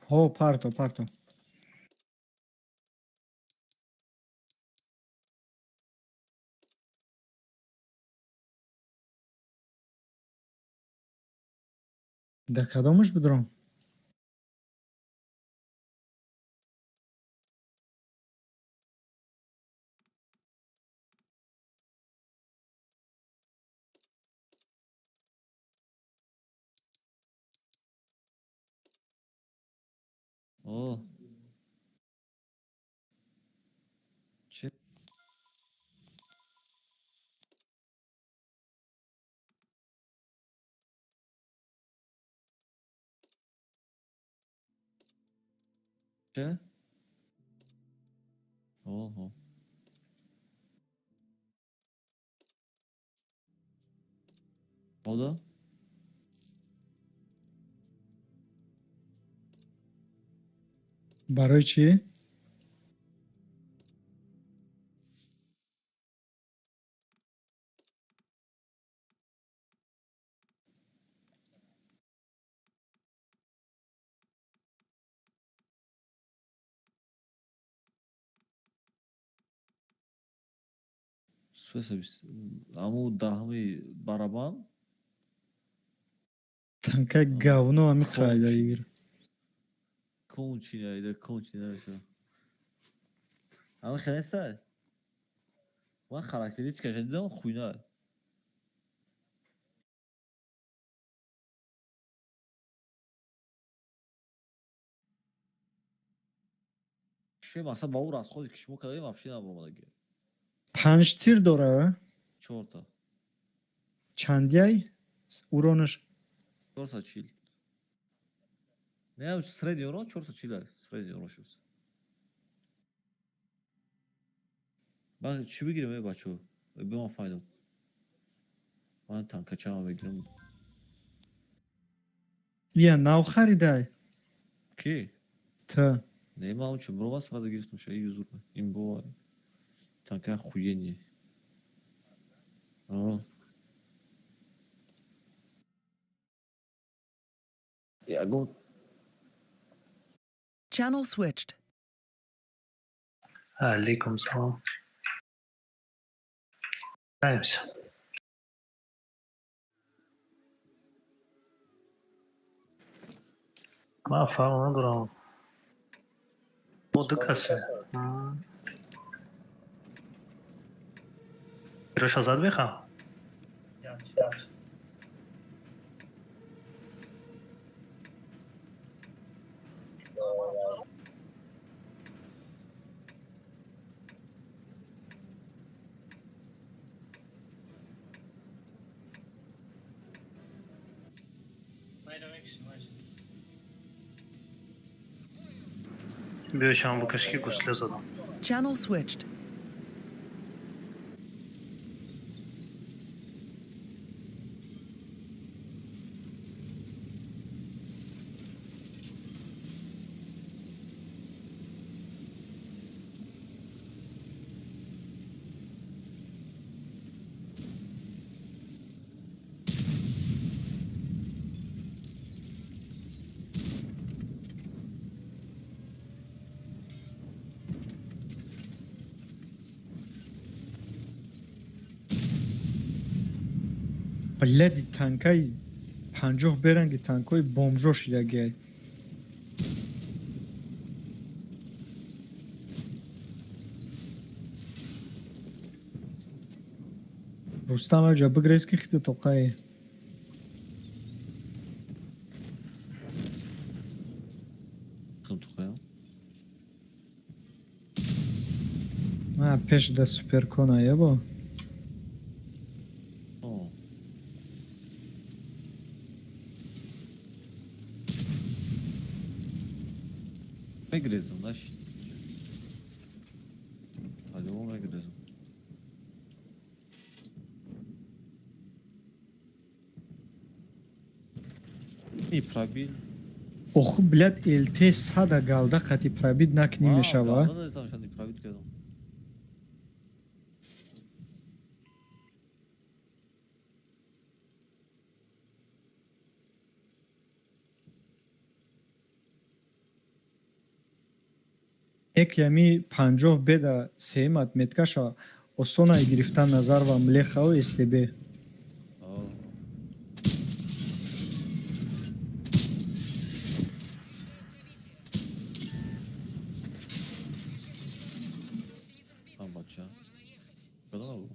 Ҳо, парто, парто. Да кадомаш бидром? О. Че? Че? Ого. Ода? Барои чӣ? Суеса аму даҳами барабан. Танка говно ами хайда игр. Кончина ида кончина наша. Ами хелеста? Ман характеристикаша дидам, хуйна. Че мақсад ба ӯ расходе ки шумо кардем, вообще набаромадаги. Панҷ тир дора? Чорта. Чандяй? Уронаш? 440. Не, средний урон 440, средний урон шуд. Ман чӣ бигирем, э бачо? Ба ман файдам. Ман танкачама мегирам. Ия нав харидай? Ки? Т. Не, ман ончо бро сразу гирифтам ша юзур. Имбо. Танка охуенный. А. Ягон Channel switched. Алейкум салам. Пытаемся. Ман фарқ надорам. Мо ду касе. Тираша зад беха? Биё чанд букаш ки гусле задам. Channel switched. Бляди танкаи 50 беранги танкҳои бомжо шидагиай. Рустам, аҷа бигрез ки хита тоқае. Хм тухаям. А, пеш да суперкона ебо. О. Мегрезам, наш. Алло, мегрезам. И пробил. Оху, блядь, ЛТ сада галда қати пробит накунӣ мешава? Галда не пробит кардам. Яке ами 50 беда сеюм отметкаша осона гирифтан назар ва млехао СТБ. О. А, бача. Кадом набуд?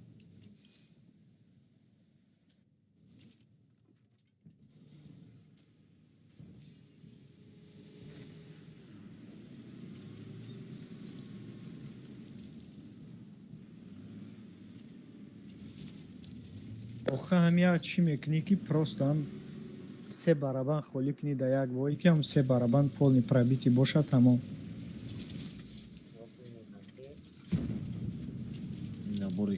Охи ҳамя чӣ мекунӣ, ки просто ҳам се барабан холӣ кунӣ да як вой, ки ҳам се барабан полный пробитый бошад, тамом. Набори.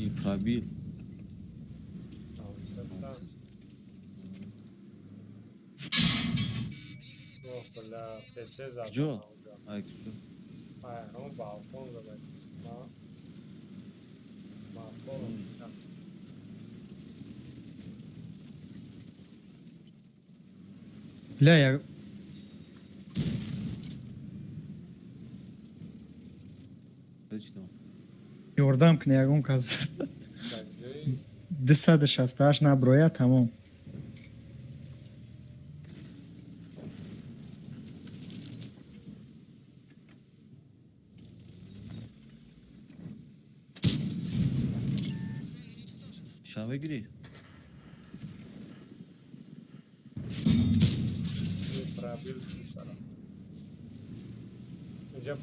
Не пробил. Куҷо? Ай, куҷо? Ҳамон балкон зада. Балкон. Бля, я Точно. Ёрдам куна ягон кас. 268 наброя, тамом. Нишон мегирӣ? Пробил сара. Инҷа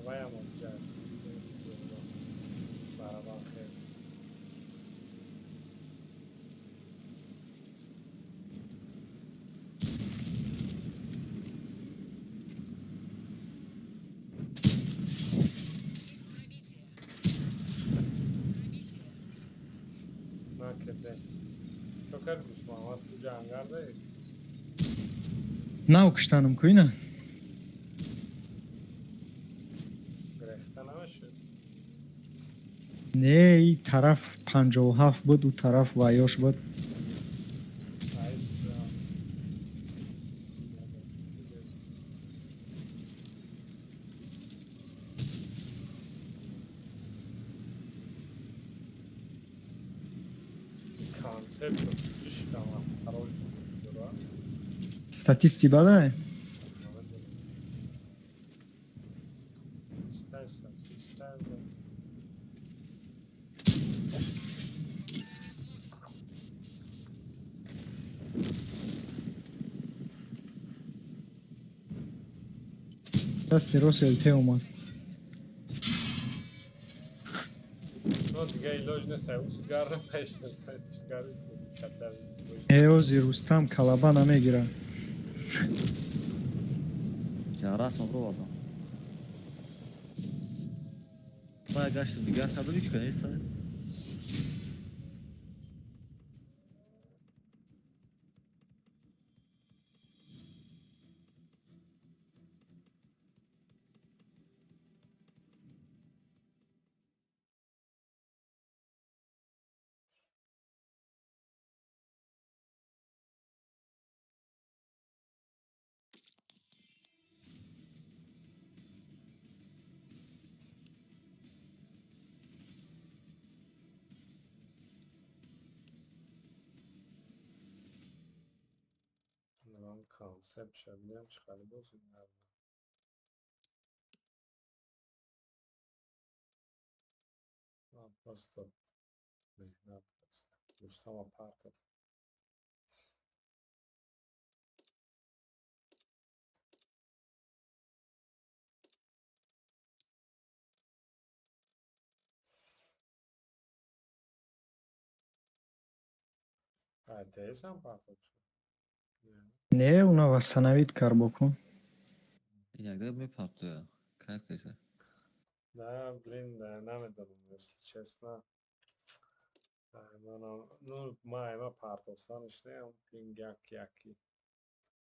ваям онҷа барабан хел. Накарде. Чо кард, Гусман? Ту ҷангар даи? Нав куштанам ку ина. Гирехта намешуд? Не, и тараф 57 буд, ӯ тараф вайёш буд. Айс. Концепт слишком осторожно дора. Статисти бадай. Система. Дасти рост ЛТ омад. Но дига илоҷ нест, ӯ сигар пеш сигари ката. Э, ози Рустам калаба намегирад. Расм бировардам. Ман гаштам, дигар кардам, ҳеч ка нест. Концепт шабинам чиқади боз. Просто меҳнат, Рустама партов. АТС-ам партофт шуд? Не, уна восстановить кар бокун. Иногда мепартоя. Кайф кайса. Да, блин, да, намедонам, если честно. Ну, ма ема партофтанаш не, пинг як яки.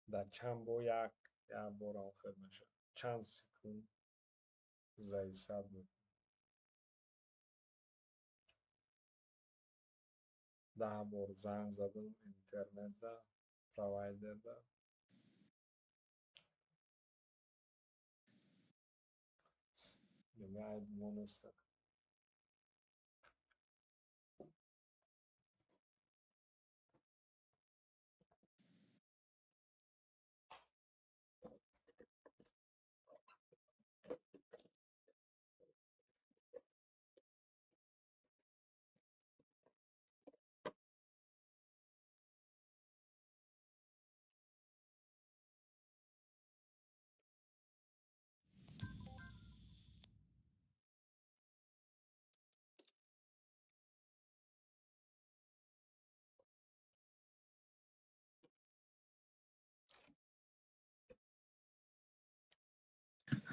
Да чанд бо як як бор охир мешавад. Чанд секунд зависать мекунад. 10 бор занг задам интернетда, провайдерда. Мегӯяд, айби мо нест.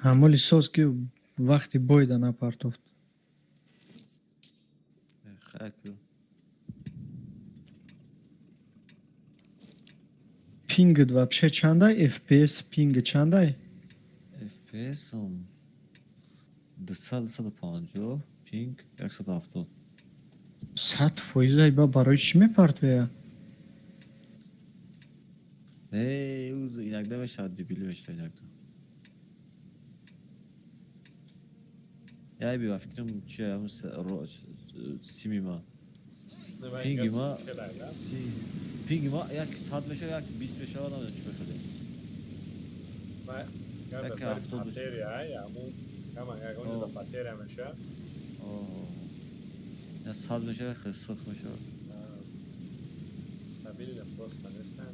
Ҳамоли соз ки вақти бойда напартофт. Хайр ку. Пингит вообще чандай? FPS пинги чандай? FPS 200, 250, пинг 170. 100% ба барои чӣ мепартоя? Не, уз иногда мешавад, дебилӣ мешавад иногда. Яй би ба фикрам чи ҳамун сими ма. Пинги ма пинги ма як 100 мешавад, як 20 мешавад, намедонам чӣ мешавад. Як 70 мешавад. Батарея мешавад. Я 100 мешавад, як 40 мешавад. Стабильно просто нестам.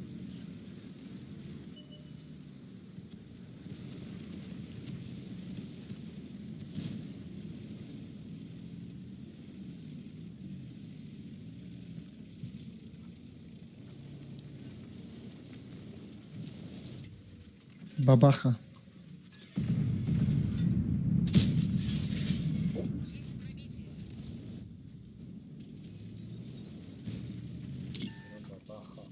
Бабаха. Бабаха.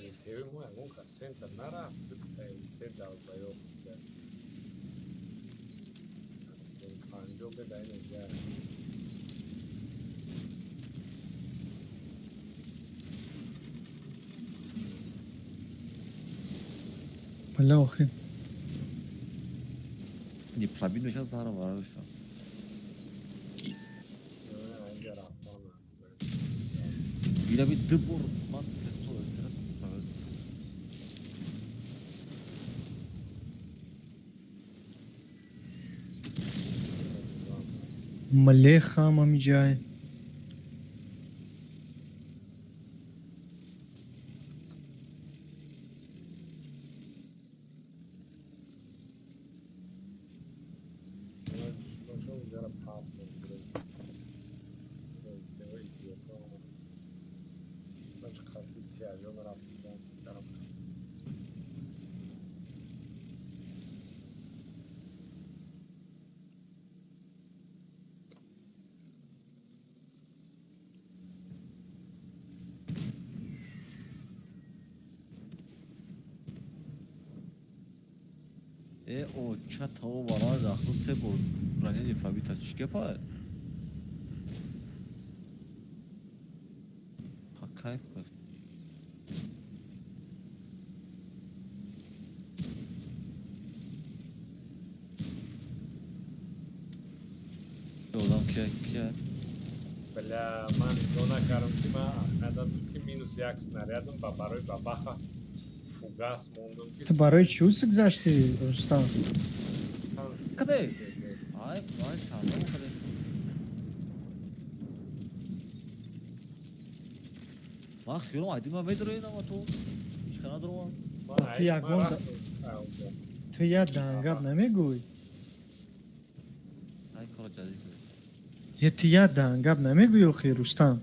ЛТВ мо ягон кас центр нарафт, ЛТ долбоёб буда. 50 беда инеҷа. Бля, охи. Не пробит мешавад, заҳра вара мешавад. Инҷа рафтан. Ира би ду бор ман тесто терас. Млехам амиҷай. Э, о, ча тао вара дахлу се бор ранени пробита чӣ гапа? Ха, кайф кайф. Одам кия кия? Бля, ман нигоҳ накардам, ки ман аҳамият дод, ки минус як снарядам ба барои бабаха фугас мондам, ки Ту барои чӣ усик гузашти, Рустам? Каде? Ай, ай, шармам каде. Ман хиёлам айди ман медарои ама ту ҳеч ка надорам. Ту ягон ту як дангап намегӯй. Ай, кора ҷадид. Я ти я даҳан гап намегӯӣ охи, Рустам.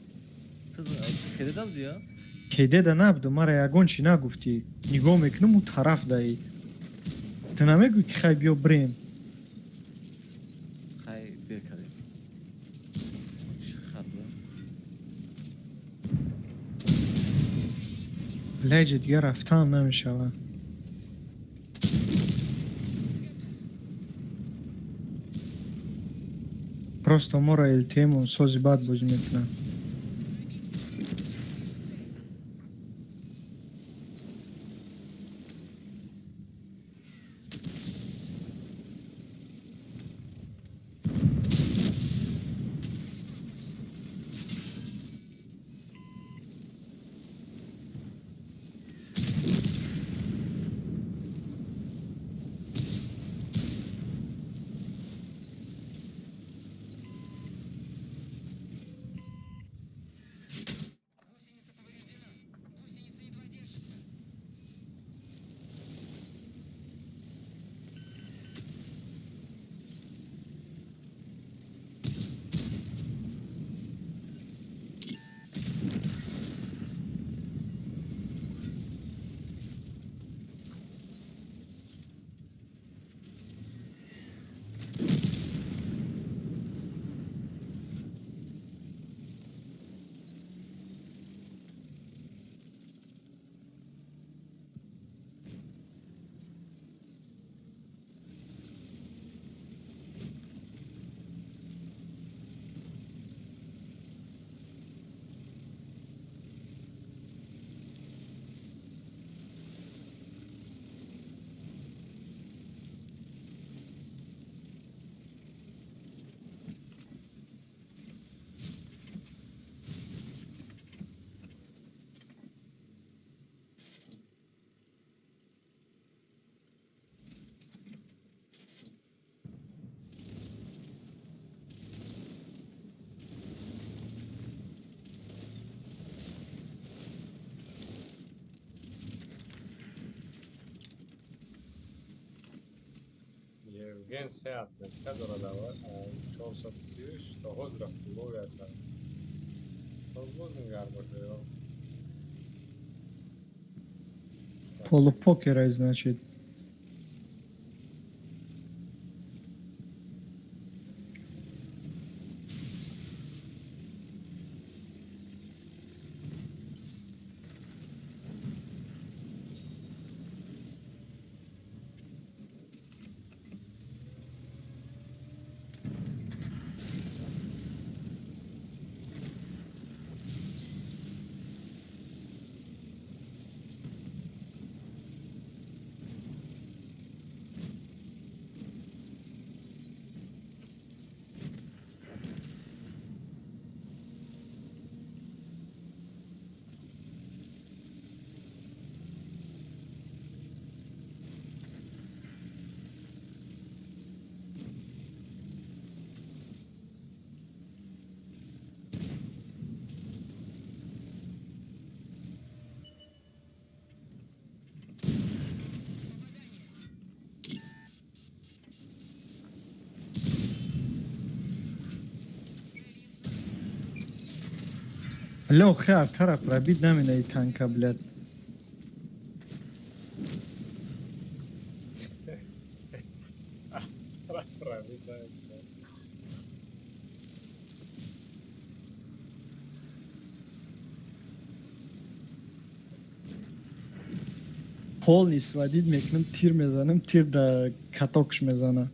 Ту кеде будӣ, а? Кедеда набуду, мара ягон чӣ нагуфтӣ. Нигоҳ мекунам, ӯ тараф даӣ. Ту намегӯӣ ки хай биё бирем. Хай дер кардем. Чӣ хат буда? Лайҷа дигар рафтаам намешавад. Просто моро ЛТМ сози бад бозӣ мекунад. Евген се отметка дорад, 436 то ҳозира фулови аст. Боз нигаҳ боша ё Полупокерай, значит. Лё, хе тараф пробить намена и танка, блядь. Пробить намена. Полный сводить мекунам, тир мезанам, тир да катокш мезана.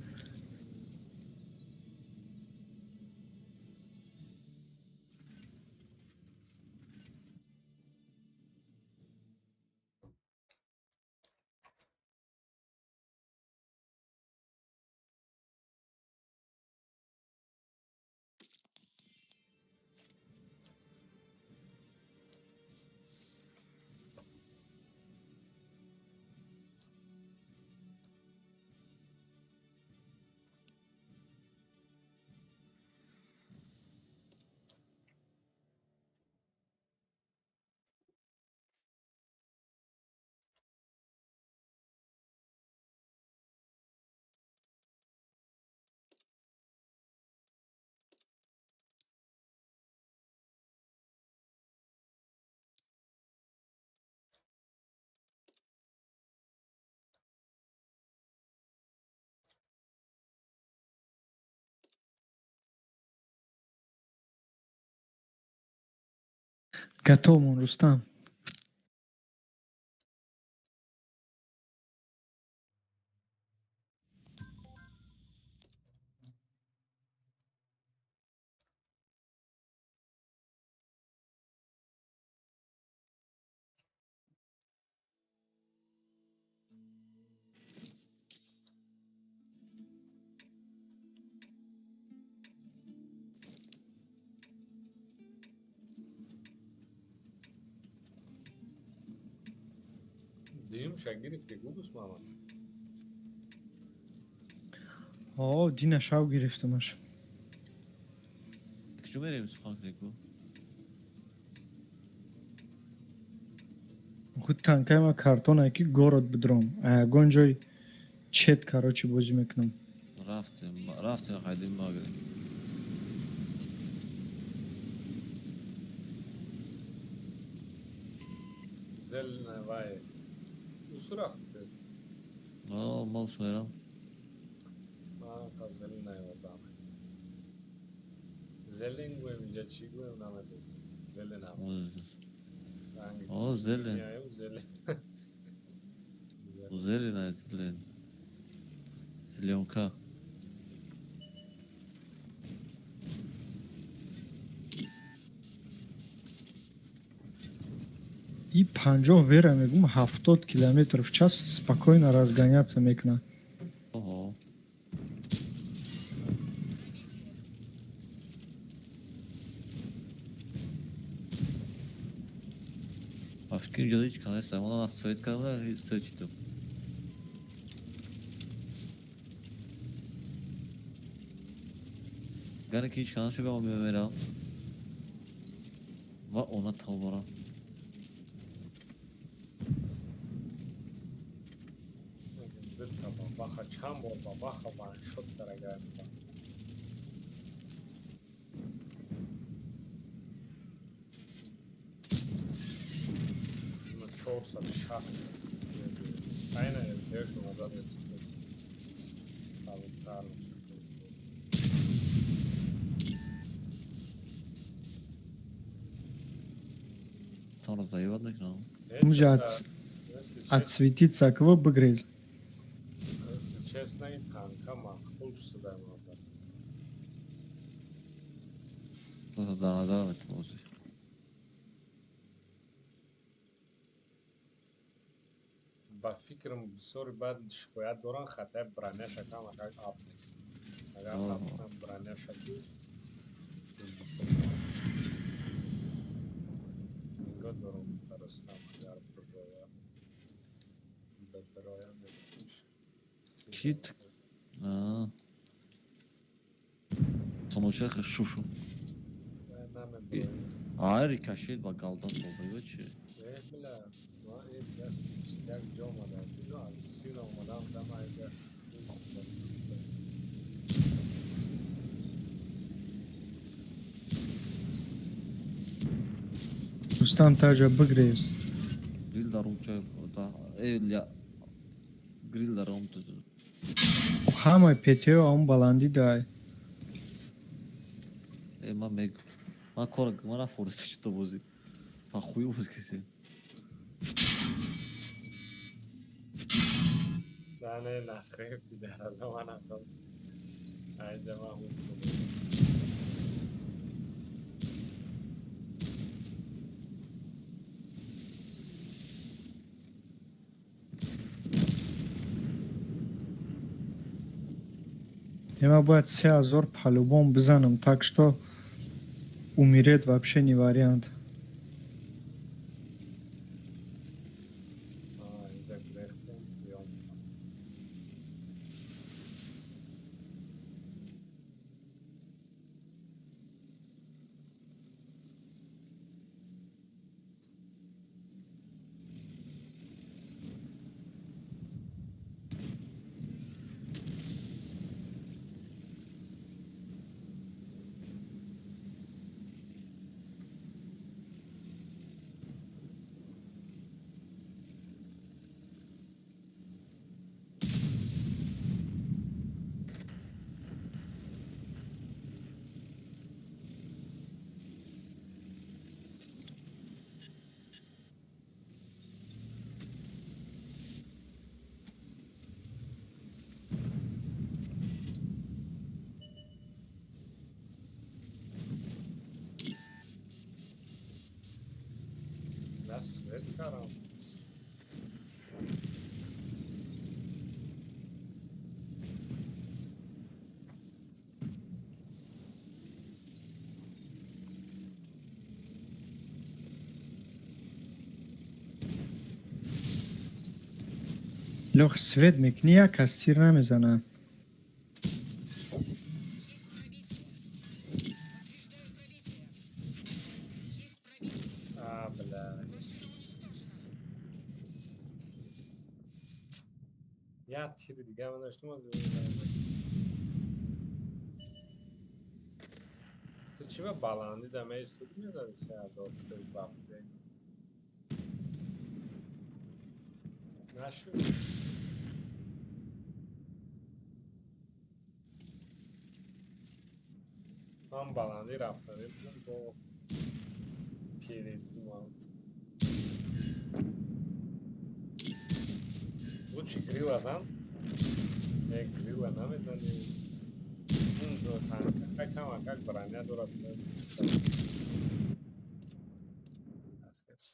Готов мон, Рустам. Дуюмша гирифтӣ, гудус мама? О, дина шав гирифтамаш. Куҷо мерем сухан кунем ку? Худ танкаи ма картонае ки город бидром. А ягон ҷой чет, короче, бозӣ мекунам. Рафтем, рафтем, хайдем магрем. Зел вай. Усу рафт. О, ма усу мерам. Ман қа зел наёрдам. Зелен гӯем инҷа чӣ гӯем намедонам. Зеленам. Ранги О, зелен. меоем, зелен. Зелена, зелен. Зелёнка. И 50 вера мегум, 70 километр в час спокойно разгоняться мекунад. Оҳо. Ба фикр инҷо ҳеҷ кас нест. Ман аз совет кардам, свет читам. Гане ки ҳеҷ кас нашуд, ба мерам. Ва она тавбара. Дитта бабаха чанд бор бабаха ваншот карагар. 460. Айна РТ-шо назад сабуктар. Тонро заебат мекунам. Мужа отсветиться кого бигрез. Если честно, и танка махул сюда надо. Дар назар метавонӣ. Ба фикрам бисёри баъд шикоят доранд, хатаи броняша камакак ап мекунад. Агар ап броняша ку нигоҳ дорам таростам, агар биброям биброям Кит? Соночах шушу. Ай, рикошет ба галдан бозиба чи? Э, бля, ма э даст як ҷо омадам. Ино сина омадам, дам айга. Рустам таҷа бигрез. Грил дар онча, да, э, ля. Грил дар он ту. Ҳамаи ПТО он баландӣ дай. Э, ман мег. Ман кор, ман рафордиста чито бозӣ. Фа хую боз кисе. Да не, нахрен пидара, ман ақл. Айда ман худ. Ема бояд 3000 по-любому бизанам, так что умереть вообще не вариант. А, инҷа гирехтем, биём. Бля, свет карам. Лёх, свет мекунӣ, як кас тир намезана. А, бля. Як тири дига ман доштум аз. Ту чӣ ба баландӣ да меистодӣ, мезадӣ 3000 бафте? Нашуд. Ман баландӣ рафтанӣ будам бо передумал. Лучше крила зан. Э, крила намезанӣ. Ун до танка. Как там, как броня дорад. Ахир.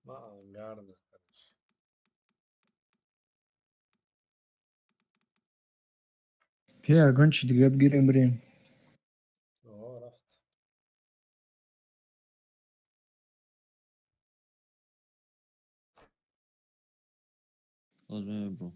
Ма ангар короче. Пе, ягон чи дига бигирем, бирем. О, рафт. Ҳоз мебром.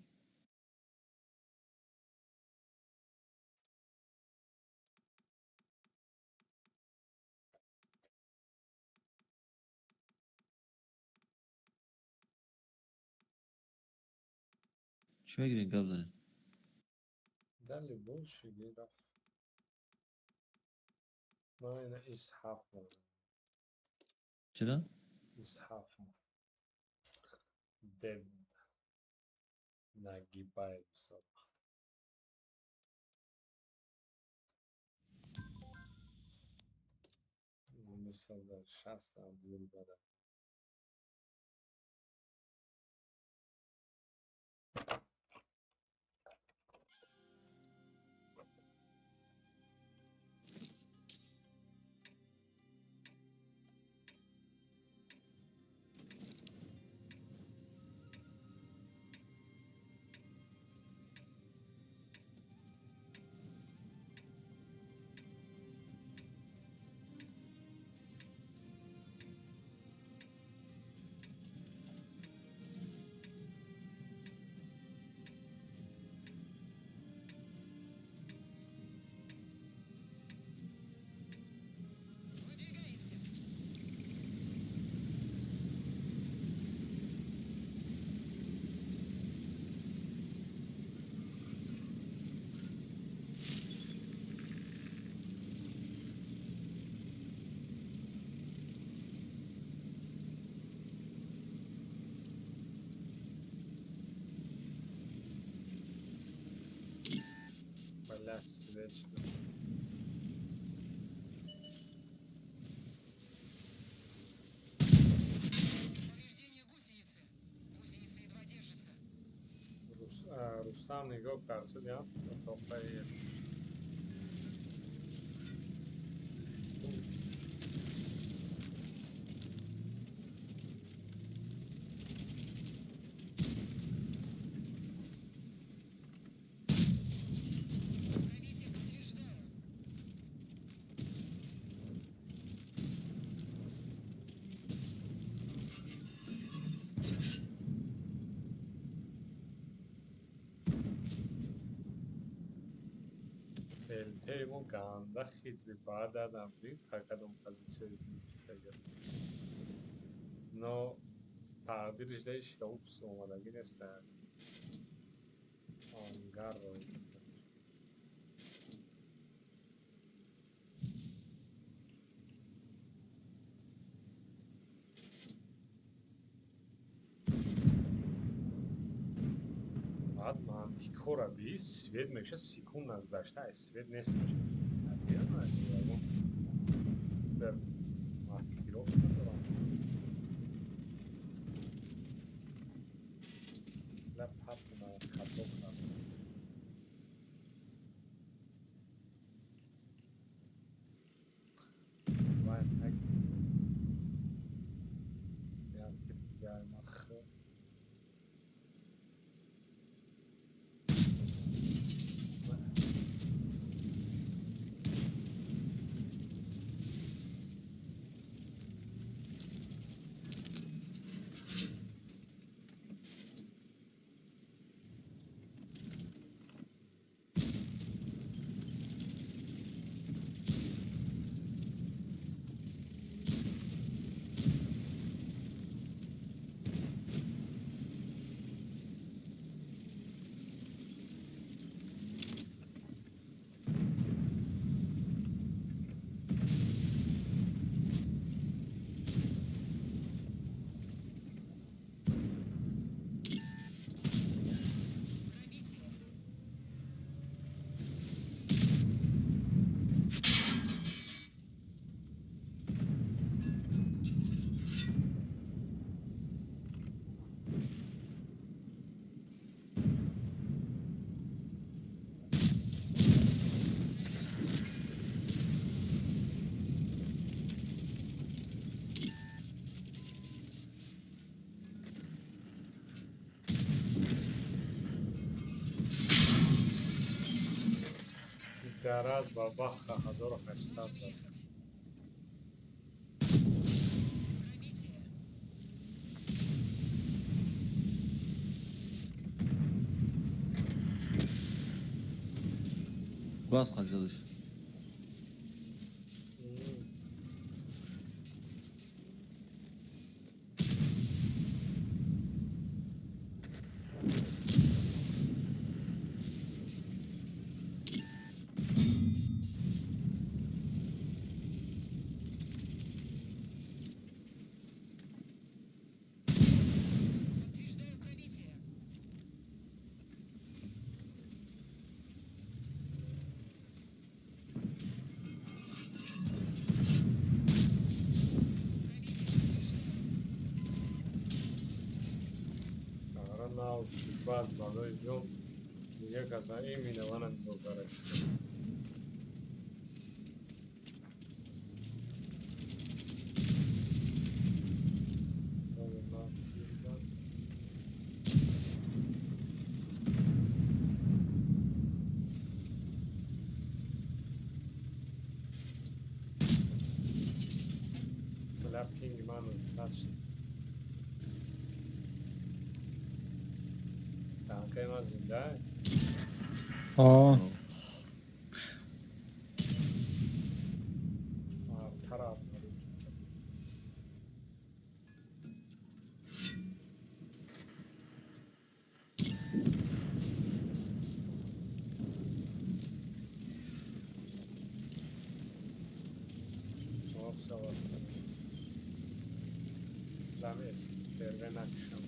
Чӣ мегирем, гап занем? Да любой шиги рафт. Ман ина ИС-7 монам. Чира? ИС-7 мон. Дед нагибает бисёр. 260 абдул дорад. Бля, свет шуд. Повреждение гусеницы. Гусеница едва держится. Рустам нигоҳ кард шуд, я отоқаи. Пробитие подтверждаю. ЛТ мо ганда хитри, баъд дадам дид та кадом позитсия измекард. Но тақдириш даиш упс омадагӣ неста. Ангарро. Баъд мантикора би свет меша, секунд нагзашта, ай свет нест меша. Терарад ба баха 1800 зад. Пробитие. Газ қаҷадаш. Подтверждаю пробитие. Пробитие подтверждаю. Ара нав шуд, баъд барои ҷон дига каса именно мана нигоҳ кара шуд. Бля, пинг ман сад шуд. Танкаи ман зинда? О. Тараф. Всё восстановился. Замест первенакшам.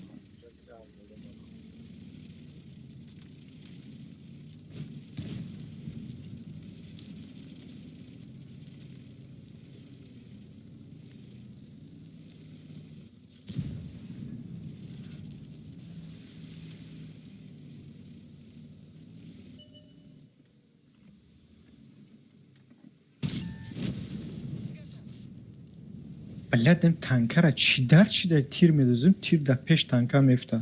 Блядь, ин танкара чӣ дар чӣ дар тир медозем, тир дар пеш танка мефта.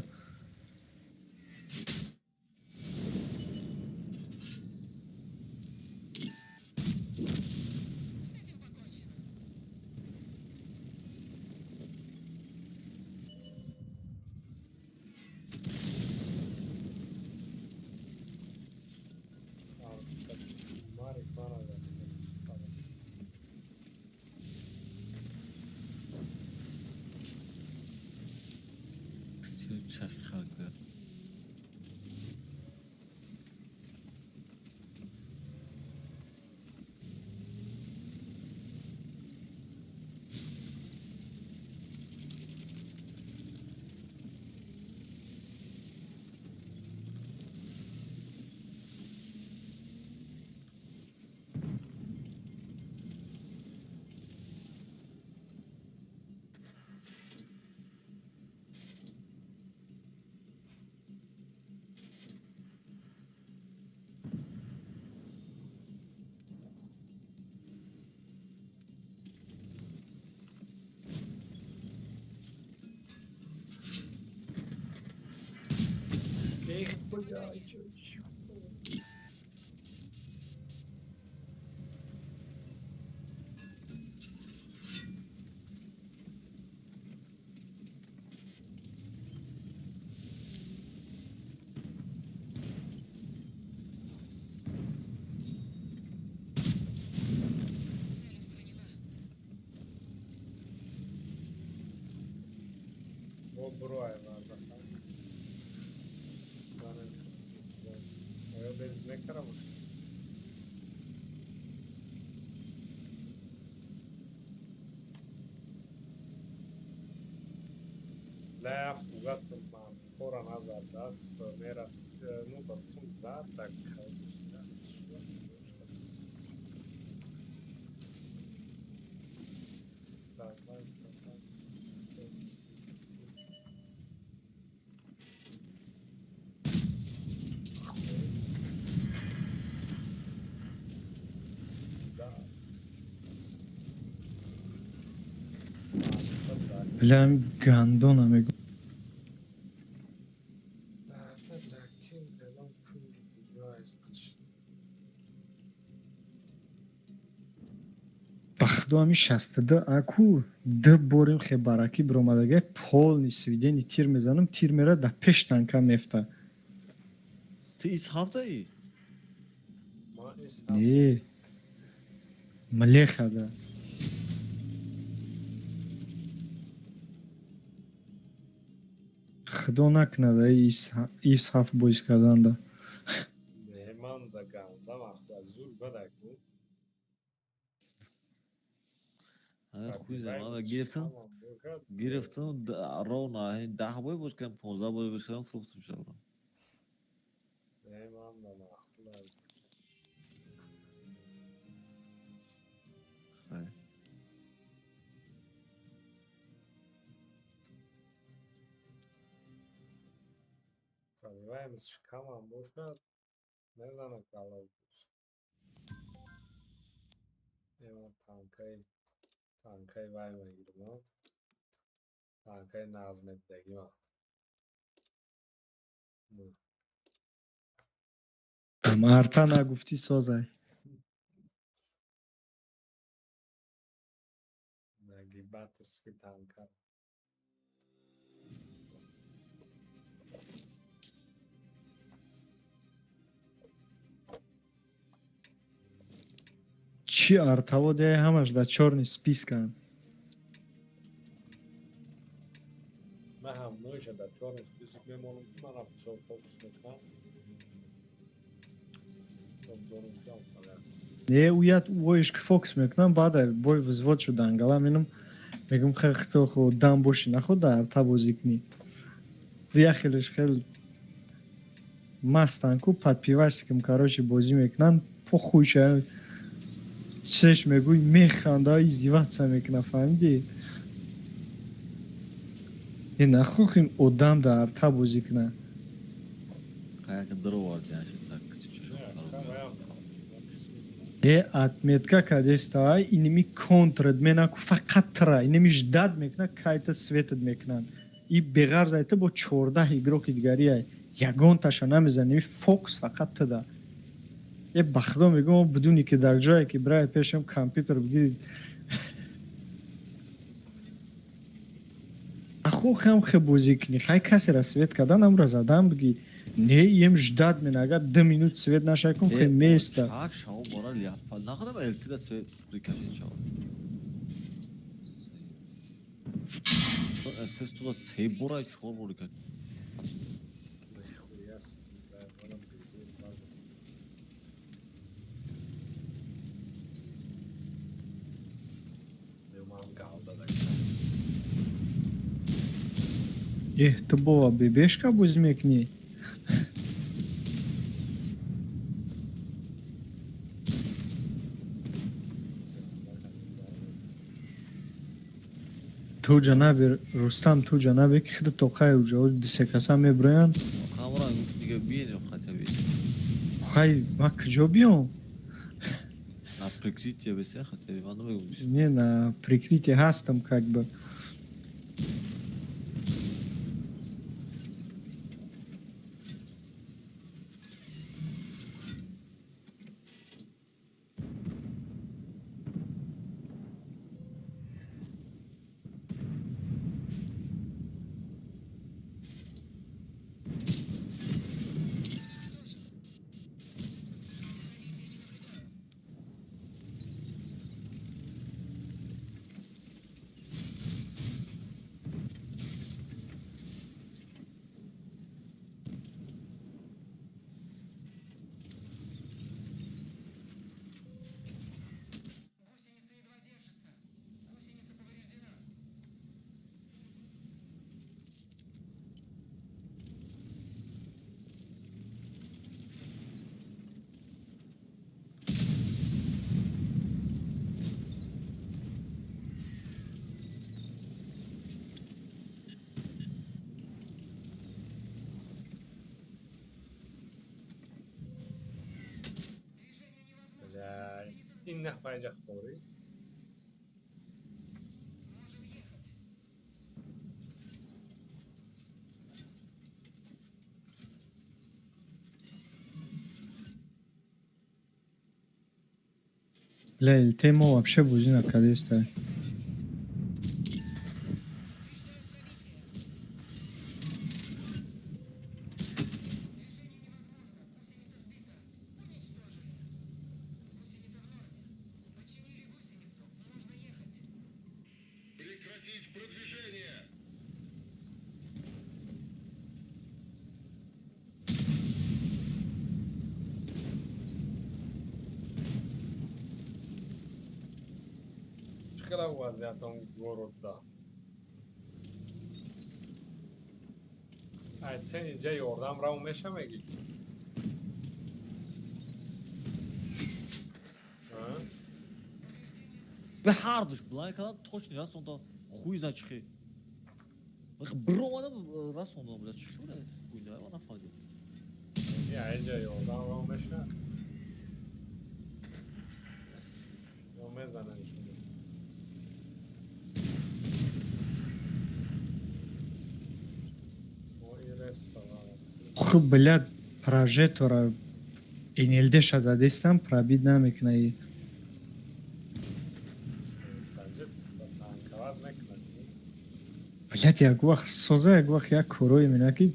С этим покончено. Марик мана. 36 халка. Эх, блядь, чё, чё. Цель устранена. Бо броя назад. Оё без мекарам. Бля, фугасом мантикора назад даст, мерас, ну, потом зад, так, давай, давай, Да. Бля, гандона мегӯ. Да, да, кинг, да, ну, кунги, да, значит. Худо, ҳами 62 аку ду борим хе баракӣ биромадага, полный сведение, тир мезанам, тир мера да пеш танка мефта. Ту ис ҳафтаи? Ма ис. Не, млехада. Худо накунад, ис ҳафт боис карданда. Не, ман да ганда вақт зур бадаку. Хуй замана гирифтам. Гирифтам ровно 10 бой боз кардам, 15 бой боз кардам, фурӯхтам шабро. Не, ман да маъқул. Хай. Пробиваемость шикамам бошад, мезанад головбус. Эва танкаи вай мегирам. Танкаи нағз медидагима. Арта нагуфтӣ, созай. Нагибаторский танка. Чӣ артаво дея, ҳамаш дар чёрный списканд. Ман ҳамноиша дар чёрный список мемонам, ки ман бисёр фокус мекунам. Дорум кам фақат. Не, уят воиш ки фокус мекунам, баъд бой взвод шудан гала менам, мегум хел хо дам боши, наход дар арта бозӣ кунӣ. Я хелеш хел мастан ку, под пивасиком, короче, бозӣ мекунанд, похуй ша чизеш мегӯй, механда, издеваться мекуна, фаҳмидӣ? Е, нахохим одам дар арта бозӣ куна. Хай, даровард яши так. Е, отметка кадестай, иними контрат менаку, фақат тра иними ждать мекуна, кайта светат мекунанд. И беғарз айта бо 14 игроки дигари ай ягонташа намезани, фокус фақат туда. Е, ба худо мегӯм, бидуни ки дар ҷое ки бирай пешам компютер бигири, ахо хам хе бозӣ кунӣ, хай касера свет кардан, амра задан бигӣ. Не, ем ждать мена, агар 2 минут свет нашай кун, хе места. Чак шао бора ляпа. Нахадам элтида свет прикашид шао. Тестуда се бора, чор бора кашид. Нихуя себе, манам безур база. Ман галда да. Эҳ, ту бова бебешка бозӣ мекунӣ? Ту ҷанаби Рустам, ту ҷанабе ки худо тоқай уҷа дисе каса мебироянд. Камран гуфт дига биен хотя бы. Хай, ма куҷо биём? На прикрытие бесе хотя бы, ман намегум. Не, на прикрытие ҳастам, как бы. Пробития не наблюдаю. Гусеница едва держится. Гусеница повреждена. Движение невозможно. Бля, ин нахуй хорӣ. Можем ехать. Бля, ЛТ мо вообще бозӣ накардеста. Прекратить продвижение! Чӣ хела вазъиятон городда? Ай цен инҷа ёрдам рав меша мегӣ? А? Бе ҳардуш блайн кардан точно расонда хуй за чихи. Биромадам расондам бля чихи бля хуйня ма нафаҳмидем. Меги айҷа ёрдам рав меша? Ё мезананд шумо? Мо ирес фалан. Хуб, блядь, прожектора НЛД-ша задестам, пробить намекуна и. Танҷи танкават мекунад. Блядь, як вақт соза, як вақт як корое мена ки.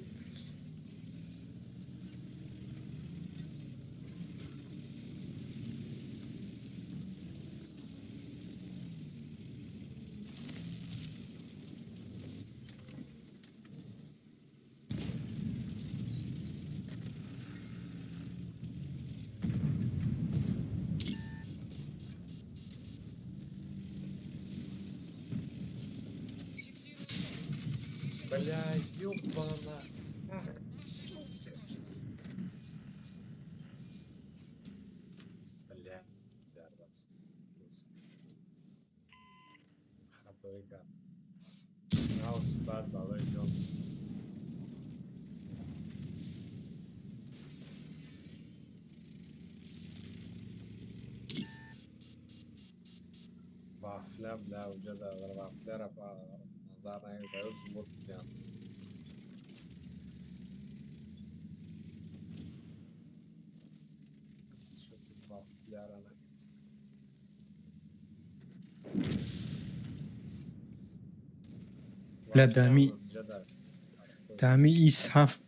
Бля, ёбана. Ах, сука. Бля, дарвас. Хатоӣ кард. Наус бад балои ҷон. Вафля, бля, уҷа дар вафляра назар нагирда, ё зуд будиям. Шуд ки вафляра нагирифт. Бля, дами дами ис ҳафт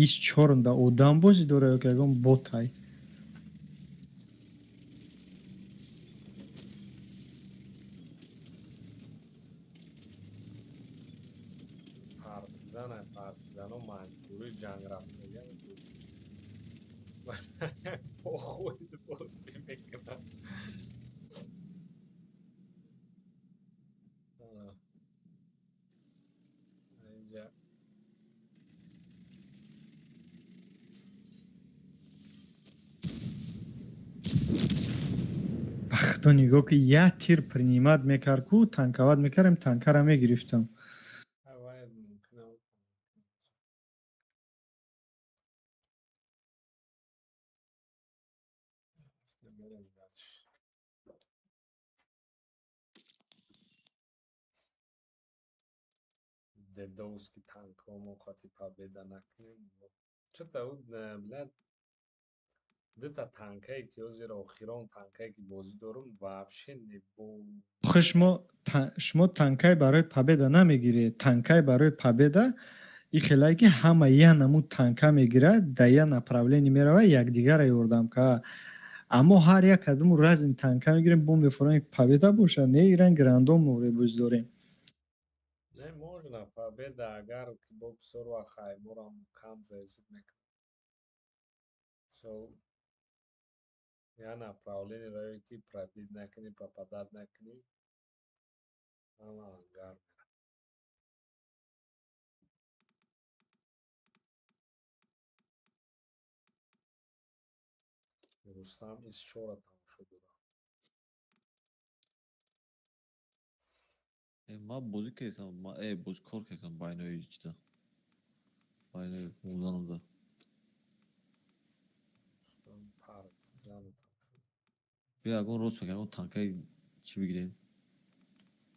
ис чорнда одам бозӣ дора ё ки ягон ботай? Партизан, партизано маҷбурӣ ҷанг рафтагиам. Похуй бозӣ мекунад. Инҷа Бахто нигоҳ ки як тир принимать мекард ку, танковать мекардем, танкара мегирифтам. Вай мумкина. Мерем дальше. Дедовский танкҳомо қати победа накунем. Чата ӯ, блядь, дута танкае ки ҳозир охирон танкае ки бозӣ дорум вообще не бо. Охи шумо танкай барои победа намегиред. Танкай барои победа и хелае ки ҳама як намуд танка мегирад, дар як направление меравад, якдигарро ёрдам ка. Аммо ҳар як кадому разный танка мегирем, бо мефурем победа бошад, не иранг рандом бозӣ дорем. Не, можно победа, агар ки бо бисёр вақт хайморам кам зависит мекунад. Со як направление раве ки пробить накунӣ, попадать накунӣ, ҳама ангар меравад. Рустам ис чора тамошо дорад. Ма бозӣ кардам, ма боз кор кардам байнои чида. Байнои музанамда. Рустам партизану тамошо. Бия ягон рост мекунем, ягон танкаи чӣ бигирем?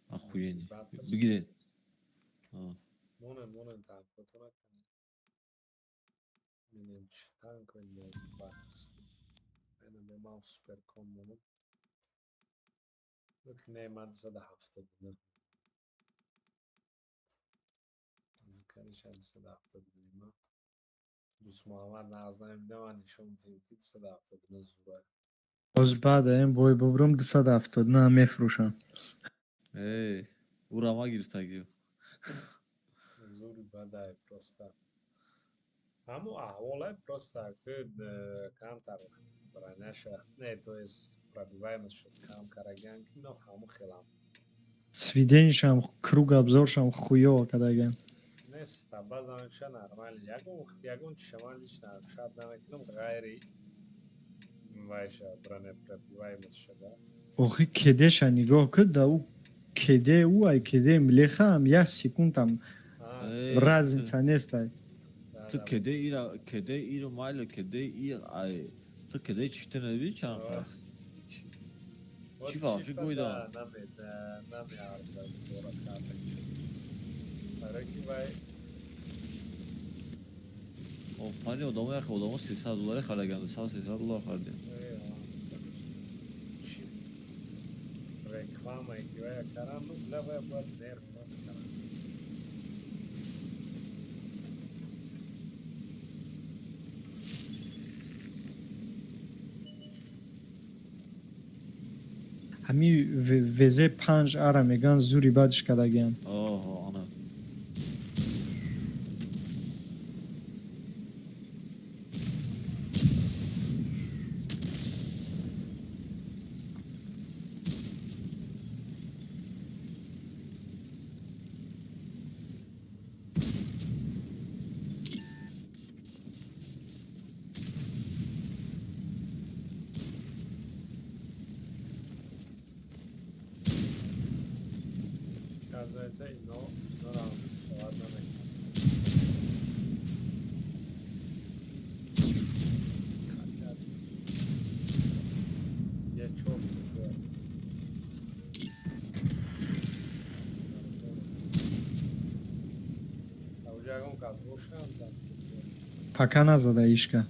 Охуенный. Баттерс. Бигирем. А. Монен, монен танкото накунем. Бинем чӣ танкои мо Баттерс. Айна бе ман суперкон монам. Не, ман 279. Конечно, 279 ма. Дӯстмуҳаммад нағз намебинам, ман нишон медиҳем, ки 279 зура. Боз баъдаем бой бубурам, 279 мефурӯшам. Эй, ура ма гирифтагиё. Зури бадай просто. Ҳамун аҳволе просто ки камтар броняша, не, то есть пробиваемость шуд кам караган, ки но ҳамун хелам. Сведенияшам, круг обзоршам хуёво кардагиам. Нест, баъзан нормально. Ягон чиша ман лично шад намекунам, ғайри вайша, бронепробиваемость шуда. Охи, кедеша нигоҳ кун, да ӯ кеде ӯ ай кеде млехаам як секундам Эй, разница нестай. Ту кеде ира, кеде иро майло, кеде ир ай. Ту кеде чифте набиди чанд хел? Чӣ фаҳм, чӣ гӯйдам? Намеарзад бора карда. Барои ки вай Офарин, одамо, як одамо 300 доллари харидаган, 200, 300 доллар харидем. Чӣ рекламае ки вая карам, ну бля, вая бояд нерв накарам. Ҳами ВЗ панҷ ара меган, зури бадш кардагиам. Оҳо, ана. Оказывается, ино рисковать намекунад. Хотя я чёрт такой. А уже ягон кас бошам там. Пока назада ишка.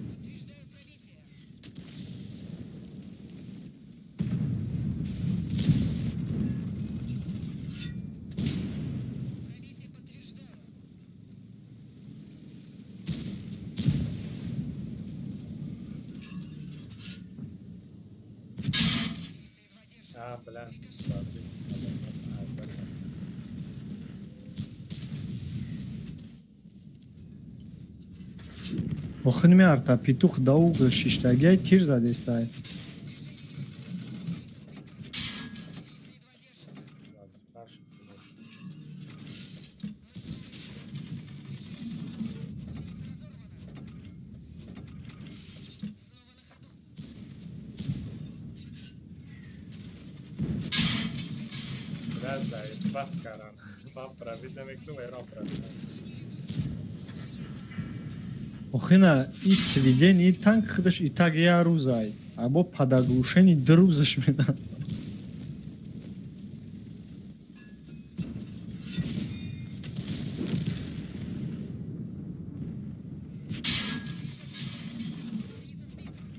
Подтверждаю пробитие. Пробитие подтверждаю. Едва держится. А, бля, Прикажите. слади. А, бля. Охин меарта петух дауг шиштагиай, тир задестай. Едва держится. Вазифаш. Гусеница разорвана. Снова на ходу. Бля, заебат карам. Ман пробить намекунам, эрон пробить намекунам. Охина, и сведение танк худаш и так я рӯзай. Або под оглушение ду рӯзаш медам. Гусеница сбита.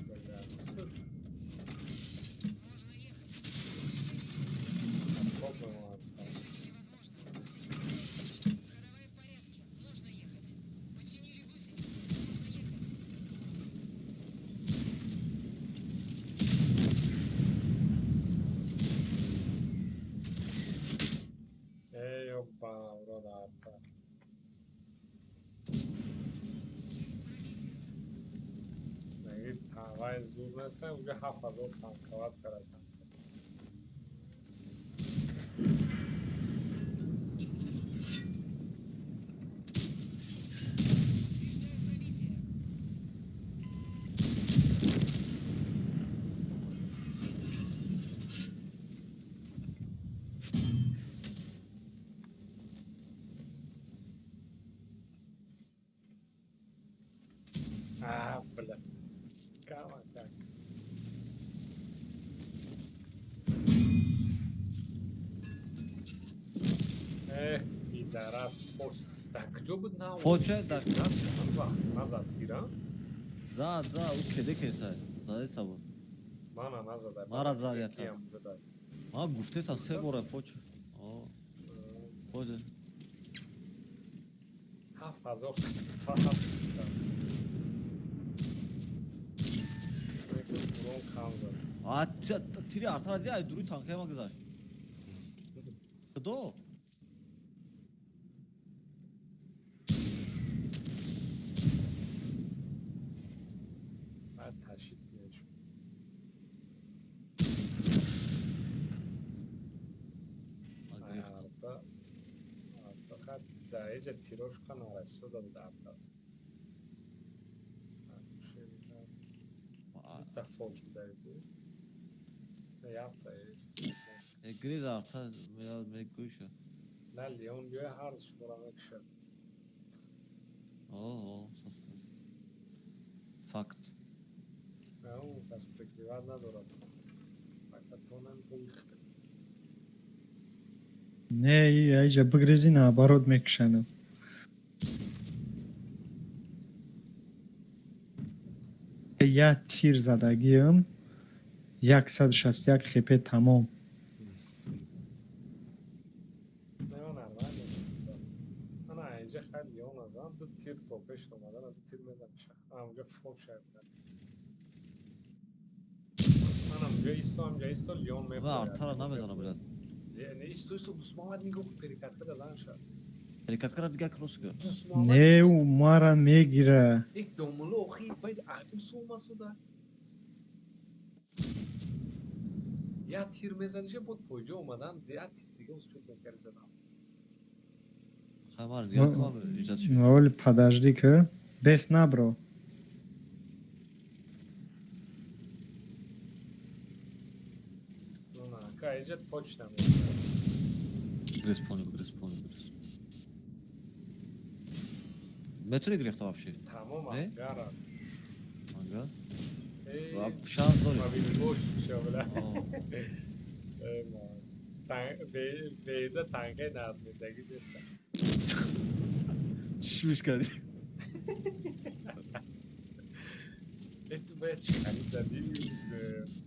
Бля, сука. Можно ехать. Попробуем отца. Движение невозможно. Гусеница сбита. Ходовая в порядке. Можно ехать. Починили гусеницу. Можно ехать. Эй, ёба, урода, арта. Пробитие. Меги тавай зур неста, уже 7000 танковать кардан. Подтверждаю пробитие. А, бля. Кама как. куҷо буд на? Фоча дар вақт назад гирам. Зад, зад, ӯ кеде кесай. Задаеса буд. Мана назада. Мара зад ята. Ман гуфтесам се бора фоч. Фоч. 7000. А тири артара ди ай дуруи танкаи ман гузашт. Худо. Баъд ташид мешуд. Арта арта хат дар иҷа тирош ка нарасида буд арта. Дута фоч будай буд. Якта есть. Гриз арта мегӯша. На Леон биёя ҳар шуморо мекушад. О, факт. Он кас прикрывать надорад. Фақат тонам гулихта. Не, иҷа бигрези, наоборот мекушанам. Як тир задагиам 161 хп тамом. Не, ман нормально. Ана инҷа хай Леон азам ду тир то пеш омадан, ду тир мезаниша. Амҷа фоч шад. Манам ҷа исто, амҷа исто Леон мепояд. Артара намезанам, блядь. Не, исто, исто, Дусмуҳаммад нигоҳ кун, перекаткада зан шад. Перекаткара дигар кросс ка. Не, ӯ мара мегира. Як домуло охи байд усу масуда. Я тир мезаниша буд пойҷо омадан, я тир дига успеть мекарди задан. Хай мар дигар кама иҷозат шуд. Оли подожди ка. Бес набро. На, ка иҷа точно мезанад. Грез понял, грез понял, грез. Метавонӣ гирифта вообще? Тамом Не? ангара. Ангар? Эй, Шанс дорӣ. мобилбош шавла. О. Эй, ма. Беда танкаи назмидагӣ нестам. Чӣ гӯш кардӣ? Э, ту бояд чӣ хали задӣ,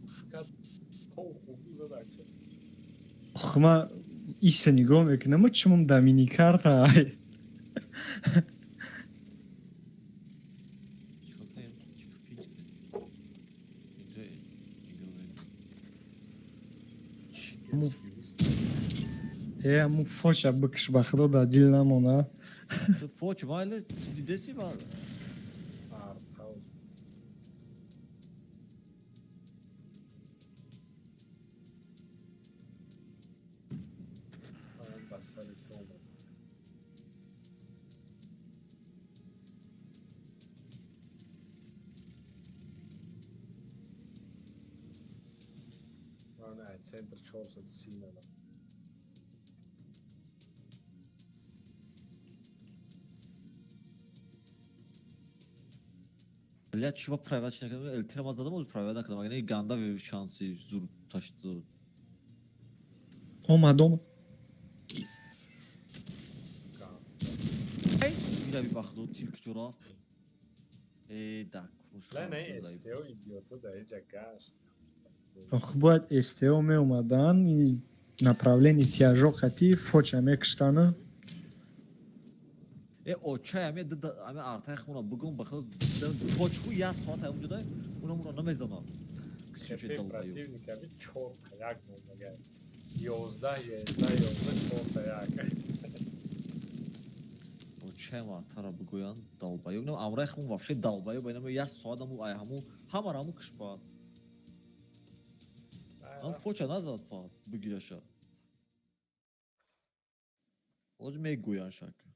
пушка то хубӣ зад акша. Ох, ма иса нигоҳ мекунам, чумум да миникарта ай. Чикор кунем? Чӣ финч кунем? Инҷо нигоҳ мекунем. Читерский нест. Э, аму фоча бикш, ба худо дар дил намона. Ту фоч майли, ту дидеси ба Артауз. Ман ба сари ту омадам. Ман ай центр 430 надам. Бля, чӣ ба правила чӣ накардам? Элтира ма задам, оз правила накардам. Агар не ганда шанси зур ташт. Омад, омад. Ганда. Мирави ба худо тир куҷо рафт? Э, да, куш. Ла не СТО идиото дар иҷа гашт. Ох, бояд СТО меомадан, и направление тяжо хати фоча мекуштана. Э, очай ами ами артай хмуна бугум ба худо фочку як соат ай унҷо уна муро намезанам. ХП противника би 4-1 монда. 11 11 11 4-1. Очай ма артара бугӯянд долбоёб. На амрай хмун вообще долбоёб, инам як соат аму ай ҳаму ҳамара ҳаму кишпад. Ам фоча назад па бигираша. Оз мегӯянд шак. Так.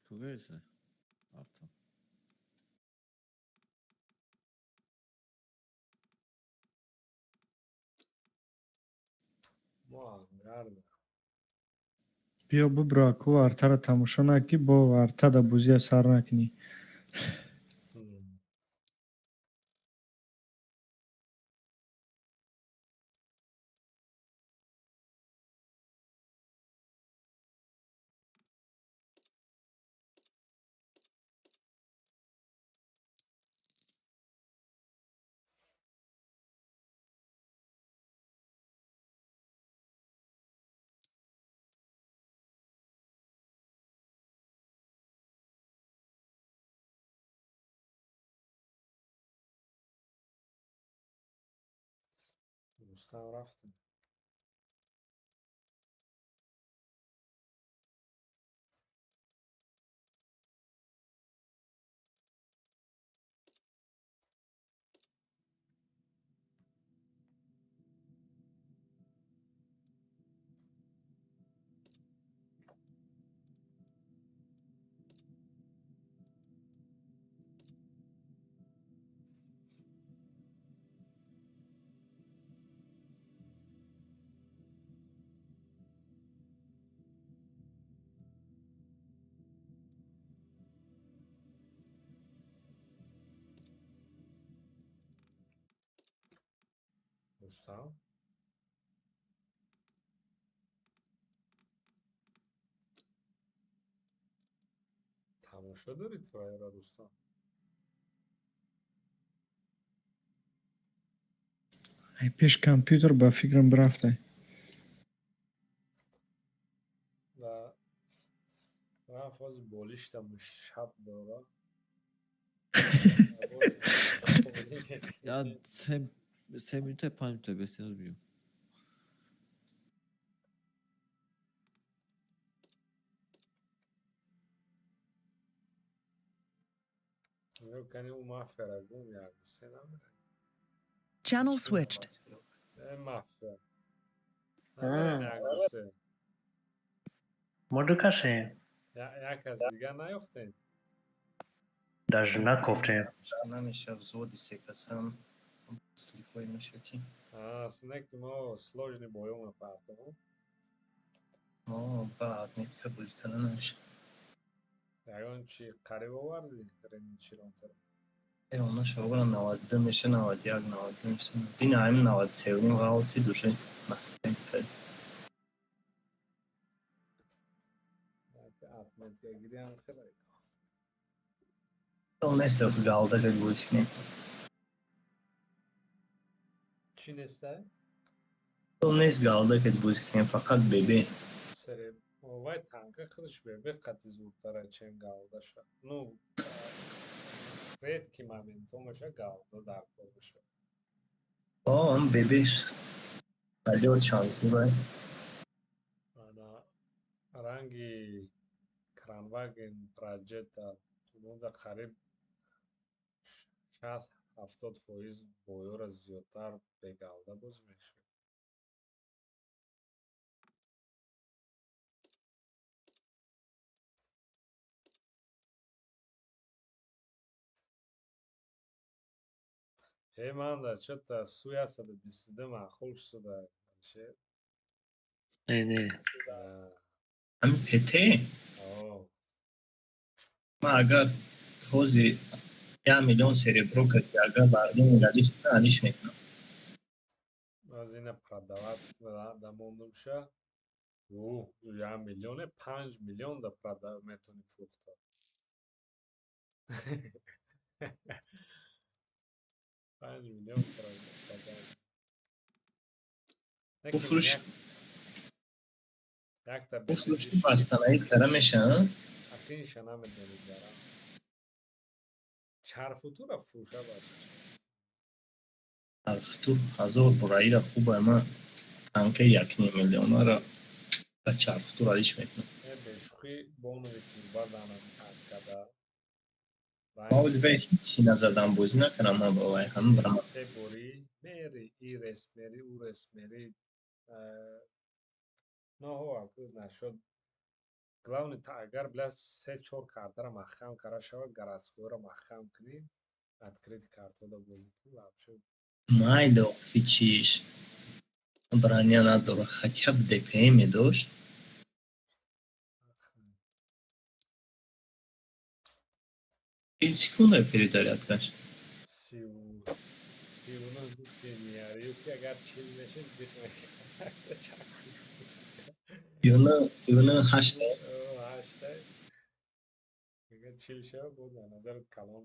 Чӣ кор кардеса? Арта. Мо ангарда. Биё, бубро, ку артара тамошо накӣ, бо артада бозия сар накунӣ. Рустам рафтем. Рустам. Тамошо дорӣ ту айра, Рустам? Ай, пеш компютер ба фикрам бирафтай. Да, рафт, ҳозир болишта мушаб дора. Я 3 минута, 5 минута бесиноз биём. Кани ӯ мафияра гум, як се намера. Channel switched. Э, мафия намерем, як се. Мо ду касем. Як кас дигар наёфтем? Даже накофтем. Намеша взводи се касам. Слифои меша ки. Снек мо сложный боё мепартам. О, ба отметка бозӣ карда намеша. Ягон чи қариб оварди реничиронтара? Э, она шогра 92 меша, 91, 92 меша. Дина ҳамин 93 ним ғалти душе настем кард. Отметка гириам хеле. Нест галда как бозӣ кунем. Чӣ нестай? Нест галда как бозӣ кунем, фақат бебе. Сере вай танка худаш бебе қати зудтара, чем галдаша. Ну, редкий моментҳо меша галда дар кор меша. О, он бебеш. Алё чанзи вай. Ана ранги Кранваген Праджета унда қариб 60-70% боёра зиёдтар бегалда бозӣ мешавад. Э, манда чё-то Су 122 маъқул шуда, Алишер. Не, не. Ҳамин ПТ? О. Ман агар ҳози 1 миллион серебро карди, агар бардини алиш кунам, алиш мекунам. Аз ина продавать дамондумша. У 1 миллионе 5 миллион да прода метавонӣ фурӯхта. 5 миллион продать. Фурӯш Якта фурӯши бастанаи кара меша? Акинша намедонӣ дара. Чарфутура фурӯша баш. Чарфутур 1000 бураира хуба, ман танкаи 1,5 миллионаро ба чарфутур алиш мекунам. Э, бешӯхӣ, бонови турба занам танкада. Ман ози бе ҳичи назадам, бозӣ накардам, ман ба вай ҳама брам. Те борӣ мери, и рес мери, ӯ рес мери. Ноҳо, аку нашуд. Главное, агар бля се-чор картаро маҳкам карда шавад, городскойро маҳкам кунӣ, открытый картода бозӣ кунӣ, вообще. Майда охи чиш броня надора, хотя б ДПМ медошт. Секунда перезарядкаш. 39 гуфтем, ё ки агар 40 мешид, зиқ мекард. Чанд секунд? 39, 38. Ҳашта. Агар 40 шавад, боз дар назарат калон.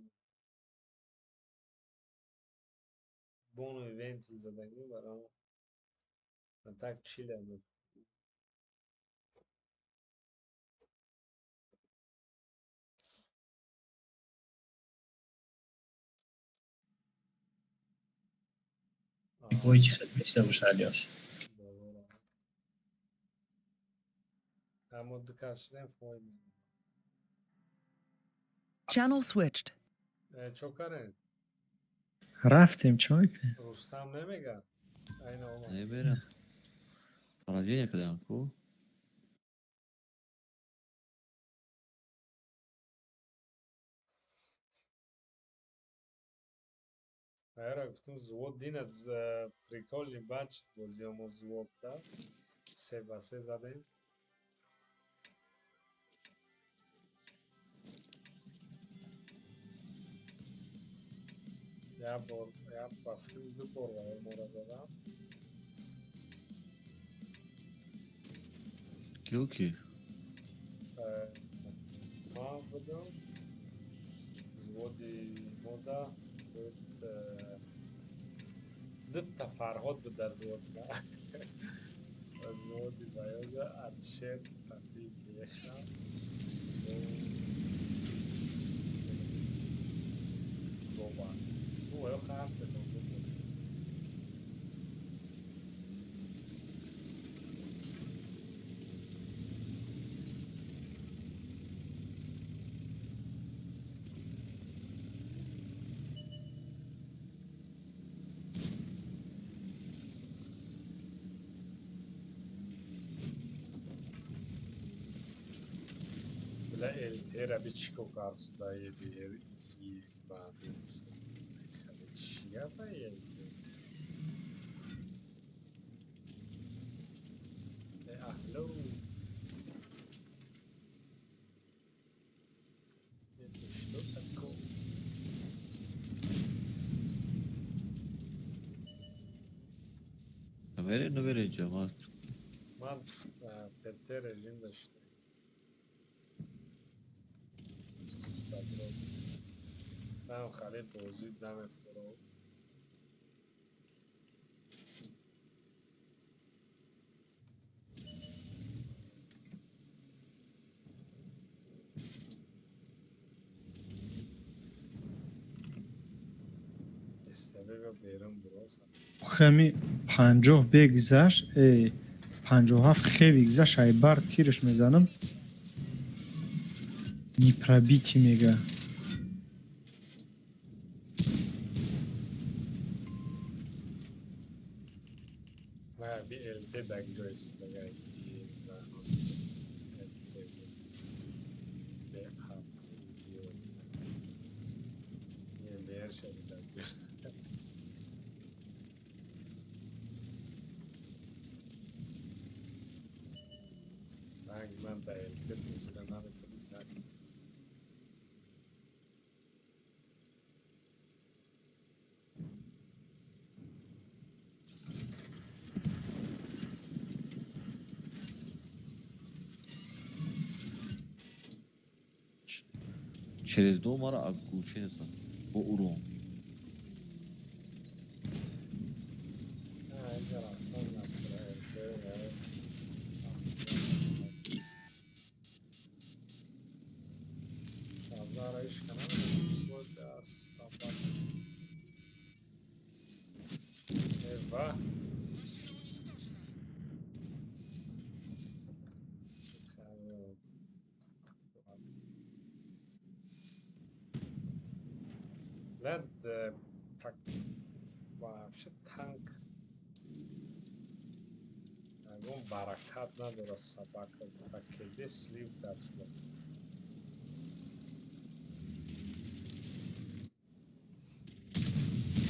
Бону вентил задагӣ барам. Так 40 буд. Ой, чӣ хел мешта бошад ёш. Аммо ду кас шудем, фой. Channel switched. Чо карем? Рафтем, чӣ мекунем? Рустам намега? Айна омад. Намеберам. Поражение кардам ку. Аяра гуфтум, взвод дина прикольный бач бозиёмо, взвод да. 3 ба 3 задем. Як бор, як ба филм ду бор ваё мора задам. Киё ки? Ман будам. Взводи мода буд, дутта Фарҳод буд дар взводи ма. Взводи баёда Алишер Тафи Гешам. Боба. Ӯ харф буд. Бля, ЛТ-ра би чӣ кор кард судаи ба чӣ гапа ЛТ? Алло. Это что такое? Навере, навере, ҷа ман. Ман ПТ режим доштам. Нам хали бозӣ намефурод. Истабега берун буросам. Хами 50 бегзашт, 57 хеви гузашт, ай бар тирш мезанам. Не пробитие мега. На би ЛТ даг ҷои истодага. ЛТ б ҳ ЛР шади даг ҷои. Ранги ман дар ЛТ бозида наметавонам. Через дом мара оглушение зад. Бо урон. Инҷа рафтан надора ЛТ. Шаздара ишканам боз аз сабаб. Эва. Машина уничтожена. Лед вообще танк. Ягон баракат надорад собака. Ба кеде слив кард шумо.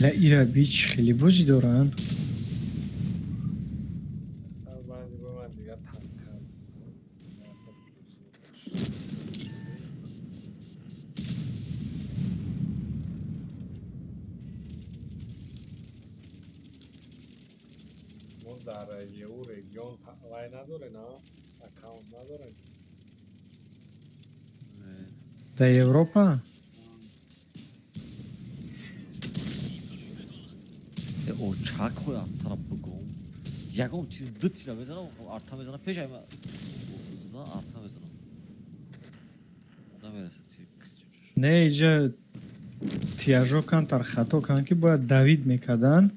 Ла ира бич хеле бозӣ доранд. Ман дигар танкам. Мо дар ЕУ регион вай надорем, а? Аккаунт надорем. Дар Европа? О, чак хои артара бигом. Ягон тир, ду тира мезанам, арта мезанам, пеш ай зан арта мезанам. Намерасад тир. Не, иҷа тияжо камтар хато карданд, ки бояд давид мекарданд.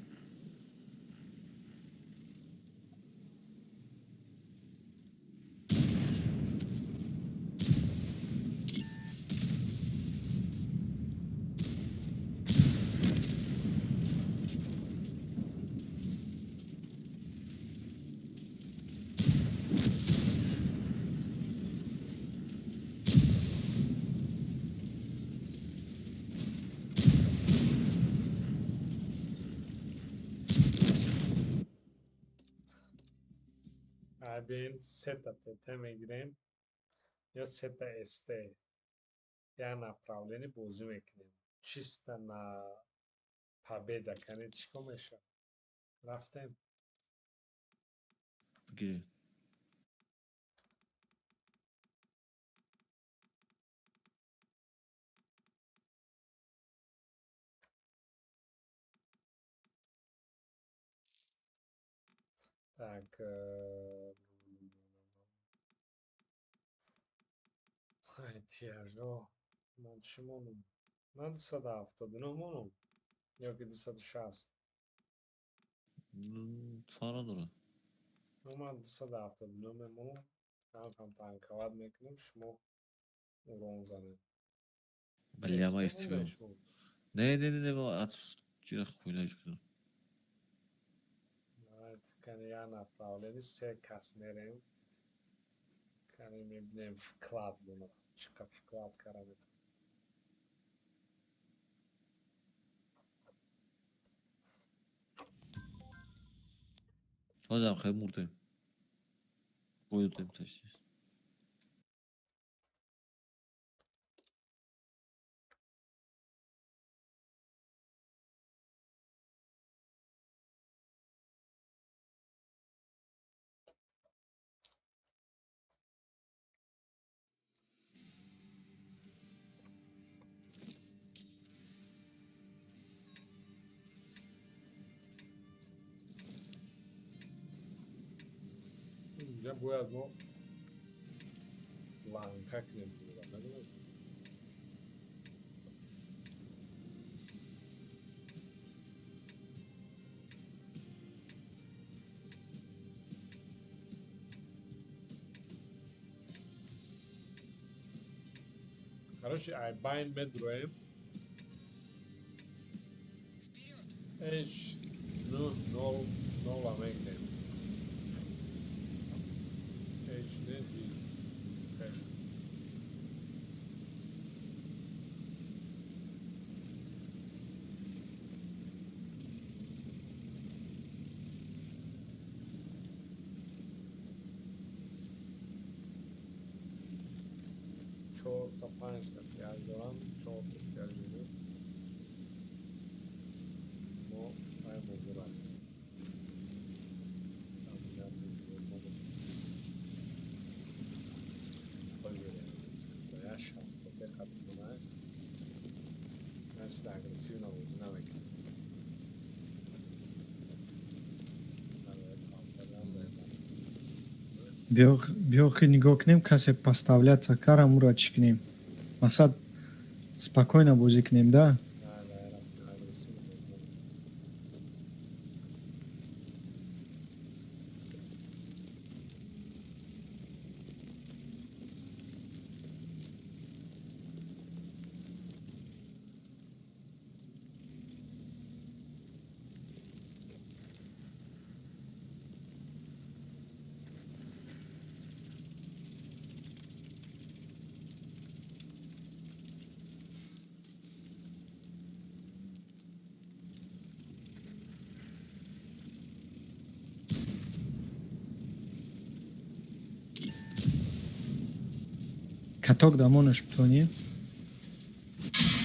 Биёем сета ТТ мегирем ё сета СТ. Як направление бозӣ мекунем. Чисто на победа. Кане чӣ кор мешавад? Рафтем. Бигирем. Так, ай, тияжо. Ман чӣ монум? Ман 279 монум? Ё ки 260? Фарқ надорад. Ну, ман 279 мемонам. Кам-кам танковать мекунем, шумо урон занед. Бля, ма СТ истифода. мондаи шумо? Не, не, не, не, ма ат чира хуйна кунам. Кани як направление се кас мерем. Кани мебинем вклад монад. Чӣ қадр вклад кара метавонем. Ҳозирам хеле мурдем. Боёдем ташти. Инҷа бояд мо ланка кунем, медонед? Короче, ай байн медроем. H 0 0 0 мегирем. H Н D. Х. Чорта панҷта тияж дорам, чорта тияж дорам. Мо ай мозурам. Комбинация зиёд надорем. Бигирем. Я шаста дақиқа бимонад. Значит, агрессивно бозӣ намекунем. Биё хи нигоҳ кунем, касе поставляться кара мура чӣ кунем. Мақсад спокойно бозӣ кунем, да? Не, не, агрессивно бозӣ намекунем. Каток дамонаш битонӣ. Гусеница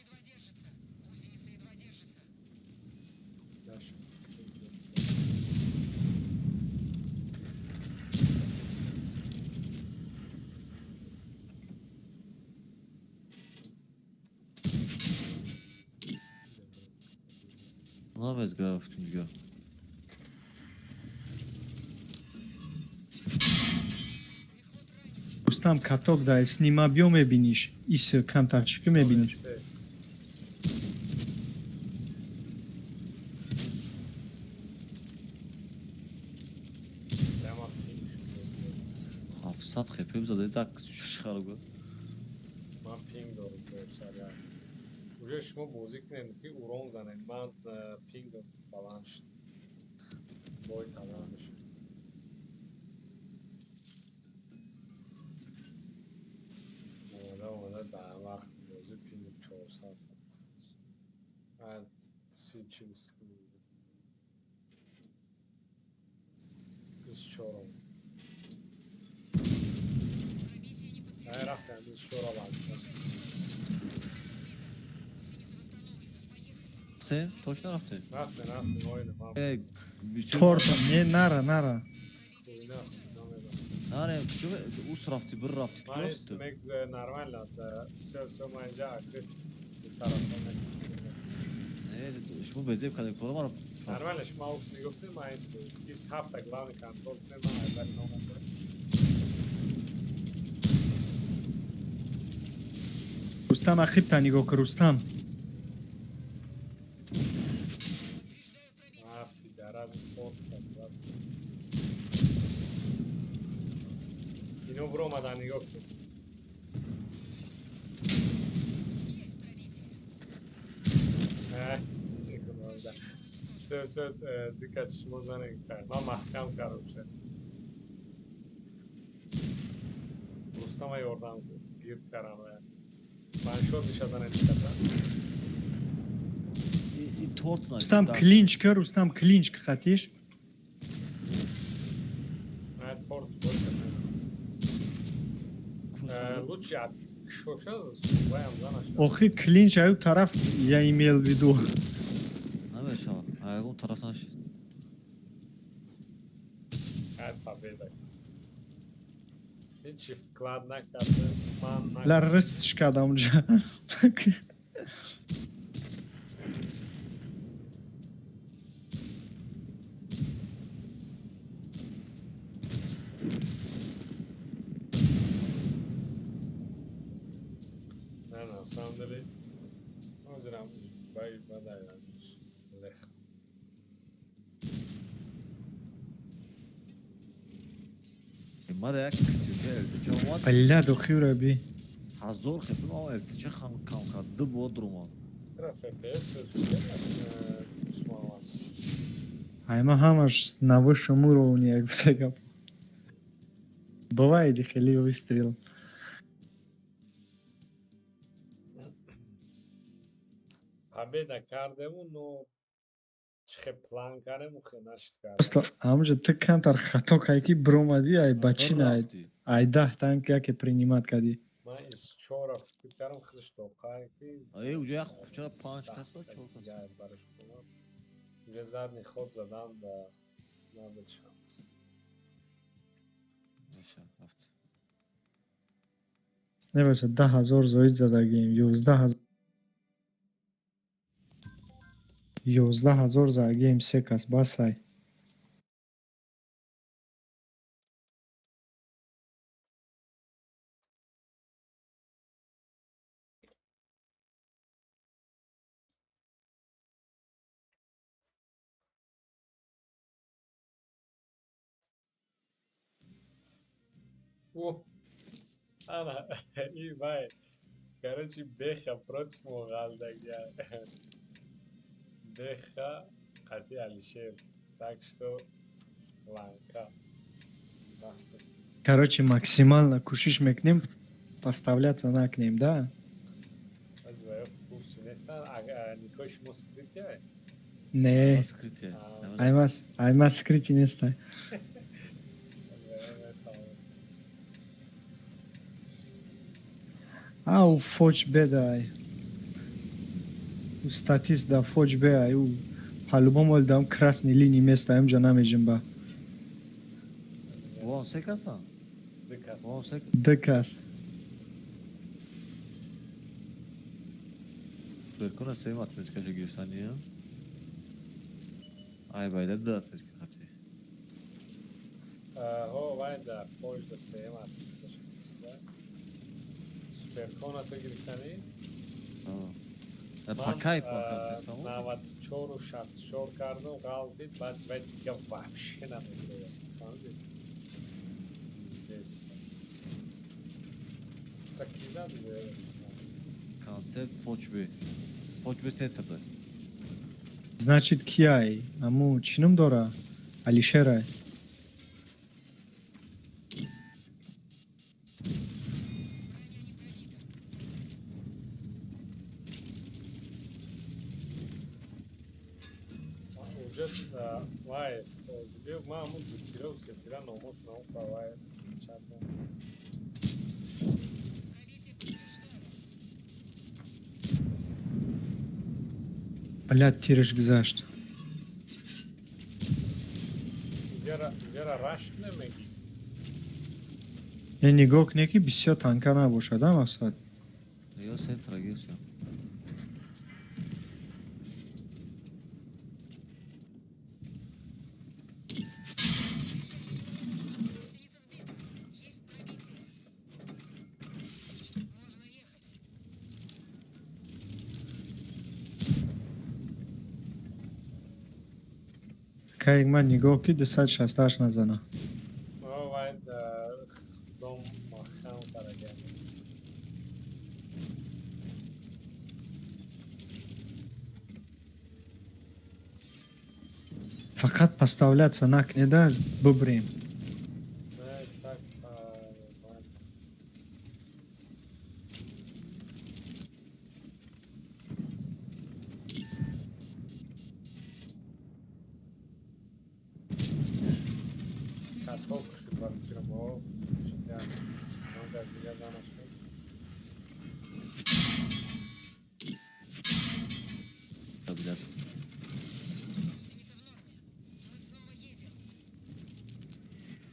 едва держится. Гусеница едва держится. Наша. Намезга рафтим дига. Мехвод ранен. Рустам, каток да снима, биё, мебиниш. Ис камтар чӣ ки мебиниш. Прямо пинг шуд. 700 хп задаи, так шихарго. Ман пинг дорам 400. Уже шумо бозӣ кунед, ки урон занед. Ман пинг баланд шуд. Бой тамом мешуд. Омада, омада, дар вақти бозӣ пинг 400. Баъд 30-40 секунд. 24-ум. Пробитие не Ай, подтверждено. рафтем, 24 банд. Гусеница восстановлена. Поехали. Рафтем? Точно рафтем? Рафтем, рафтем, оина ман. Э, Тортом не, нара, нара. Хуйна, намедонам. Наре, куҷо ус рафти, бир рафти, куҷо Ман рафти? мек нормально, все, все, ман инҷа акрит тарафа. Не, шумо безеб кардем, кора маро. Нормально, шумо ус нигоҳ кунед, ман ис ҳафта главный контрол кунед, ман айбари номам. Рустам, ақибта нигоҳ кун, Рустам. Подтверждаю пробитие. А, пидараз, форт кард. Ино биромадан, нигоҳ кун. Есть пробитие. Все, все, дикат, шумо занед кард. Ман маҳкам кардам ша. Рустама ёрдам кун. Гирд кардам. Ваншот мешаданед диката. И торт на. Рустам, клинч ка, Рустам, клинч ка хатиш. Ман торт боша. Лучше от шоша суваям занаша. Охи, клинч аю тараф я имел в виду. Намешава. А ягон тараф нашид. Ай, победа. Ҳичи вклад накарда, ман Ла рыстш кардам унҷа. Не, на самом деле, ҳозирам бай бадай лех. Мада як ЛТЧ омад. Бля, дохира би. 1000 хп ма ЛТЧ кам кард. Ду бор дуромад. Чера FPS чера? Айма ҳамаш на высшем уровне, як гуфта гап. Бывает хеле выстрел. Победа кардему, но чихе план кардему, хе нашид кардем. Просто ҳамҷа ту камтар хато кай, ки биромадӣ, ай ба чи на, ай 10 танк яке принимать кардӣ. Ман из чора фикр кардам, худаш тоқай ки. Э, уже як чора панҷ кас буд, чор кас. Бараш кунам. Уже задний ход задам, да набуд шанс. Наша, рафт. Небошад, 10 000 зоид задагем, 11 000 задагем, се кас басай. О, ана, и вай. Короче, Беха против Муғалдагя. Беха қати Алишер. Так что ланка. Короче, максимально кӯшиш мекунем, поставляться накунем, да? Аз вай в курсе нестан. Никои шумо скрытие? Не. Скрытие. Аймас, аймас скрытие нестай. А ӯ фоч бедай. Ӯ статист да фоч беай. Ӯ по-любому ол дам красный линии места ҳамҷа намеҷимба. Вон се касан? Ду кас. Вон се. Ду кас. Беркуна сеюм отметкаша гирифтания. Ай байда да отметка хати. Ҳо, вай да фоҷ да сеюм отметкаша гирифта. Суперконата гирифтанӣ? А. По кайфу кардесам. 94-64 кардам, ғалтид, баъд вай дига вообще намекунад. Фаҳмидӣ? Пиздец. Та ки зад? Концепт фочбе. Фочбе центрда. Значит, кияй? Аму чӣ ном дора? Алишерай. Броня не пробита. Уже вай фоҷбе ма ҳамун дутирау сетира номош наупа вай чат. Пробитие подтверждаю. Блядь, тираш гузашт. Иҷара рашк намегӣ? Е, нигоҳ кунед, ки бисёр танка набошад, а мақсад. Ё центра гирифтам. Гусеница сбита. Есть пробитие. Можно ехать. Кай ман нигоҳ ки 268 назана. О, вай дом маҳкам караган. Фақат поставляться накунеда, бубрем. Не, так нормально. Каток шуд ба фикрам, о, чида. Он кас дига занаш шуд. Блядь. Гусеница в норме. Мы снова едем. Есть пробитие.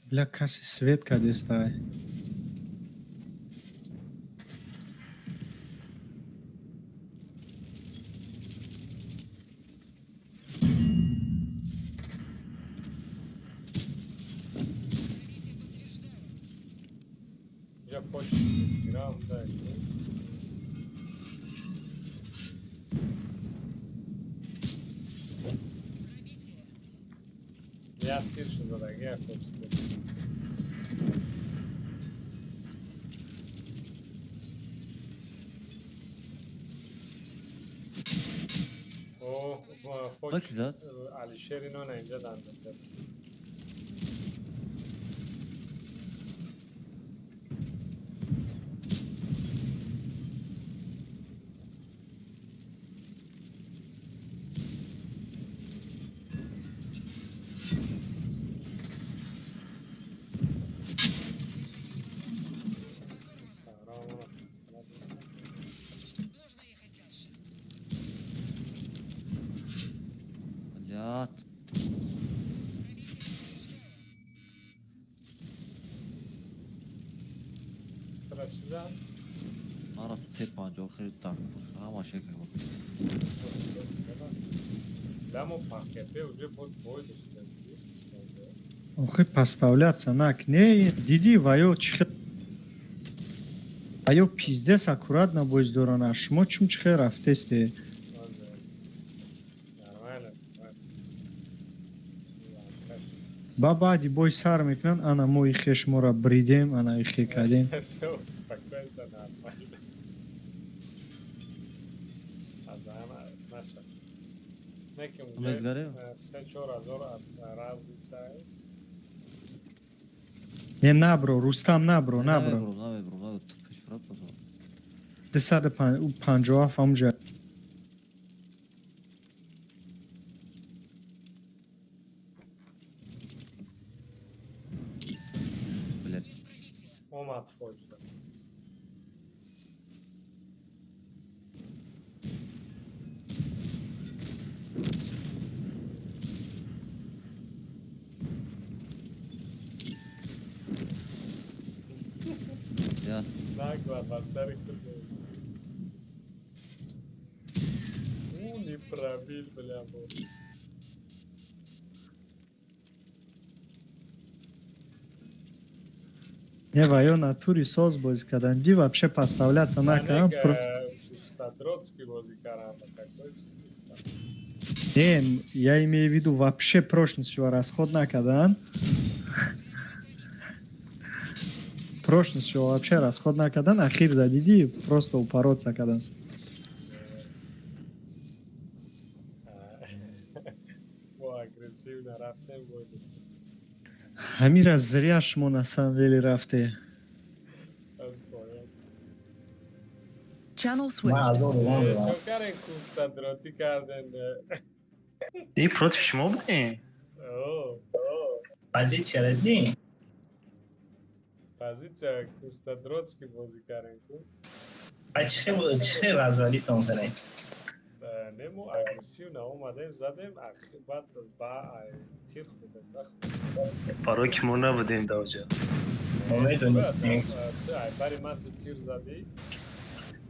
Бля, каси свет кадестай. Пробитие подтверждаю. Инҷа фоҷ гирам да. Пробитие. Як тирша задаги, як фоҷ. О, фоҷ. Баки зад? Алишер ино на инҷа данҷа. Можно ехать дальше. Блядь. Пробитие подтверждаю. Тра чӣ зад? Мара Т50 хеле дар ҳама шекл буд. Дамо пакете уже под бой дошта. Охи, поставляться накне, диди ваё чӣ ваё пиздес аккуратно боз дорана. Шумо чум чӣ хел рафтесте? Нормально. Ба баъди бой сар мекунанд, ана мо ихе шуморо бридем, ана ихе кардем. Всё, успокойся, нормально. Азана наша. Неким Мезгарем? 3-4 ҳазор разница. Не, набро, Рустам, набро, набро. Намебурам, намебурам, намебурам. Ту пеш брат бозор. 257 ҳамҷа. Блядь. Омад фоҷда. Я. Нагла ба сари худ. У, не пробил, бля, бо. Не, ва ё натури соз бозӣ кардан. Ди вообще подставляться накардан. Пустодротский бозӣ кардан, какой? Не, я имею в виду, вообще прочность расход накардан. Прочность вообще расход накардан, ахир задиди, просто упороться кардан. Бо агрессивно рафтем, бой. Ҳамира зря шумо на самом деле рафте. Аз поён. Channel Ман switched. азор урон дорам. Чо карен, кустадротӣ карден? И против шумо будем? О, Позитсияра дидем? Позиция кустадротский бозӣ кардем ку. А чӣ хел развалитон кардем? Не, мо агрессивно омадем, задем, ахир баъд ба тир хӯрдем, нахӯрдем. Барои ки мо набудем даоҷа. Мо медонистем. Ту ай бари ман ту тир задӣ.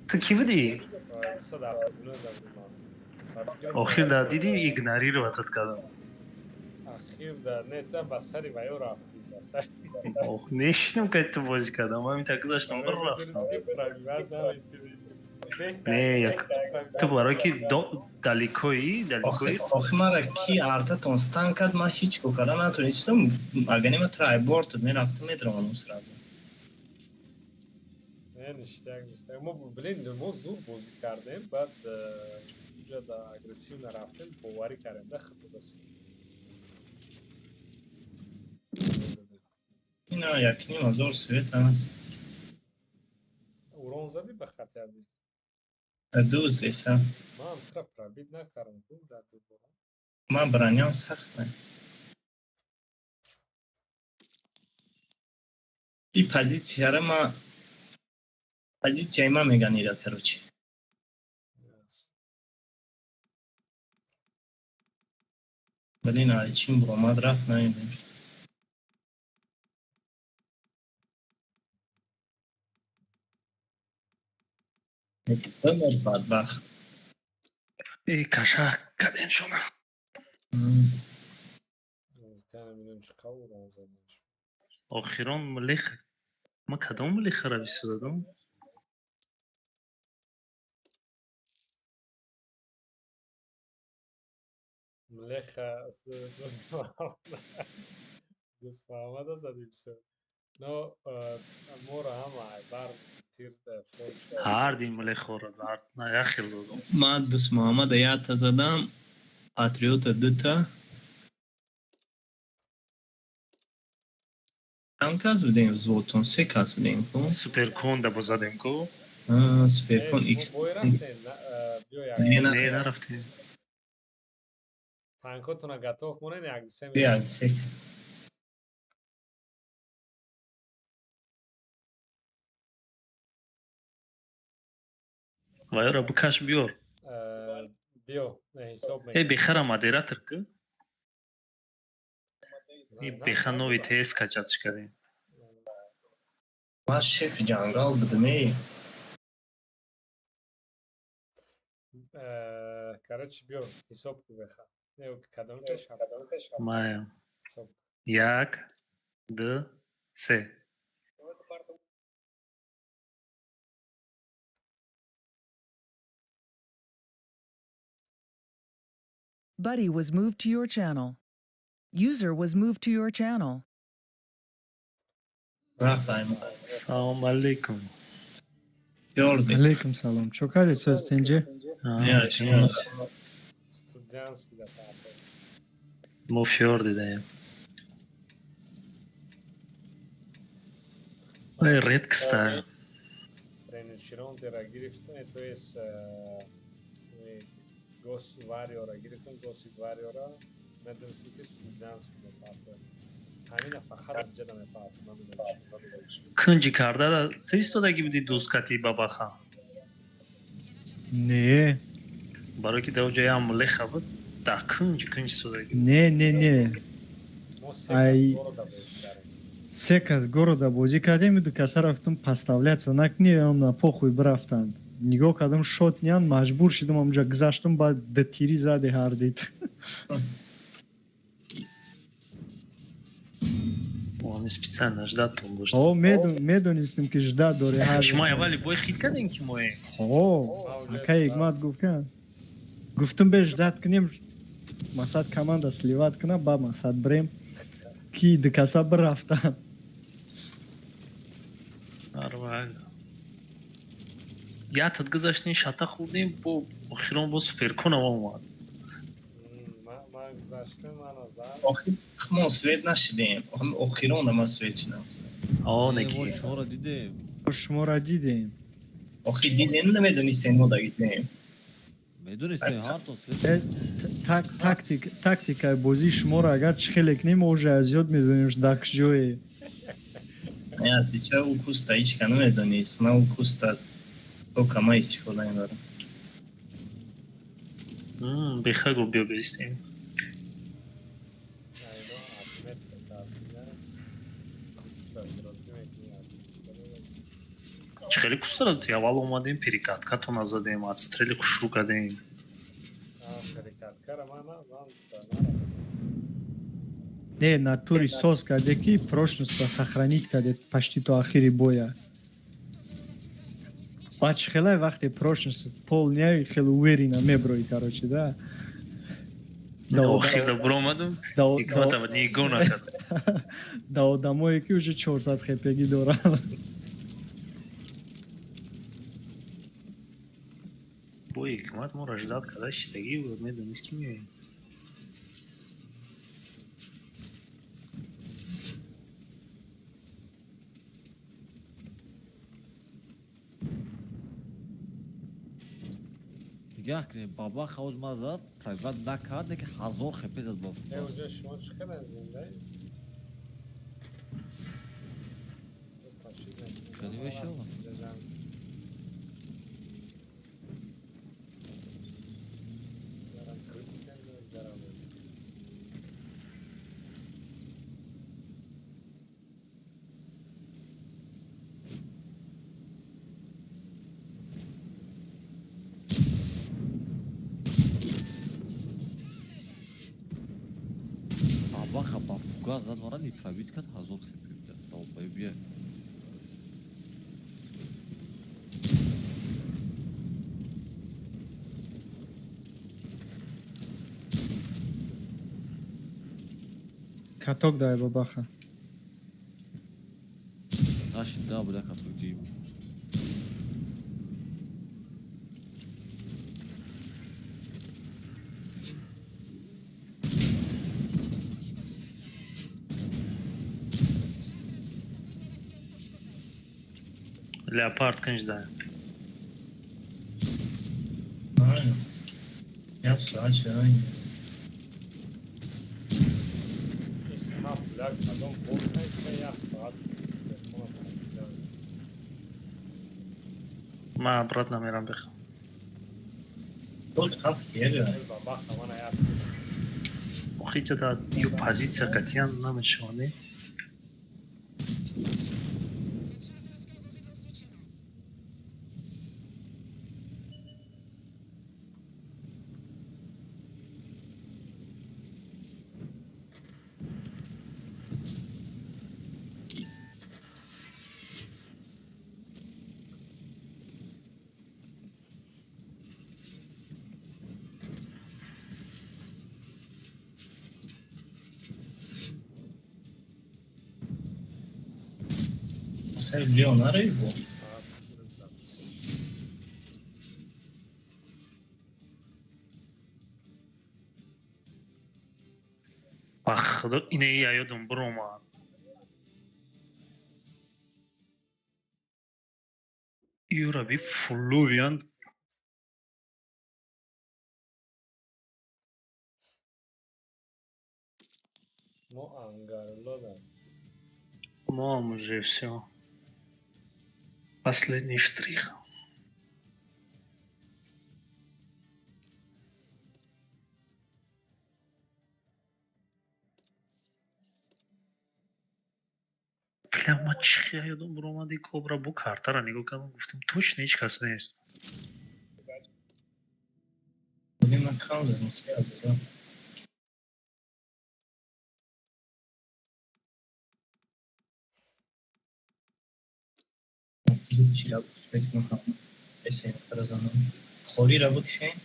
Ту кӣ будӣ? 179 забудам ман. Охир да дидӣ, игнорировать кардам. Ахир да не, та ба сари ваё рафтӣ, ба сари. Ох, нешинам, ка ту бозӣ кардам, ман так гузаштам, бір рафтам. Не, як ту барои ки далекои, далекои. Охи мара ки артатон стан кард, ман ҳеҷ ко карда натонистам. Агар нема трайборд мерафтам, медравонам сразу. Не, ништяк, ништяк. Мо, блин, мо зуд бозӣ кардем, баъд уҷа да агрессивно рафтем, боварӣ кардем, да худо даст. Ина 1500 свет аст. Урон задӣ ба хатяби? Ду зеса. Ман тра пробить накардам ку дар дубора. Ман броням сахта. И позитсияра ма позитсияи ман меган ира, короче. Блин, ай чин буромад рафт, намедонам. Бимир, бадбахт. Э, каша кадем шума. Кана медонам чӣ қабул урон задем. Охирон млех. Ма кадом млехара бисо дадам? Млеха Дусмаҳамада задӣ бисо. Но моро ҳама ай бар тир фоҷ. Ҳар дин млехора, ҳар на як хел задам. Ман Дусмуҳаммада якта задам, Патриота дута. Чанд кас будем взводтон? Се кас будем ку? Суперкон да бо задем ку? А, Суперкон Ш X. бой рафтем, биё як. Не, на. Не, нарафтем. Танкотона готов монен, як се. Як сек. Вайора бикаш, биёр. Биё, ҳисоб. Э, бехара модератор ку? И беха нови ТС качатш кардем. Ман шефи ҷангал будам, эй. Короче, биё, ҳисоб ку, беха. Не, кадом шаб? Маям. Ҳисоб. Як, ду, се. Buddy was moved to your channel. User was moved to your channel. Рафт ай ма. Салом алейкум. Ёрди. Алейкум салом. Чо кардед, соз тинҷе? Яш, яш. Студентский да папа. Мо фёр дидаем. Ай, редкость. Риночеронтера гирифтам, то есть Гос Вариора гирифтам, Госи Вариора, медонистем, ки Суджански мепартояд. Ҳамина фақат инҷа намепартом, намедонам. Кунҷи кардара ту истодаги будӣ, дӯсткати бабаха? Не. Барои ки дар ҷои ям леха буд, дар кунҷи кунҷ истодаги. Не, не, не. Мо се Ай. кас города бозӣ кардем. Се кас города бозӣ кардем, ду каса рафтум поставляться накни, он на похуй бирафтанд. Нигоҳ кардам, шотнян, маҷбур шидам, ҳамҷа гузаштам, баъд дтири заде ҳардид. Мо специально ждать тон дошт. О, медонистем, ки ждать дори ҳар. Шумо аввали бой хит кардем, ки моем. О, акай Ҳикмат гуфт, гуфтум, бе ждать кунем, мақсад команда сливать куна, ба мақсад бирем, ки ду каса бирафтанд. Нормально. Ятад гузаштем, шата хӯрдем, бо охирон бо суперконам омад. Ман гузаштам, мана зад. Охир мо свет нашидем. Охирон ма свет шидам. О, Не, неки. мо шуморо дидем. Шуморо дидем. Охир дидем, намедонистем, мо дагидем. Медонистем, ҳартон свет. Тактикаи бозии шуморо агар чӣ хеле кунем, мо уже аз ёд медонем, дар ҷое. Не, отвечаю, ӯ куста ҳичка намедонист. Ман ӯ куста то кама истифода мебарам. Беха гу, биё бистем. Айно отметка тарсида. Куста дроти мекунӣ, отметка. Чӣ хеле кустара ту аввал омадем, перекаткатона задем, отстрели хушрӯ кардем. А, перекаткара ман ман нарафтам. Не, натури соз карде, ки прочностьро сохранить карде почти то охири боя. Баъд чӣ хелай вақте прочность полная, хеле уверенно меброи, короче, да. Охирда биромадам, ҳикматам нигоҳ накардам. Да одамое, ки уже 400 хпги доранд. Бо ҳикмат моро ждать карда шистагӣ буд, медонист, ки меоем. Нигоҳ кунем, баба хавз ма зад, пробивать накард, неки 1000 хп зад ба. Э, уже шумо чӣ қадар зиндаед? Ташид мекунем. Хеле мешавад. Инҷа ҷанг. Жарам крутитен, жарам. Бабаха ба фугас зад мара, не пробить кард, 1000 хп буда. Долбоеб бия. Каток дай, бабаха. Нашид да буда каток дим. Леопард кунҷ да. Правильно. Як соат шуда. Исма фляг кадом бот ка як соат телефона пухтидан. Ман обратно мерам, беха. Тот ҳафт ера. Бабаха мана як чиз. Охи ҷа да ю позиция катиян намешавад, не? Ландшафтовская возле исключено. Сар Леонаро бу. Соат 14. Ба худо, ине я ёдам биромад. Юра би фуллувиян. Мо ангарилодам. Мам уже всё. Последний штрих. Бля, ма чӣ ёдам буромади, кобра бу картара нигоҳ кардам, гуфтам, точно ҳеҷ кас нест. Ман кам задам, 3000. Чила успеть кунам. Эсен занам. Холира бикшен.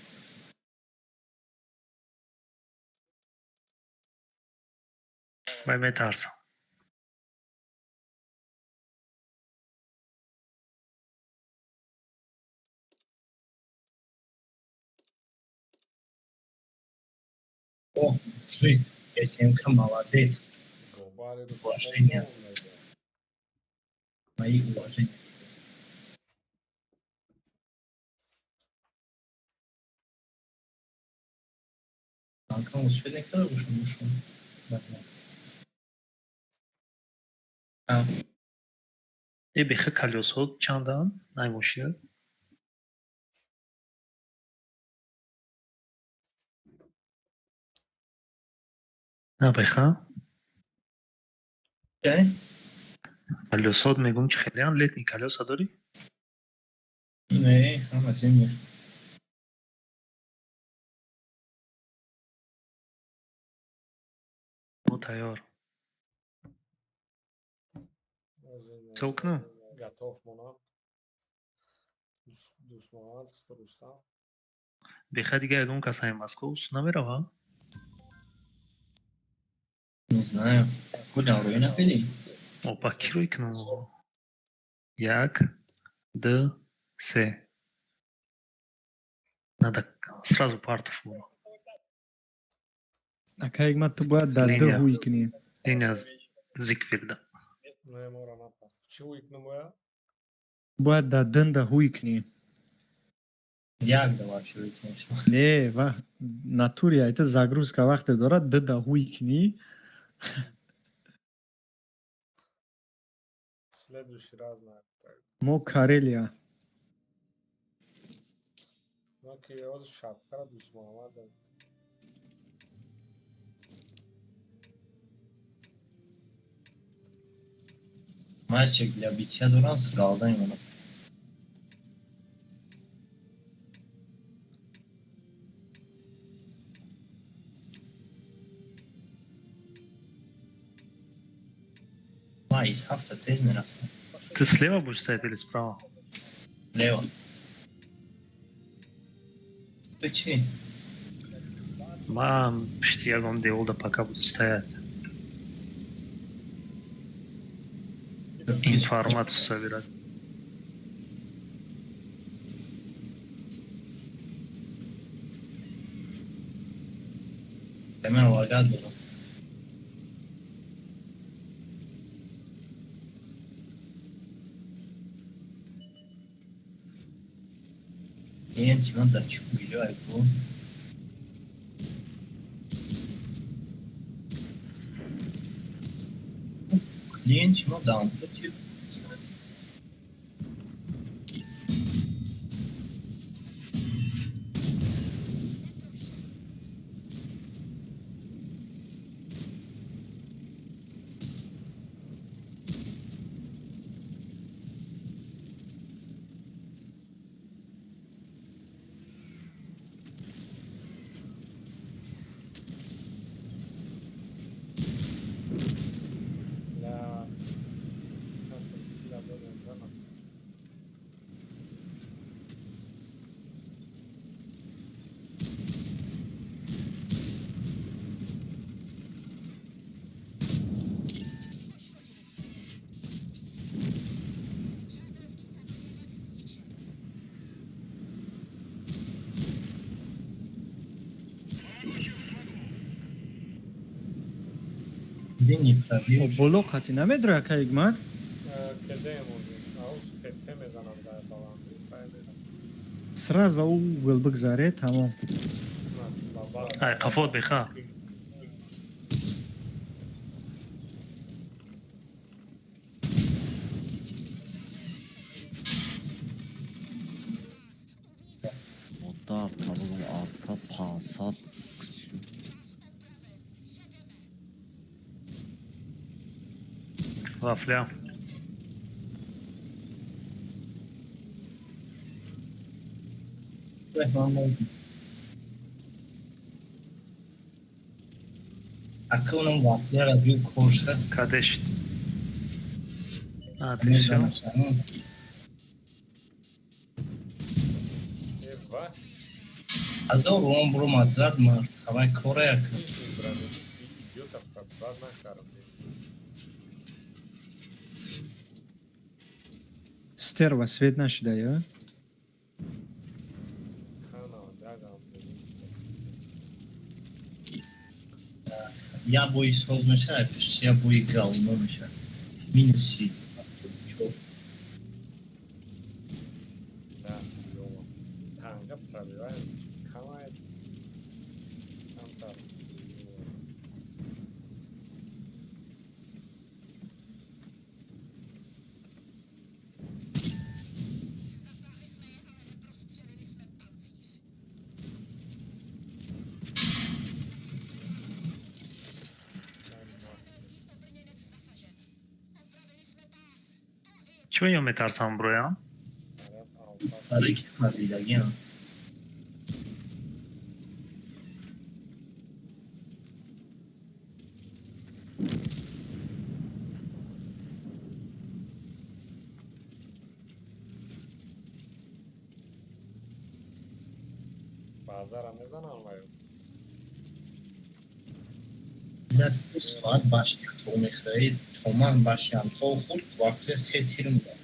Вай метарсам. О, мужик, СМК молодец. Гобари. Уважение. Мои уважения. Танкам успеть некарда бошам бошум. Е, беха колёсҳо чандаанд най мошина? На беха? Ча? Колёсҳот мегум, чӣ хелеам, летний колёса дорӣ? Не, ҳама зимний. Мо тайёр. Всё кунам? Готов монам. Дусмоҳамад, Рустам. Беха, дига ягон кас ҳай Москва намерава? Не знаю. Куда рӯй накардӣ? Опа, кӣ рӯй кунам? Як, ду, се. Надо сразу партов мо. Ака Ҳикмат, ту бояд дар ду Линия. ҳуй кунӣ. Линия Зигфилда. Не, мора напарт. Чӣ ҳуй кунам бояд? Бояд дар дында ҳуй кунӣ. Як да вообще конечно. Не, ва натури айта загрузка вақте дорад, дыда ҳуй кунӣ. Следующий раз на. Мо Карелия. Мо ки ҳозир шапкара Дусмоҳамад. Мальчик для битья дорам с галдай мона. Ма из ҳафта тез мерафтам. Ты слева будешь стоять или справа? Лево. Ту чӣ? Ман пишти ягон деволда пока буду стоять. Информацию собирать. Ман лагат дорам. Клиенти ман дар чӣ куҷо айбо? Клиенти мо дар онҷо ти. Ля. Ҳастам, ля додем, занам. Шадрский, огнемет свечи. Помогу, чем смогу. Линии пробил. Боло қати намедрои, ака Ҳикмат? Кедем озир. Аус ПП мезанам дар баландӣ. Сразу угол бигзаре, тамом. Ай, қафот беха. Модар табугум арта 500. Вафля. Акунам вафляра ду корша. Кадешт. А, ты всё? Азор он бромад зад мард. Ҳавай кора як. Стерва свет нашида, ё? Я бои соз мешавад, я бои гално мешавад. Минуси 74. Да, танга пробиваем, камает. Там. Zasáhli jsme je, ale neprostřelili jsme pancíř. Přátelský obrněnec zasažen. Opravili jsme pás. Pohyb. Чӣ ё метарсам броям? Барои ки фарзидагиам. Базара мезанам ваю. Як ду соат башня то мехӯрӣ, томан башням то хурд вақте се тир мудам.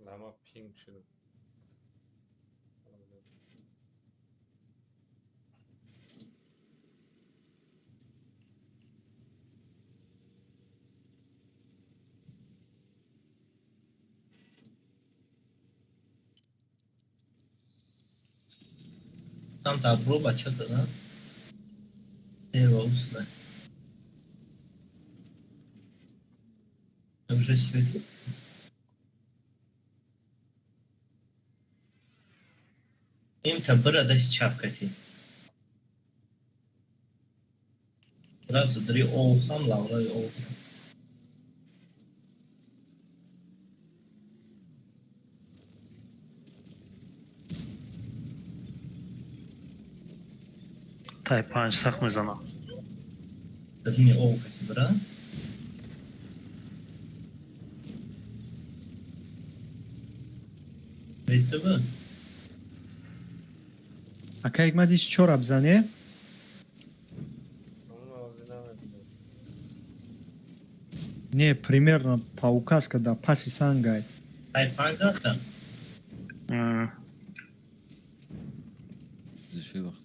Нама пинг шудам. Там добро бачата, да? Ева, Уже светло. Имта бира даст чапкати. Сразу дри оухам, лавраи оухам. Тай панҷ сахт мезанам. Даруни оухати бира. Беттаба? Ака ҳикмат иш чора бзане? Не, примерно по указка да паси сангай. Ай панҷ зада? Зиши вақт.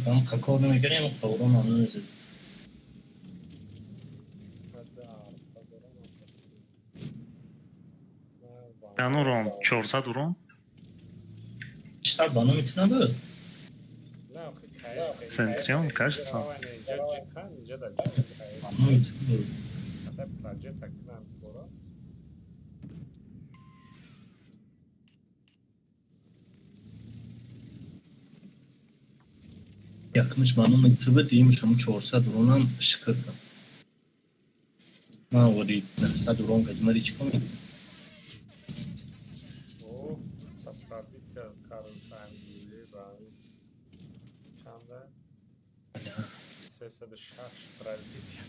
Там какор намекунем, қаврон ам намезад. Чанд урон? 400 урон? 600 ба номи ту набуд? Центрион, кажется. Ба номи ту буд. Якумш ба номи ту буд, дуюмш ҳамун 400 уронам шукр кун. Ман вори 900 урон кардим, мари чӣ кор мекунӣ? О, па пробитие короче, ангулӣ ба ҳамин чанда? 306 пробитие.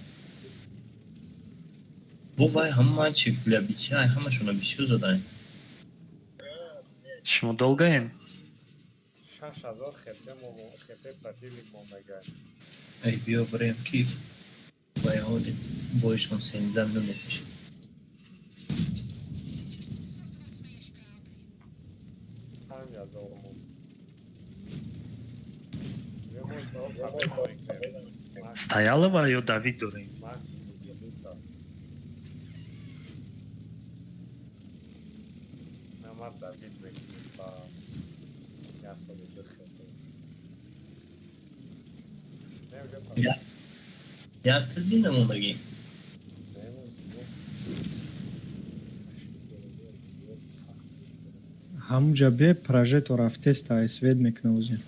Бо вай ҳама мальчик для битья, ҳамашона бисёр задаем. Шумо долгаем? 6000 хп мо, хп противник мондагай. Ай, биё бирем, ки вай ҳоли боишон 13 минут мекашид. 5000 монд. Ё мо победа мекунем. Стоялова ё Давид дорем? Максимум дута. На, ма Давид мекунем ба 102 хп. Не, уже Я як тизи намондагӣ. Не, мо зиёд. Зиёд сахт. Ҳамунҷа бе прожектор рафтеста, свет мекуна ози.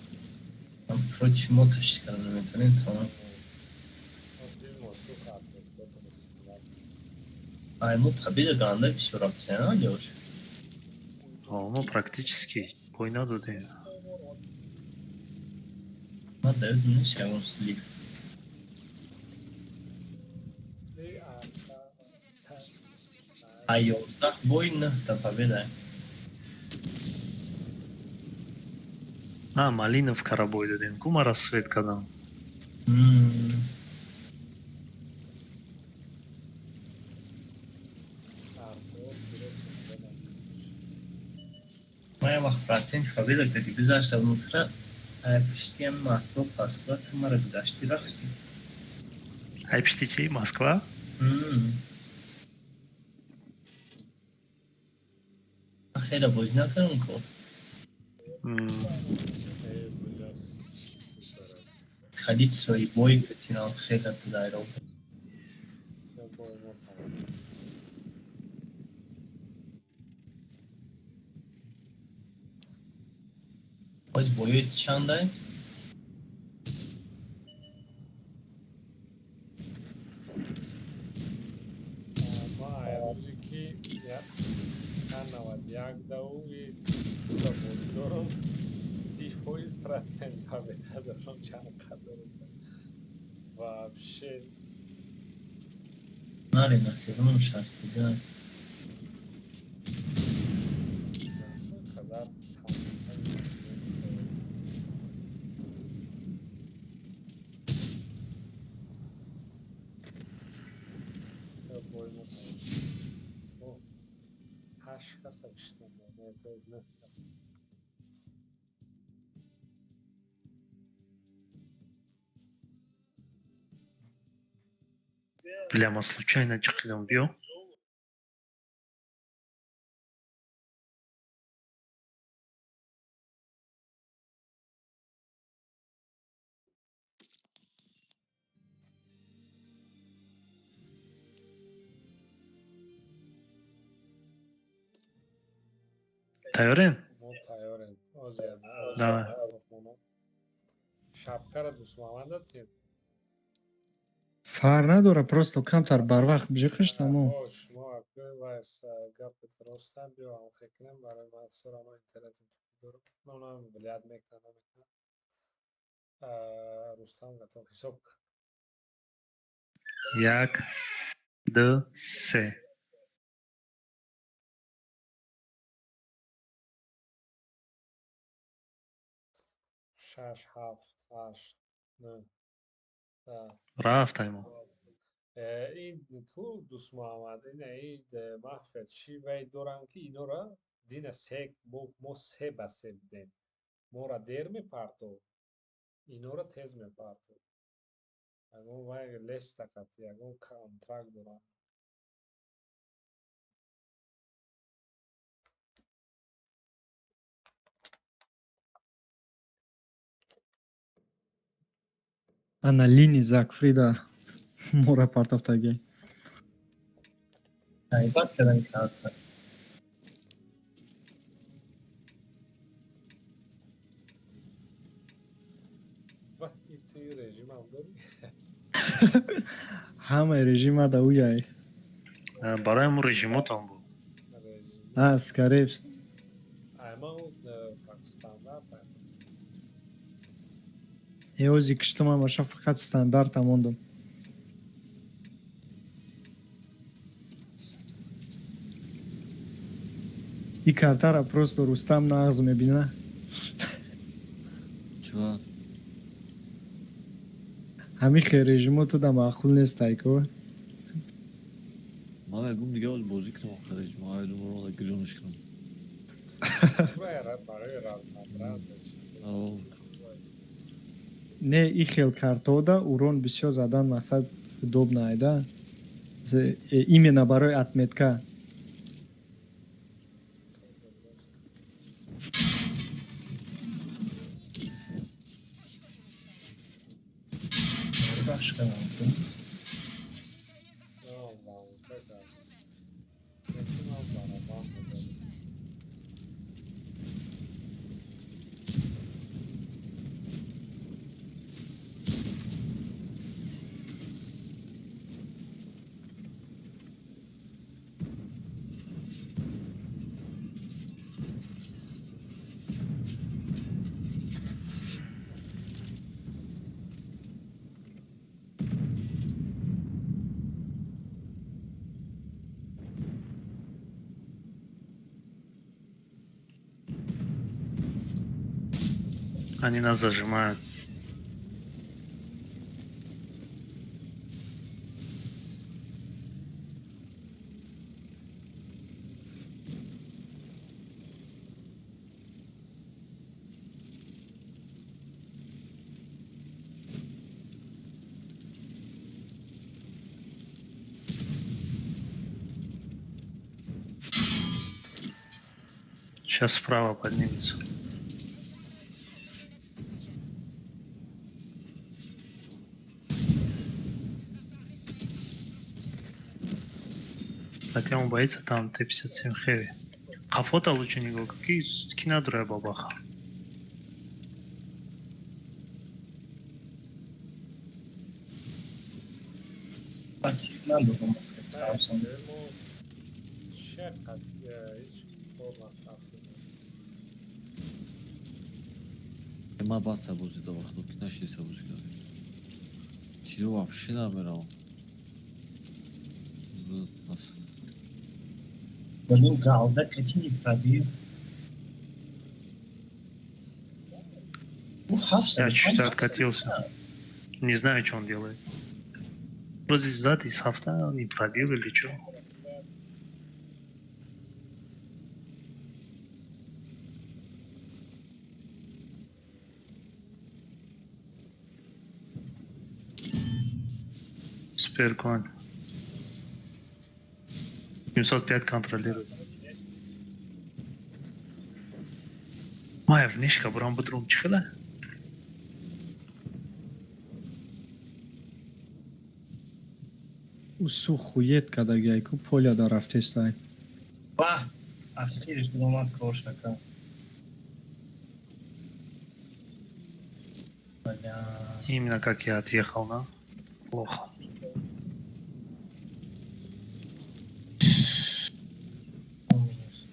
Против мо ташкил карда наметавонем, тамом. Дилмо сух отметкотро снимать. Ай, мо победа ганда бисёр рафтем, а, Лёш? О, мо практически бой надодем. Ман дар ёдам нест ягон слив. И а, та, Ай, 11 бой нӯҳта победа. На, Малиновкара бой додем, ку мара свет кардам. Артур, дуруст додам. Ман як вақт процент победа кардӣ гузашта внутра, ай пуштиам Москва, Москва, ту мара гузаштӣ, рафтӣ. Ай пишти чи? Москва? Ман хеле бозӣ накардам ко. Эй, бля, супер. Ходить свои бой катинал хеле туда ро. Всё, бой мо тамом. Боз боёи чандай? Ма ай рӯзе ки 91 даву и дута бозӣ дорам, 30% процент победа дорам, чанд қадр вообще. Наре, насибам 62. Қадар. Бой мо тамом. О, ҳашт каса киштем, не, то есть нӯҳ каса. Бля, ма случайно ҷиқидам, биё. Тайёрем? Мо тайёрем. Озия. Давай. Шапкара Дусмамада тим. Фарқ надора, просто камтар барвақт биҷиқиш, тамом. О, шумо акӯ вай гапет роста, биё ҳамхе кунем, барои ман всё равно интернетим дорам. Нонам влиять мекунад, намекунад. Рустам готов. Ҳисоб. Як, ду, се. Шаш, ҳафт, ҳашт, нӯҳ, 10. Рафтаймо. Ин ку Дусмуҳаммад, ина ин мафия чӣ вай дорам, ки инора дина се мо 3-3 будем. Мора дер мепартов, инора тез мепартов. Ягон вай леста қати, ягон контракт дорам. Ана лини Зак Фрида мора партофтагӣ. Ҳайбат кардан карта. Ва дорӣ? Ҳамаи режима да уяй. Барои мо режимотон буд. Режим. А, скорее Ай, ма стандарт. Эози киштуман баша, фақат стандарта мондум. И картара просто Рустам нағз мебина. Чува? Ҳамин хел режимо туда маъқул нестай ко. Ман мегум, дига оз бозӣ кунам, охир режимо айдумро гирёнш кунам. Барои разнообразие. Ао. Не, и хел картода урон бисёр задан мақсад удобно айда. Именно барои отметка. Бахш кардам. Лаунка кард. Метунам барабан бизанам. Они нас зажимают. Сейчас справа поднимется. Хотя он боится там Т-57 Хэви. А фото лучше не го. Какие кинодроя бабаха. Надорам. Мо чақад ҳеҷ кор натарсидем. Ма баса бозӣ да вақто ки нашиса бозӣ кардем. Тиро вообще намеравам. Бас. Блин, галда кати не пробил. Ну, ҳафт. Я чуть откатился. Не знаю, что он делает. Вроде сзади из софта не пробил или что. Суперконь. 705 контролирует. Моя внешка брам будрум чихила. Усу хует кадагиай ку поля да рафтестай. Баҳ, ахириш омад, кор шака. Бля. Именно как я отъехал, да? Плохо. Минус.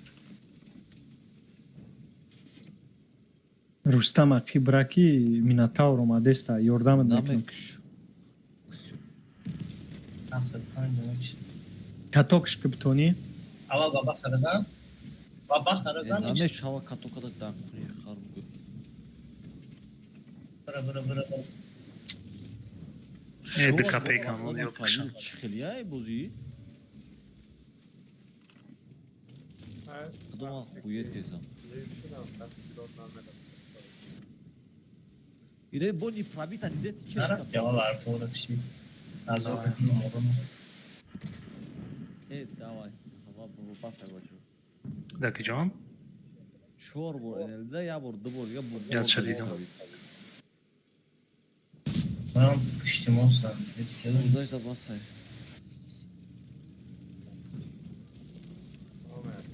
Рустам, ақи браки Минотавр омадеста, ёрдамат мекунам. Намекш. 75 мекши. Катокш киптонӣ. Аввал баба харазан. Баба харазан. Намешава катокада дар куни хар бугӯ. Бара, бара, бара, бара. Э, копейка, ну, ёпкаша. Чӣ хелияй бозӣ? Кадома хует кезам. Шудам, тақсирот намерасад. Ире бо не пробита дидеси че? Нарафти аввал артора киши. Азоб морум. Э, давай. Ҳава баса бачо. Так, идем? Чор бор НЛД, я бор, ду бор, я бор. Я чё дидам? Ман пушти мостам. Удаш да басай. Омад.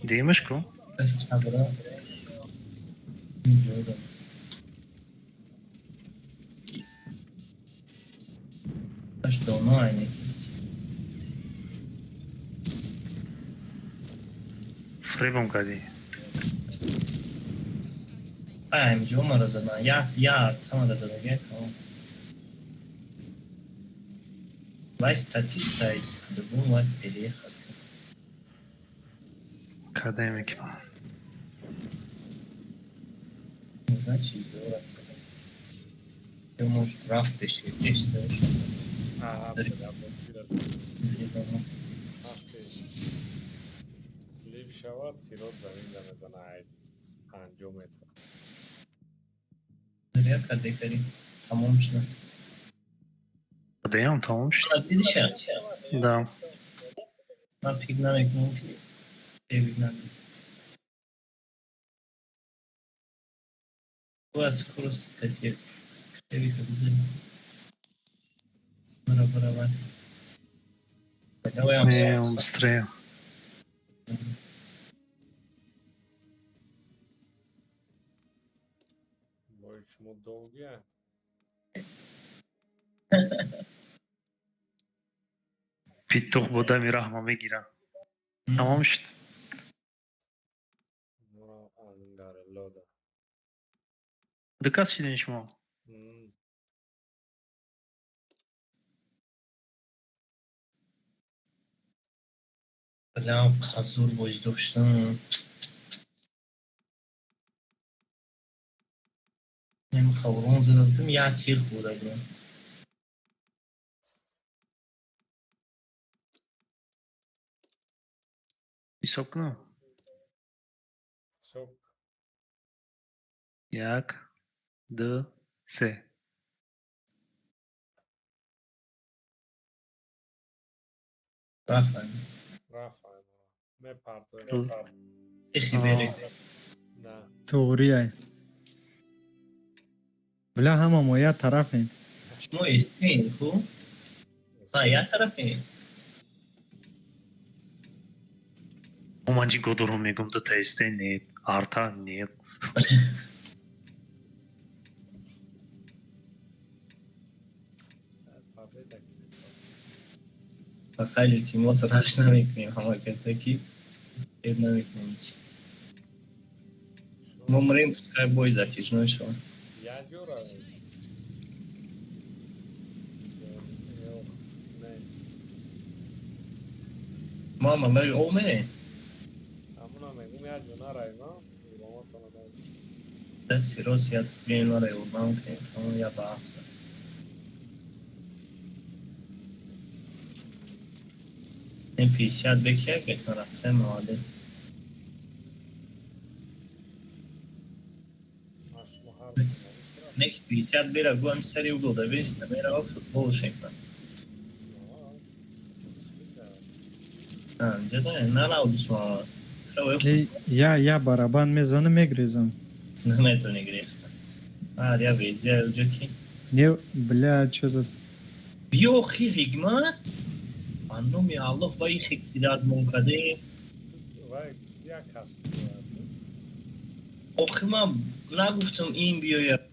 Димаш ку? Даст чабра. Инҷо да. Аш доно айне. Фребом кардӣ. Ай, инҷо маро задан. Я, я артама задан. Я кам. Вай статистай. Дубум вай переехал. Карда мекунам. Значит, дора. Ты можешь рафт беши, тесто. Аҳа, бля, бо тира зад. Ҳафте слив шавад, тирот замин мезана ай 50 метр. Зря каде тамом шуд. Даям, тамом шуд. Дидиша? Да. Ман фикр намекунам, ки Девид надид. Бояд скорость каси Девида бизанем. Бара барабар. Давай. Не, он быстрее. Бои шумо долгия. Петух бо дами раҳма мегира. Тамом шуд. Моро ангарелода. Ду кас шидем шумо. Бля, қазур боз доштам. Нем хаврон зада будам, як тир хӯрда будам. Ҳисоб кунам. Ҳисоб. Як, ду, се. Рафтам. Рафт, ай моро. Мепартоем. Ихи бере. На. Туғрияй. Бля, ҳама мо як тарафем. Шумо эстин, ху? А, як тарафем. Ман ҷи годоро мегум, дута исте нет, арта нет. Победа кунем. Ба хайр, илтимос, раш намекунем, ҳама касе ки успеть намекунем ҳеч. Мо мрем, пускай бой затяжной шавад. Як ҷо равем. Ё не. Мама, мо омере. Ҳамуна мегум, як ҷо наравем, а? Уроматона дай. Дасти рост як биёем, маро ёрдам кунем, тамом я ба ҳафта. Ин 50 беки як бетон рафтсем, молодец. Ма шумо ҳар ду Не ки 50 бера гӯ ам сари угол да беста мера футбол шекна. Инҷа да нарав дусмама. Э, я барабан мезанам, мегрезам. Наметони грехта. Ар я везя уҷо ки. Не, бля, чё за. Биё хи ҳикмат. Ба номи Аллоҳ ва ихи кидат каде. Вай як кас биёяд. Охи ман нагуфтам ин биёяд.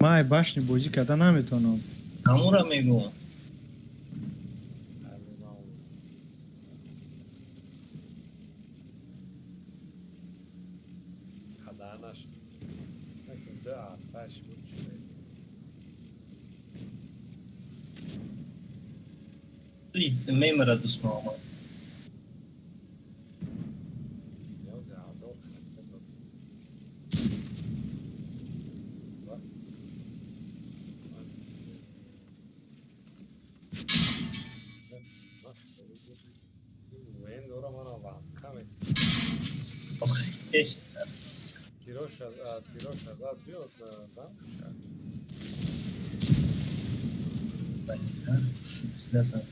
Ман ай башни бозӣ карда наметавонам. Ҳамура мегӯм. Али ман хаданаш. Накун ду арташ буд чӣ. Мемера дусмама. Ниёзи ҳазор хатта дод. Ва? Ин дора мана ванка мекунад. Охи еш. Тироша зад биёд зан. Лазам.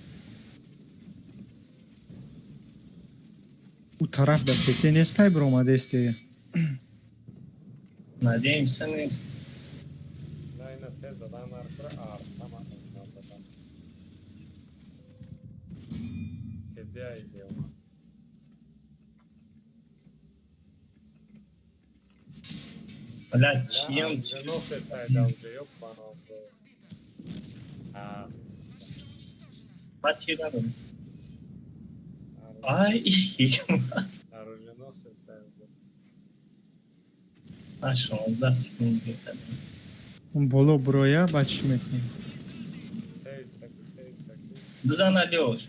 Ӯ тараф дар тете нестай, биромадесте. Надеемся, нест. На ина тез задан наркура артама ина задан. Где идем? Бля, чием? Оруженосец айда уже, ёбаного. А, Ма тир надорам. Ай, оруженосец айда. Ман 16 секунд гирифтам. Он боло буроя, баъд чӣ мекунем? Сейцаки, сейцаки. Бизан, Алёш.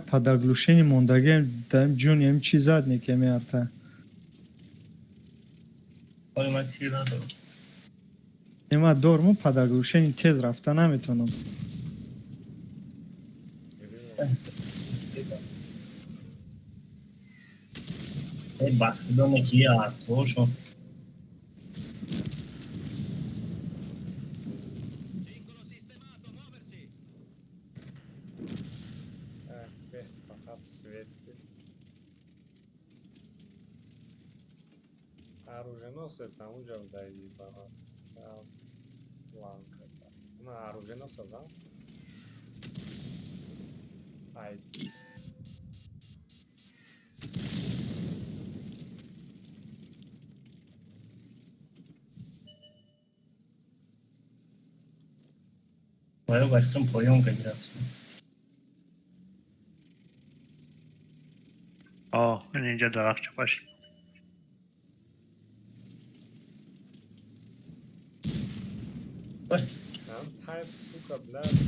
Под оглушение мондагиам, даем ҷони ам чи зад некеми арта. Ой, ман тир надорам. Нема дорму под оглушение тез рафта наметавонам. Эй, бастидоме ки я артошо. Так, бех, фақат свет. Оруженосец ҳамунҷо даи банат. Ланка. На, оруженосец, а? Ай. Ваё башкам поён гирифтам. О, инҷа дарахт чапаш. Там тайп, сука, блядь,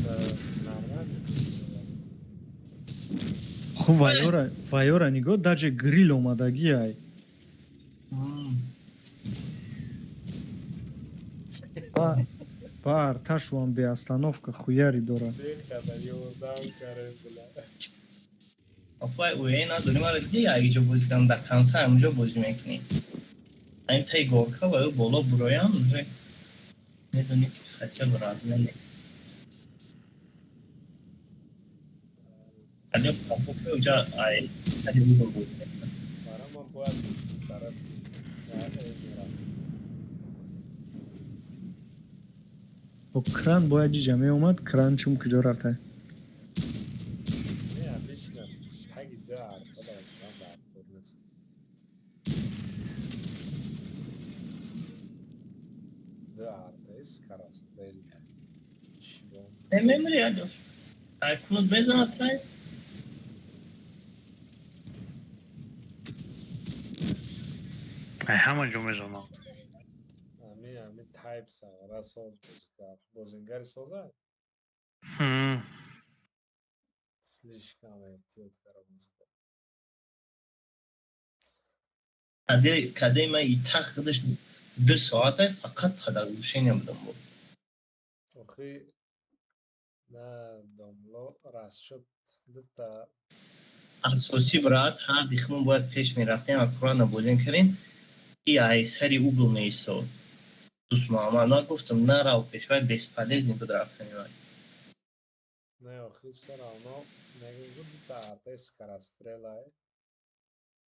нормально. Хуб, вайора нигоҳ, даже грил омадагӣ ай. Ба арташуам беостановка хуяри дорад. Бехада, ёрдам карем, бля. Охвай, уе надорӣ, мара диди, як ҷо бозӣ кардам, дар канса ҳамунҷо бозӣ мекунӣ. Айн таи горка ва ё боло буроям, уже медонӣ ки хотя бы размен. Алё капоки уҷа ай сари угол бозӣ мекунам. Бара ман бояд тарафи мерам. Бо кран бояд ҷиҷа меомад, кран чум куҷо рафта? Не, обычно таги ду арка дар кран дар кор нест. Ду арта скорострельная. Чего? Э, мемри, Алёш. Ай кунут мезанад тай. Ай ҳама ҷо мезанам. Ами тайп сара соз бозигар. Бозингари соза? Ҳм. Слишком эҳтиёт кара бозигар. Каде каде ма и тах худаш 2 соата фақат под оглушение будам бо. Охи на домло расчёт дута. Асосӣ, брат, ҳар дихмон бояд пеш мерафтем, аккуратно бозӣ мекардем. И ай сари угол меистод. Дӯст Муҳаммад, ман гуфтам, нарав пеш, вай бесполезный буд рафтани вай. Не, охи всё равно мегӯям, дута арта скорострелай.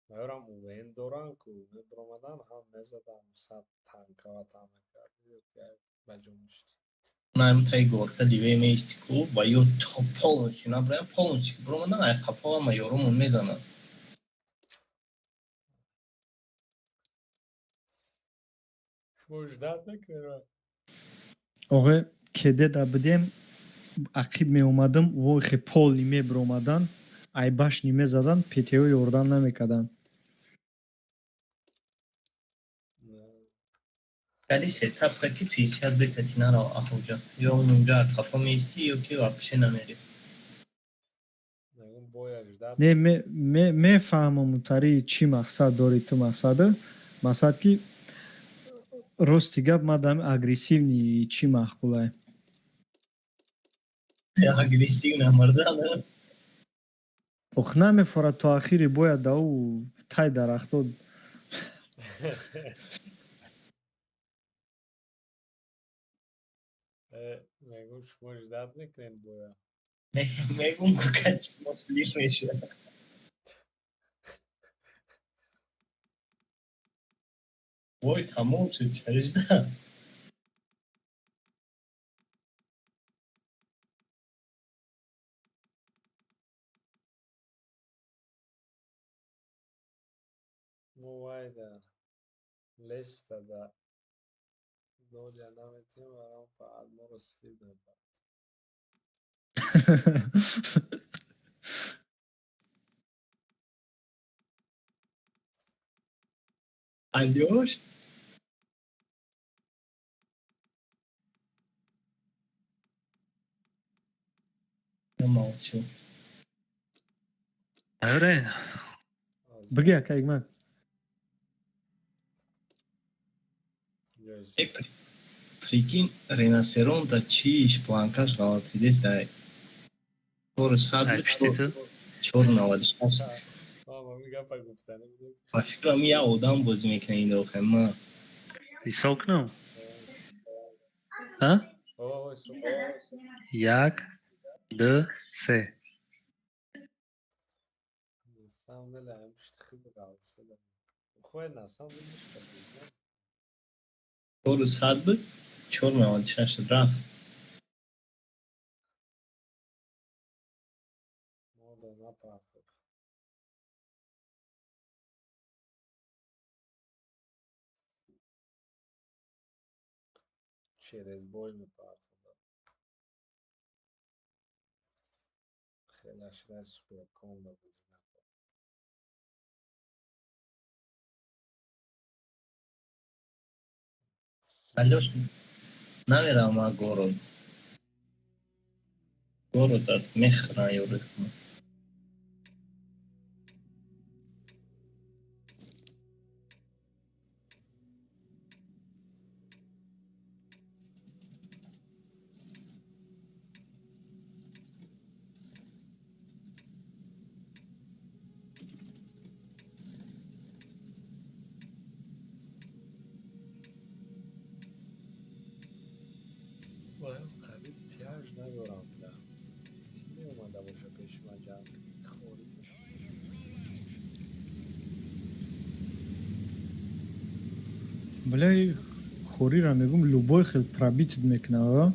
Маёрам УВН доран ку мебиромадан, ҳам мезадан, сад танкаватам мекард. Ба ҷо мешти. Наим таи горка диве меисти ку ва ё то полностью наброям, полностью ки биромадан, ай қафо ама ёрумон мезанад. Шумо ждать мекунед? Оғе, кедеда будем, ақиб меомадам, вохе полни мебиромадан, ай башни мезадан, ПТО ёрдам намекарданд. Не. Кали сетап кати 50 бекати нарав аҳуҷа. Ё унҷа қафо меисти, ё ки вообще намери. Мегӯм, бояд ждать. Не, мефаҳмам, тари чӣ мақсад дорӣ ту, мақсад ки рости гап мадам агрессивный чӣ маъқулай. Агрессивно мурдан. Ох, намефорад то ахири бояд да ӯ тай дарахто. Мегӯм, шумо ждать мекунед бояд. Мегум, кукач слив меша. Вой, тамом шуд, чажда. Мо вайда лестада доля наметиҳем, арам фақат моро слив мебарад. Алёш? Я молчу. Аре. Бигӯ, ака Ҳикмат. Э, прикинь, Ренасерон да чиш планкаш ғалатидест, чору сад. Ай, пишти ту. 4,96. Ман гапа гуфтанӣ будем. Ба фикрам, як одам бозӣ мекунад ин дохел ма. Ҳисоб кунам? А? Як, ду, се. На самом деле, ам пишти хуб ғалатида. Хуе, на самом деле, мешка. 400 буд, 4,96 шуд, рафт. Мода напартов. Через бой мепартода. Хеле шуда суперкомба бозӣ накард. Алёш, намеравам ман город. Городат мехӯрам ёрӣ кунам. Ман қариб тяж надорам, бля. Ки меомада боша пеши ман ҷанг хорӣ? Бля, хориро мегум, любой хел пробить мекунад, а?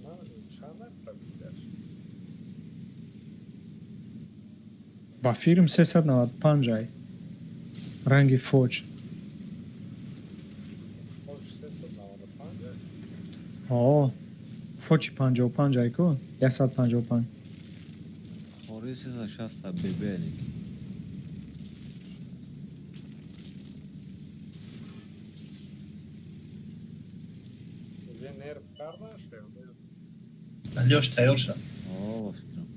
Намедонам, чанд пробитияш? Ба фирм 395 ай. Ранги фоҷ. Фоҷ 395? О, фоҷи 55 ай ку? 155. Хори 360 бебелик. Уже нерв карданш ё не? Алёш, тайёр шав. О, ба фикрам.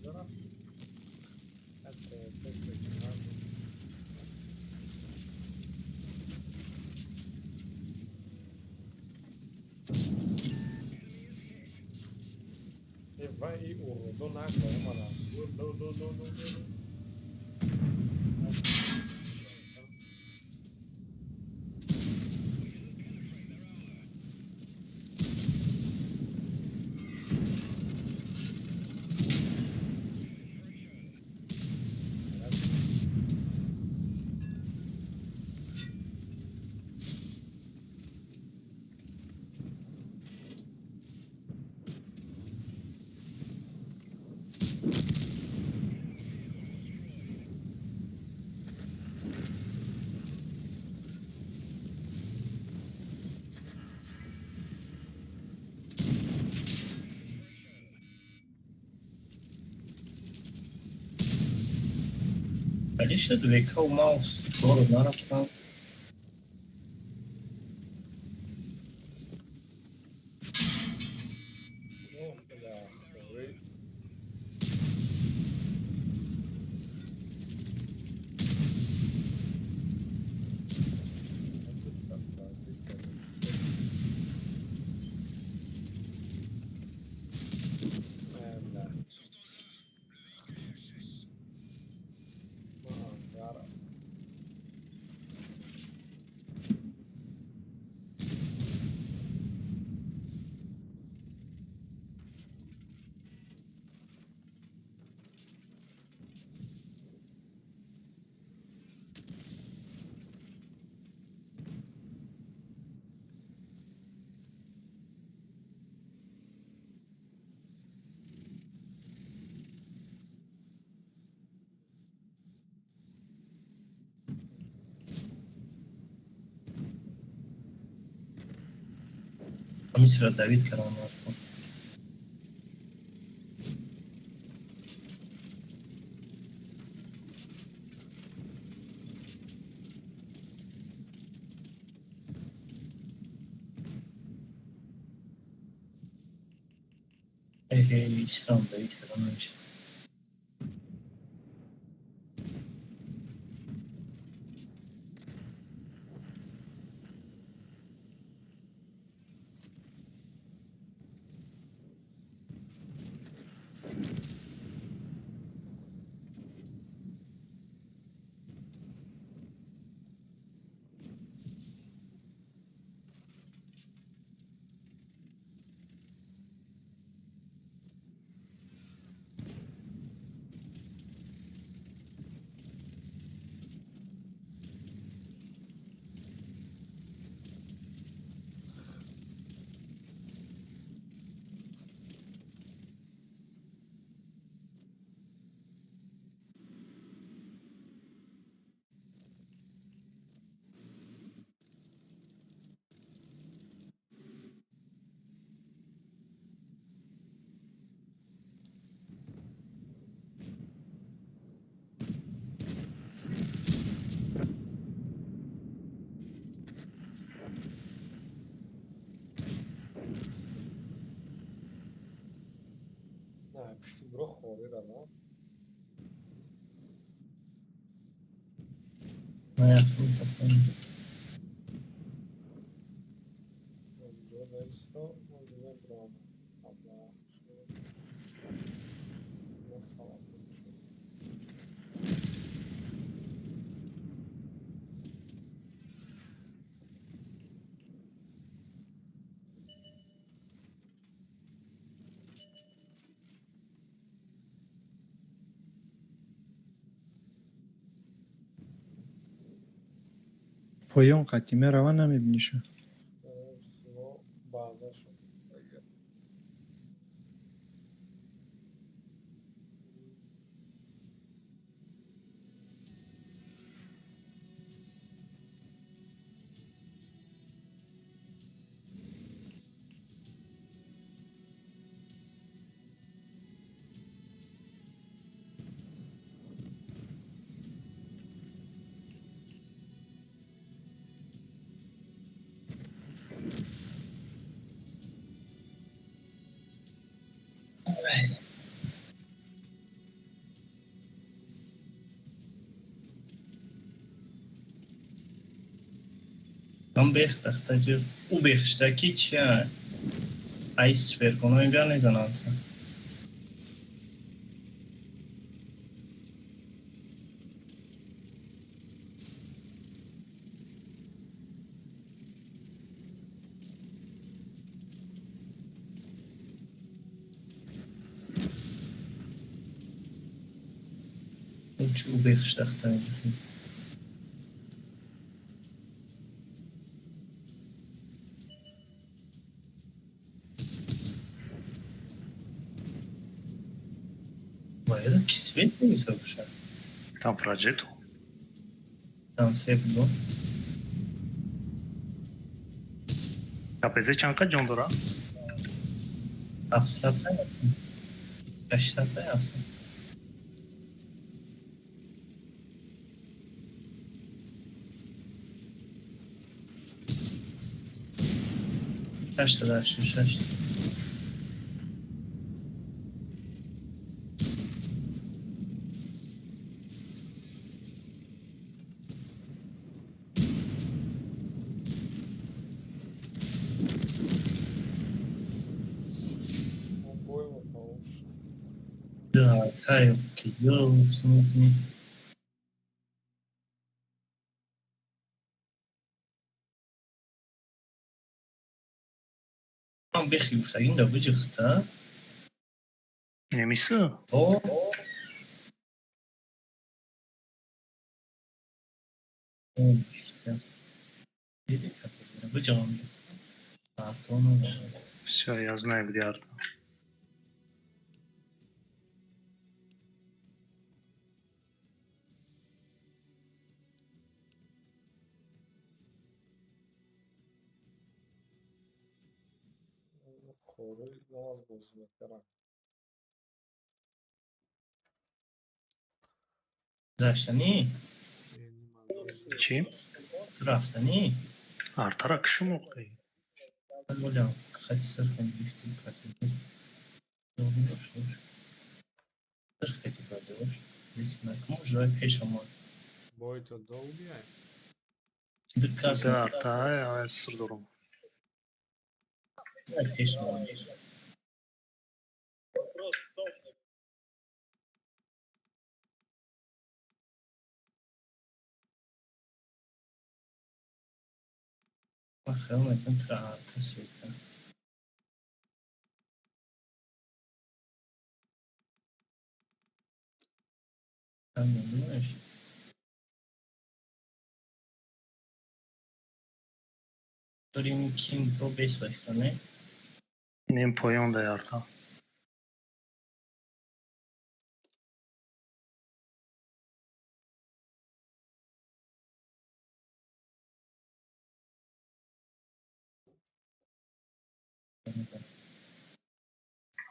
Зарафт. Ҳатто фикр. Э, вай, и уродо нагло омадан. Ду, ду, ду, ду, ду. Вале шуд, ВК маус город нарафтам. О, бля, хорӣ. Э, бля. Ма ангар. Ҳамисро давид кардам. Ислам давид кардам намешад. Пишти бро хори рада. Не, фрукта. Онҷо наисто, онҷо бром. Абла. Нахала. Поён қатӣ мерава, намебиниша. Ман бехтахта ӯ бехштаки чия? Ай сверконои бия мезананд. Ӯ бехштахта меҷухи. Ки свет намесабошад? Там фраджету. Там се буд. КПЗ чанд қад ҷон дора? 700 800 700. 886. Да, таёбки, смутный. Ман бехи гуфтагим да биҷихта. Немиса? О. Все, я знаю, где арта. Король нағз бозӣ мекардам. Гузаштанӣ? Чӣ? Ту рафтанӣ? Артара киши моқӣ. Болям хати сирхем гирифтӣ кардӣ. Сирх кати бардош. Риск накун, ҷои пеш омад. Бой то долгий ай? Ду кас Да, арта ай сир дорум. Пеш омад. Ман хаёл мекунам туро арта свет кард. Там не думаешь? Дорим ким про бес вахта, не? Нем поён дай арта.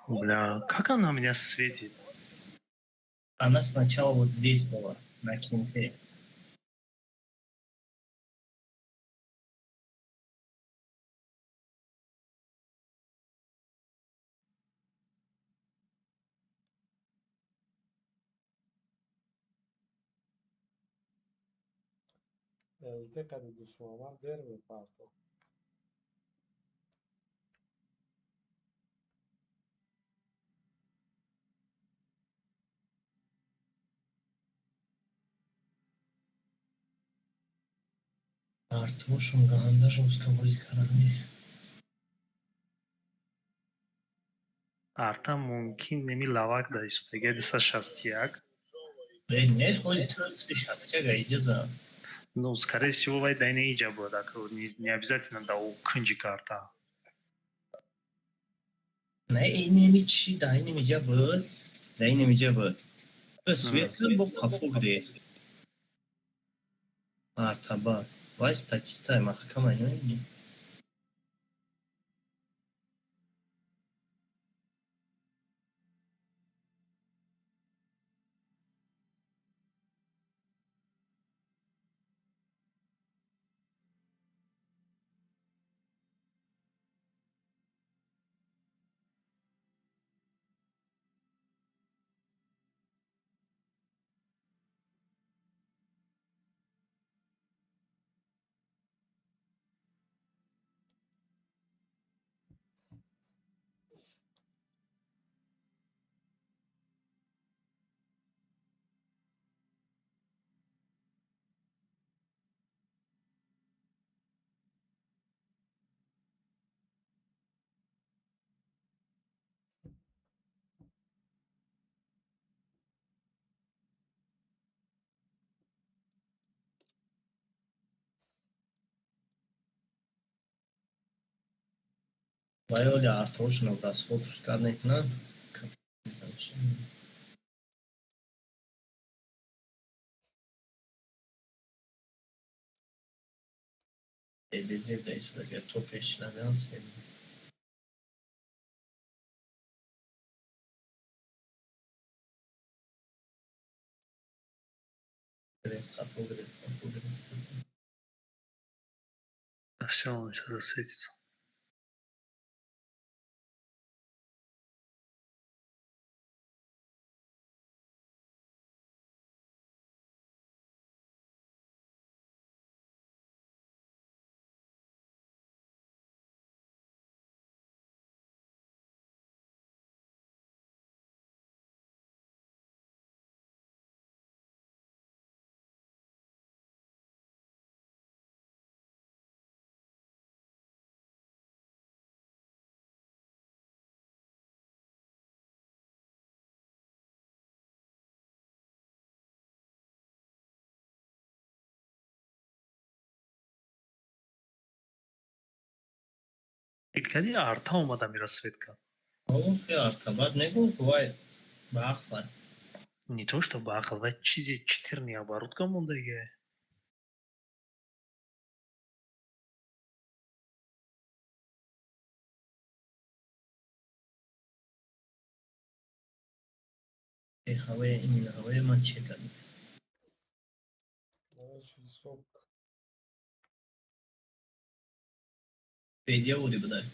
Бля, как она меня светит? Она сначала вот здесь была, на кемпе. ЛТ қади Дусмуҳаммад дер мепартод. Артошум ганда жёстко бозӣ кардани. Арта мумкин неми лавак да истодага 261. Э, нет, хози ту шатчага иҷоза. Ну, скорее всего, вай дай не иҷа буд, не обязательно да у кунҷи карта. Не, инеми чи да инеми ҷа буд, да инеми ҷа буд. Свет бо қафо гирифт. Артаба. Вай статистай маҳкама намебинӣ? Вай оли артошно дастхо пускать мекунад. Безеб да истодага то пеш надан свет. Грест қафо, грест қафо, грест қафо. Все, он сейчас засветится. Кади арта омада мира свет кард. О, арта баъд негӯ, вай ба ақл. Не то что ба ақл, вай чизи читерни оборудка мондагия. Ҳавоя, именно ҳавоя ман чек кардам. Короче, ҳисоб. Бедия буди будай.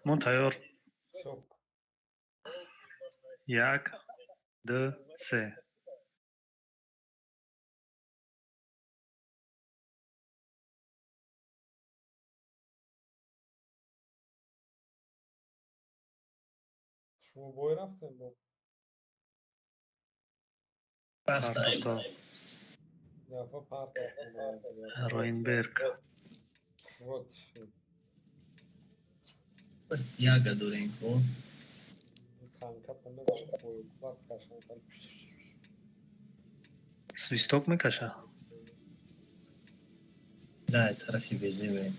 Мо тайёр. Ҳисоб. Як, ду, се. Шумо бой рафтем бо? Рафта. Партофто. Дафа партофтем. Роинберг. Вот. Яга дорем ко. Танката мезанам, боюкбат кашам. Свисток мекаша? Да, тарафи безе.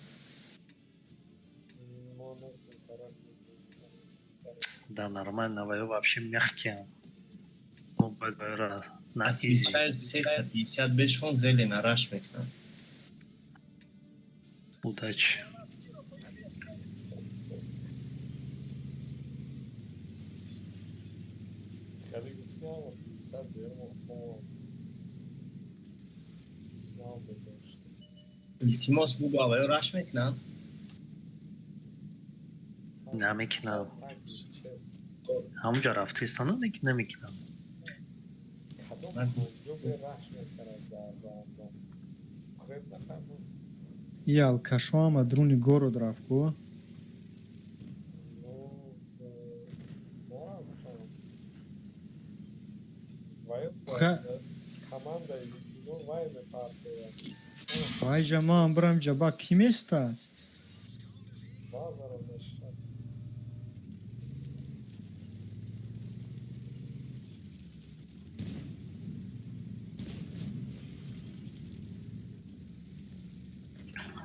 Мо накун тараф мезанем. Да, нормально, ваё вообще мягкие. Мо бояд ваёра на изи. Отвечаю, сета 50 бешон зелена раш мекунам. Удачи. Хеле гуфтиам, 50 бермо хо. Нав бедошт. Илтимос, бугу, аваё раш мекунам. Намекунам. Так, чест. Ҳамонҷо рафтаистана, намекунам. Кадом Ман- кунҷо бе раш мекард дар рандом. Креп нахарбу. И алкашо ама друни город рафт ку. Ну, нарафтам. Вай командаи ино вай мепартояд. Вайҷа ман бирам ҷаба кӣ местад? Базара защищать.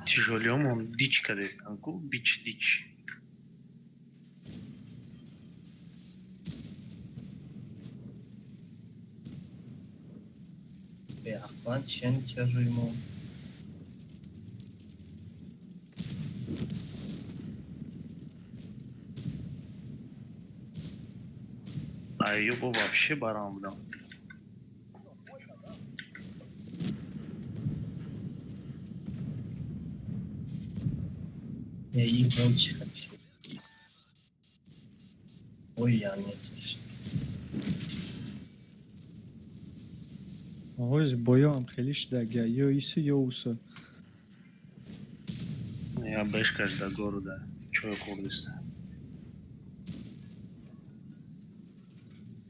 Тяжелёмон дич кадестан ку, бич дич. Беақлан чен чарӯи мо. Аю бо вообще барам будам. И бой чӣ хел шуд? Ой, яъне Оҳоз боёам хеле шидагия, ё ису, ё усу. Я бешкаш да города. Чой хӯрдиста.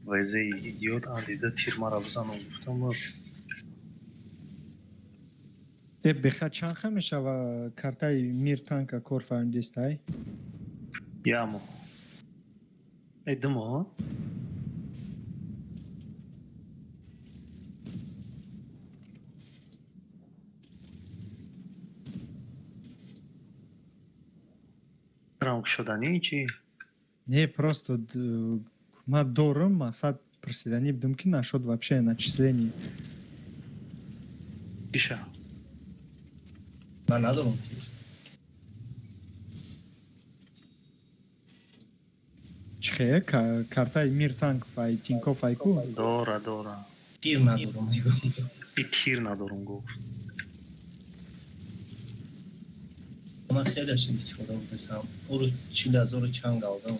Вайзаи идиот андида тир мара бизану гуфтам. Э, беха чанд ха мешава картаи мир танка кор фаҳмидистай? Ямо. Э, 2 моҳ? Рамк шуданӣ чи? Не, просто ман дорум, мақсад пурсиданӣ будум, ки нашуд вообще начисление. Иша. Ман надорам тир. Чихе картаи мир танк фай Тинькофф айку? Дора, дора. Тир надорам, мегӯям. И тир надорум гуфт. Ман хеле шид истифода бурдасам. Он рӯз 40 ҳазору чанд галдам.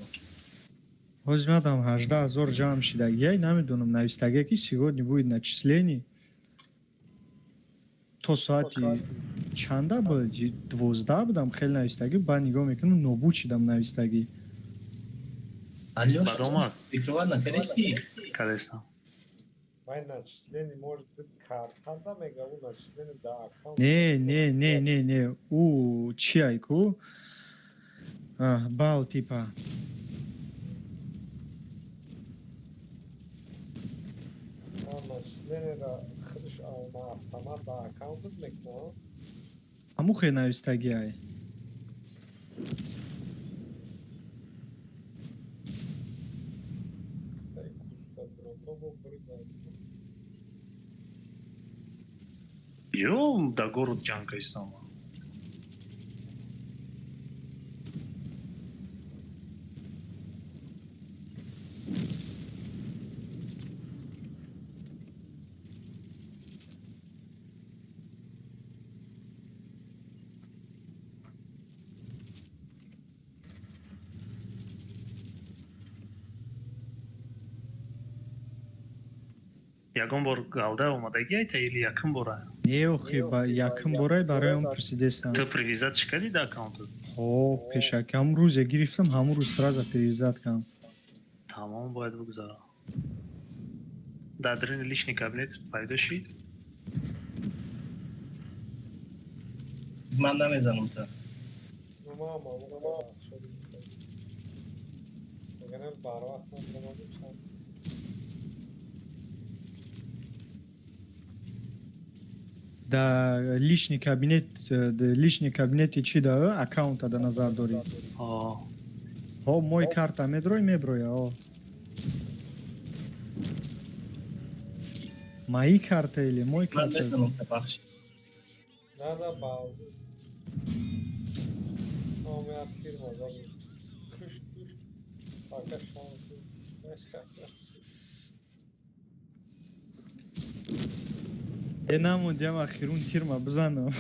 Ҳозир мадам 18 000 ҷамъ шидагия, намедонам, навистагия, ки сегодня будет начисление. То соати чанда буд, 12 будам, хеле навистагӣ, баъд нигоҳ мекунам, нобуд шидам навистагӣ. Алёш, Баъд омад. фикрова накардеси? Кадестам. Вай начисление может быть картада мега, ӯ начисление да аккаунт. Не, не, не, не, не, ӯ чи айку, бал типа. Начисление-ра худш на автомат ба аккаунтат мекунад? Ҳамун хел навистагӣ ай. Тай куста дрото бо брида. Ё да город ҷанг кайстам. Ягон бор голда омадагӣ айта или якум бора? Не, охи, ба якум борай, барои он пурсидестам. Ту привязать кардӣ да аккаунтат? О, пешаки ҳамун рӯзе гирифтам, ҳамун рӯз сразу привязать кардам. Тамом, бояд бигзара. Дар дарини личный кабинет пайдо шид. Ман намезанам та. Ну, мама, ну, шуд. Вагарна барвақт ман омадам чанд. Да личный кабинет, да личный кабинети чӣ, да аккаунта да назар дорӣ? О. Ҳо, мой карта медрой, меброя, о. Мои карта или мой Ман карта? мезанам та, бахш. На, на, базу. Ом я тир мазад. Куш, куш. Пока шансы. Е, намондиам, ахирун тирма бизанам.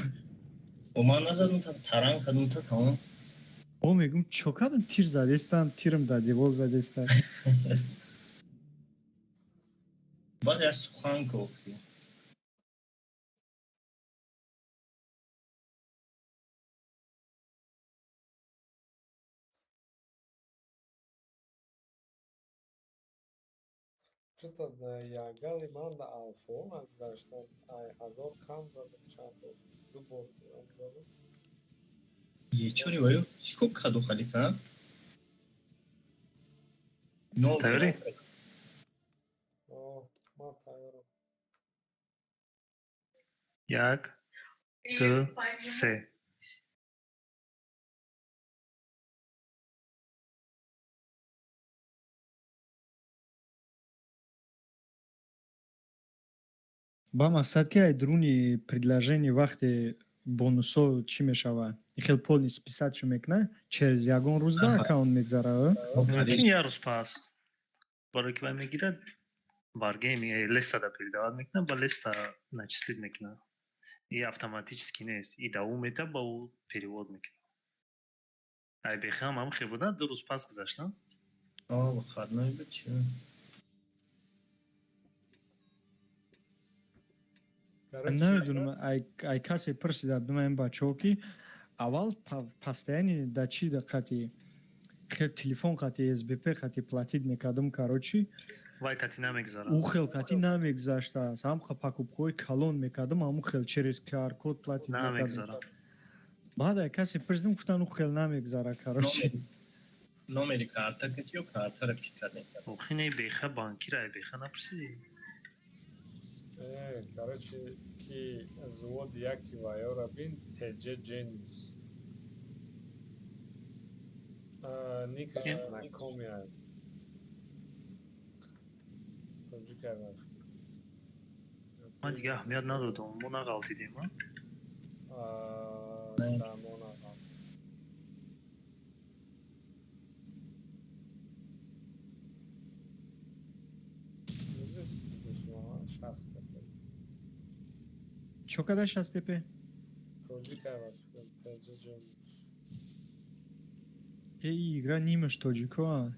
О, ман назадам та, таран кардам та, тамом. О, мегум, чо кардам, тир задестам, тирм да девол задеста. Баъд як сухан гуфтӣ. Чута ягали ман да алфо нагзаштам. Ай ҳазор кам задам, чанд бор. Ду бор кам задам. Ечори ваю чӣ кор каду халифа? Но. Тайёрӣ? О, ман тайёрам. Як, ду, се. Ба мақсад ки ай дуруни предложение вақте бонусо чӣ мешава, хел полный списать шо мекуна, через ягон рӯз да аккаунт мегзара, э? Мумкин як рӯз пас. Барое ки вай мегирад, варгейм леста да передавать мекунад, ба леста начислить мекунад. И автоматически нест. И да ӯ мета, ба ӯ перевод мекунад. Ай бехам ҳам хел буда, 2 рӯз пас гузаштам. О, выходной буд чӣ? Намедонам, ай касе пурсида думаем бачаҳо, ки аввал постоянно да чӣ да қати хел телефон қати СБП қати платить мекардам, короче. Вай кати намегзарад. Ӯ хел қати намегзаштааст, ҳам покупкаҳои калон мекардам, ҳамун хел через QR код платить мекардам. Намегзарад. Баъд ай касе пурсидам, гуфтан, ӯ хел намегзара, короче. Номери карта кати ё картара пик кардем? Охи не, беха банкира, ай беха напурсидӣ. Короче, ки взвод яки вайора бин, ТЖ Genius. Никаш знакомый. Тоҷикай вақт. Ман дига аҳамият надодам, мо нағалтидем, а? Да, мо нағалт. 60 тепе. Чо када 60 тепе? Тоҷикай вақт, ТЖ Genius. Эй, игра нимаш тоҷико, а?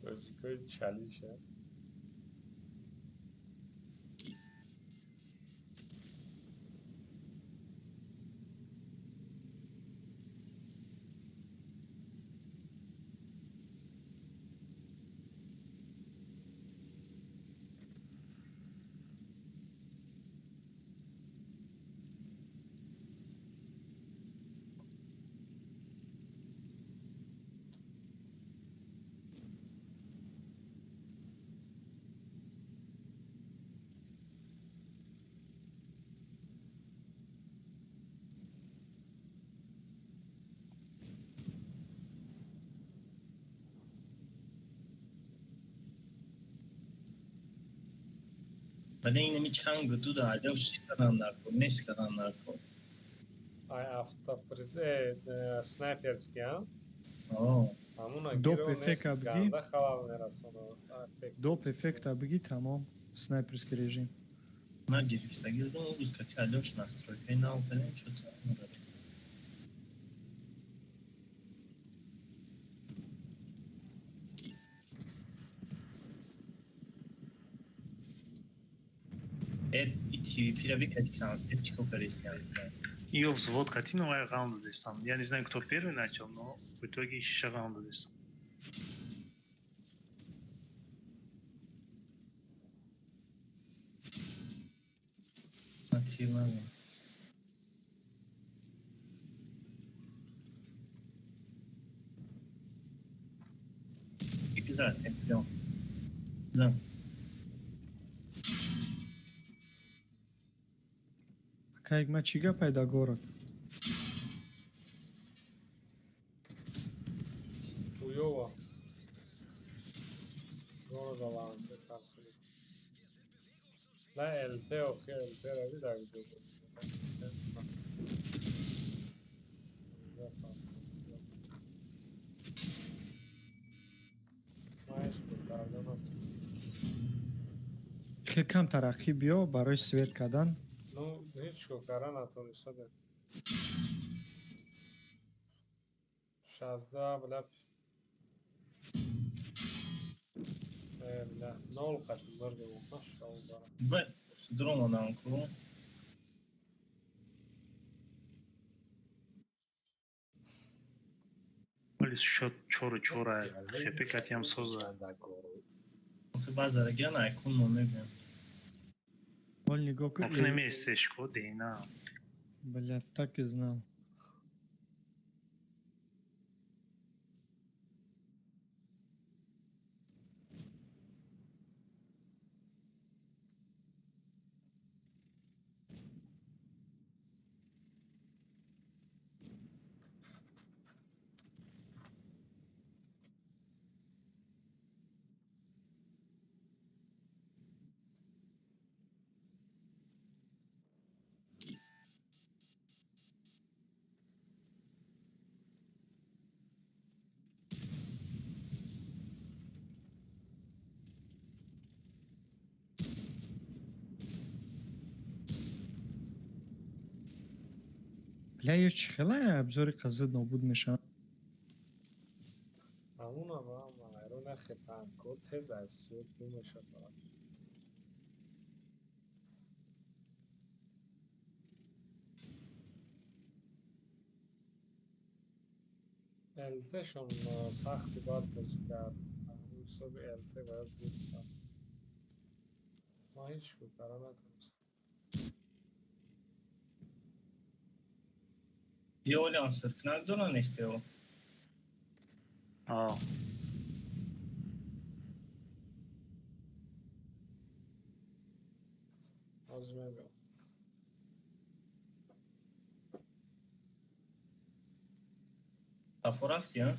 Тоҷикои чалиша. Вале инами чанг дуда алё чӣ кардан дар кор, нест кардан дар кор. Ай автоприз снайперский, а? О. Ҳамуна Доп гиро нест. эффекта бигӣ. Ганда халал мерасона. Доп эффекта бигӣ, тамом, снайперский режим. Ман гирифтагӣ будам, он рӯз кати алёш настройкаи нав кардем, чо-то надорем. TVP-ра бикати концепт чӣ кор кардест? Её взвод кати, но я раунду дестам. Я не знаю, кто первый начал, но в итоге шиша раунду дестам. Тир надорам. Бизар семпион. Да. Акаек ма чӣ гапай да город? Хуёво. Города ланте тарсили. На ЛТ охи ЛТ рави дар видео. Хел кам тараққӣ биё барои свет кардан. Ну, ҳеҷ кор кара натонистаде. 16 бля. Бля, нол қати мурдем, машаллоҳ. Б дромадам ку. Вале счет чору чора хп катиам соза. Охи баъзара гиран айкон мо мебинам. Вол нигоҳ кун. Ох наместеш ко дейна. Бля, так и знал. Бля, ё чӣ хела абзори қазид нобуд мешавад? Ҳамунам ҳама ҳайрон нахе танко тез аз свет гум мешавад. ЛТ-шон сахти бад бозӣ кард. Ҳамун ҳисоби ЛТ бояд буд. Ман ҳеҷ кор кара натонистам. Ё олиам сиркнак дора нестео? А. Ҳозир мебиём. Сафо рафти, а?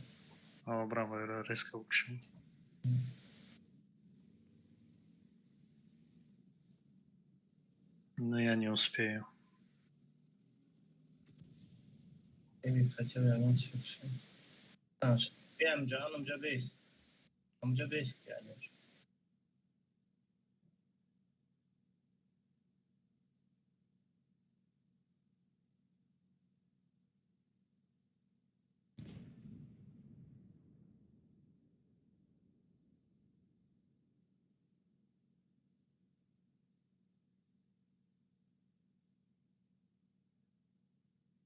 А, браво, резко укшим. Но я не успею. Эви хотел ягон чӣ. Биям ҷа, анамҷа бес. Амҷа бес ки алиҷ.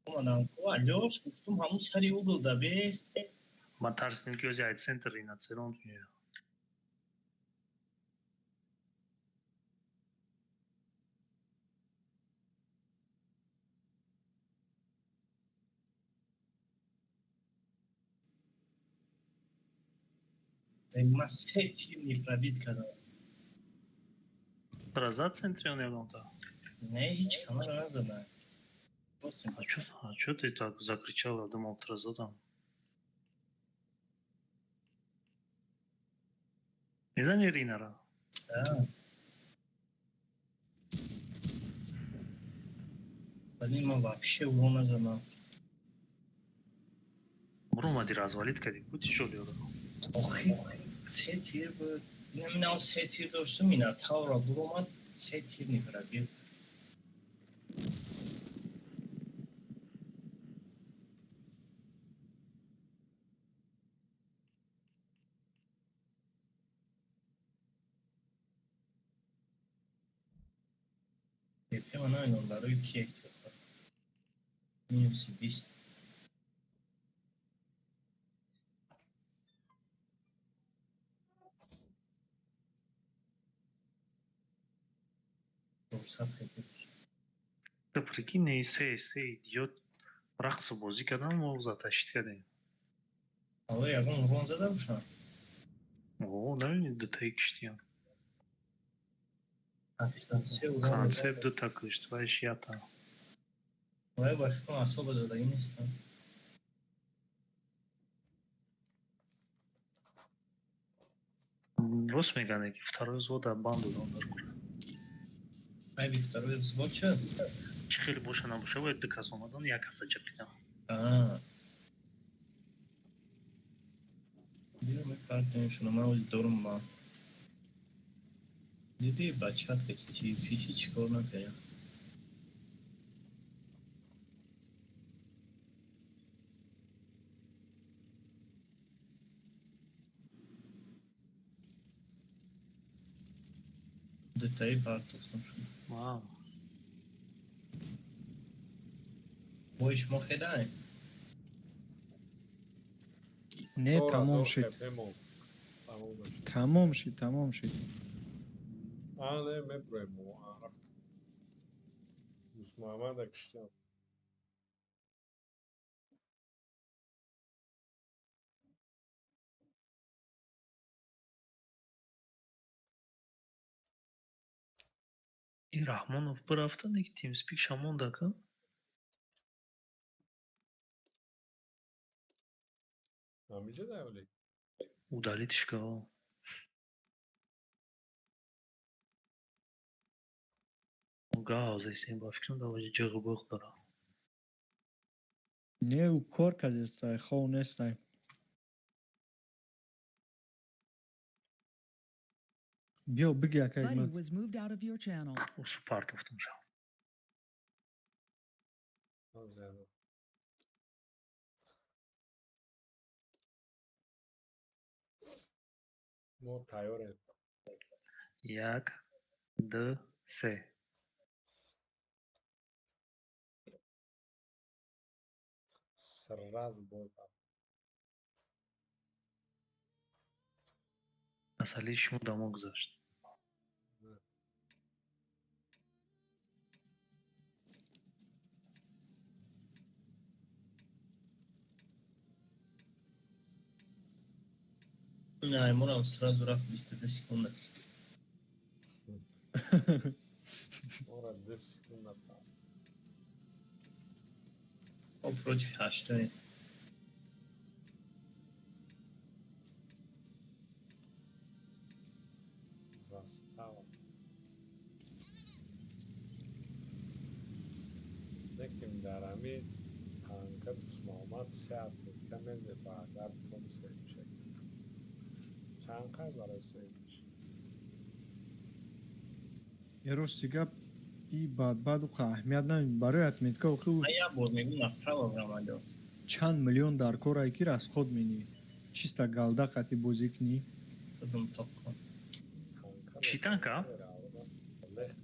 Омадам ку алёш гуфтум ҳамун сари угл да бес. Ман тарсидем ки ози ай центр ина церон меояд. Ман се тир непробит кардам. Тра зад центри он ягонта? Не, ҳеҷ камара назадам. А чё ты так закричал? Я думал, тра задам. Мезани Ринара? Да. Блин, ман вообще ӯро назадам. Буромади развалить кардӣ. Бути чё ёра? Охи, се тир буд. Наминам се тир доштум, ина тавра буромад, се тир непробит. ПП намедонам барои ки эҳтиёт дорам. Минуси 20. 400 хп. Ты прикинь, не се се идиот рақсу бозӣ кардан, мо затащить кардем. Ало, ягон урон зада бошам? О, намебини, дутаи киштиям. 83 урон. Концепт дута кишт, вайш ята. Вай, ба фикрам, асоба задагӣ нестам. Рост мегӯянд, ки второй взвода бан додам дар кура. Айби второй взвод чӣ? Чӣ хеле боша набоша, бояд ду кас омадан, як каса ҷақидам. Аа. Биё, мепартемшона, ман ози дорум ма. Диди, бачат ки пиши чӣ кор накардам. Дутаи партофтам шуд. Вау. Бои шумо хедаем? Не, Чор тамом ҳазор шид. ХП монд. Тамом шуд. Тамом шид, тамом шид. А, не, меброем мо. А, рафт. Дӯстмуҳаммада киштиям. И Раҳмонов бирафта, не ки тимспик шамонда ка? Ҳамиҷа давли? Удалить ка. Гав зайсем, ба фикрам, даваҷа ҷиғу буғ дора. Не, ӯ кор кардестай, хов нестай. Биё, биги, акай. Buddy was moved out of your channel. Усу партофтам шав. Зиёда. Мо тайёрем. Як, ду, се. Сразу бой пар. Масъалаи шумо дамо гузашт. Не, морам сразу рафт 22 секунда. Ора 10 секунда пар. О, против ҳаштоем. Застава. Лекин дар ҳами танка Дӯстмуҳаммад се отметка мезеба, агар том сем шед. Чанд қай барои семиш? Е, рости гап, и баъд уқа аҳамият намед барои отметка охи. Ман як бор мегӯм, направо брамадо. Чанд миллион дар корае ки расход менӣ, чиста галда қати бозӣ кунӣ. Худам тоқо. Танка. Чӣ танка? Лех.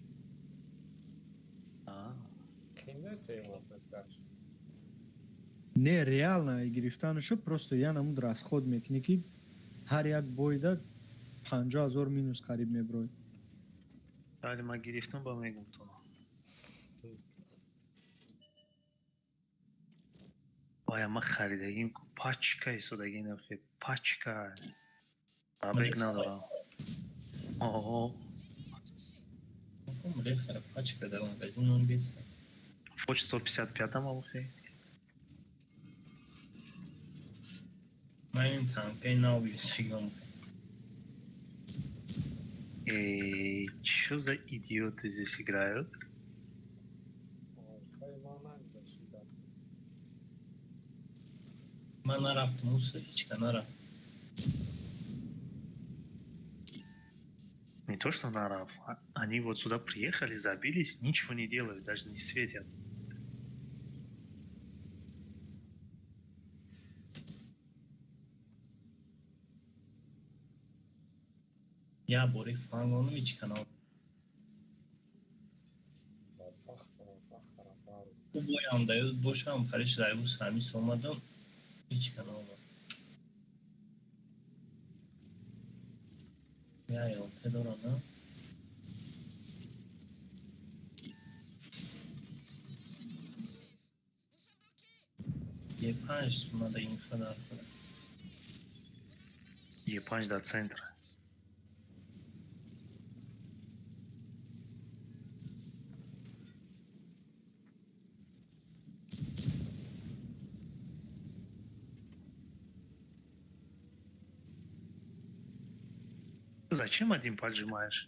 А, Қинда сем отметкаш. Не, реально гирифтанашо просто я намуд расход мекунӣ, ки ҳар як бойда 50 000 минус қариб меброӣ. Бале, ман гирифтам, ба мегум тона. Оя, ман харидагим ку, пачка истодагим нахе, пачка. Абек надорам. Оҳо. Лехара пачка дар магазин он беста. Фоч 155 ам охе. Ман ин танкаи нав гирифтагиам. Эй, чё за идиоты здесь играют? Охай, ман нагзашидам. Ман нарафтам, уса ҳечка нарафт. Не то что нараф, они вот сюда приехали, забились, ничего не делают, даже не светят. Як бори фланг онум ҳечка наомад. Ӯ боям даёд бошам, париш дайбу самис омадам. Ҳеч ка наомад. Я ёлте дорам, на? Е5 мада инфа дар кунам. Е5 до центра. Зачем один поджимаешь?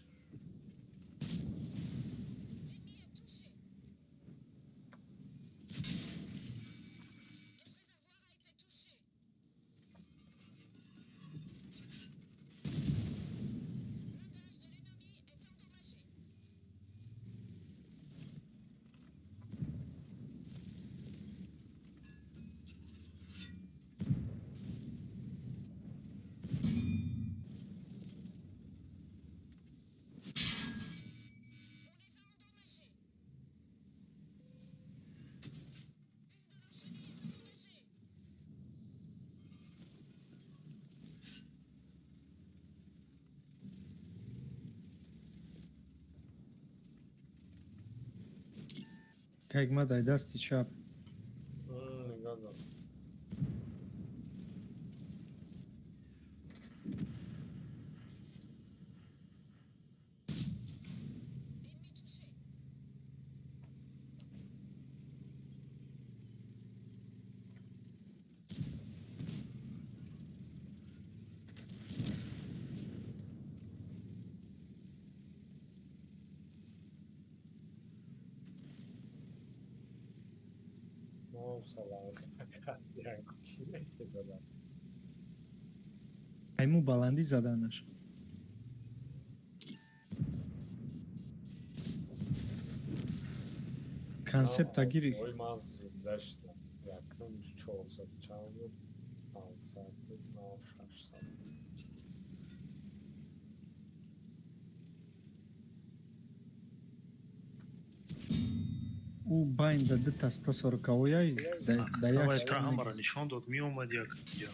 Как ма дай дасти чап. Нигоҳ дор. Айму баландӣ заданаш. Концепта гири. Ой, ман зинда шудам. Якум 400 чанд буд, 500 буд, нав 600. Ӯ байнда дута 140-ояй да як. Давай траҳамара нишон дод, меомад як ҷо.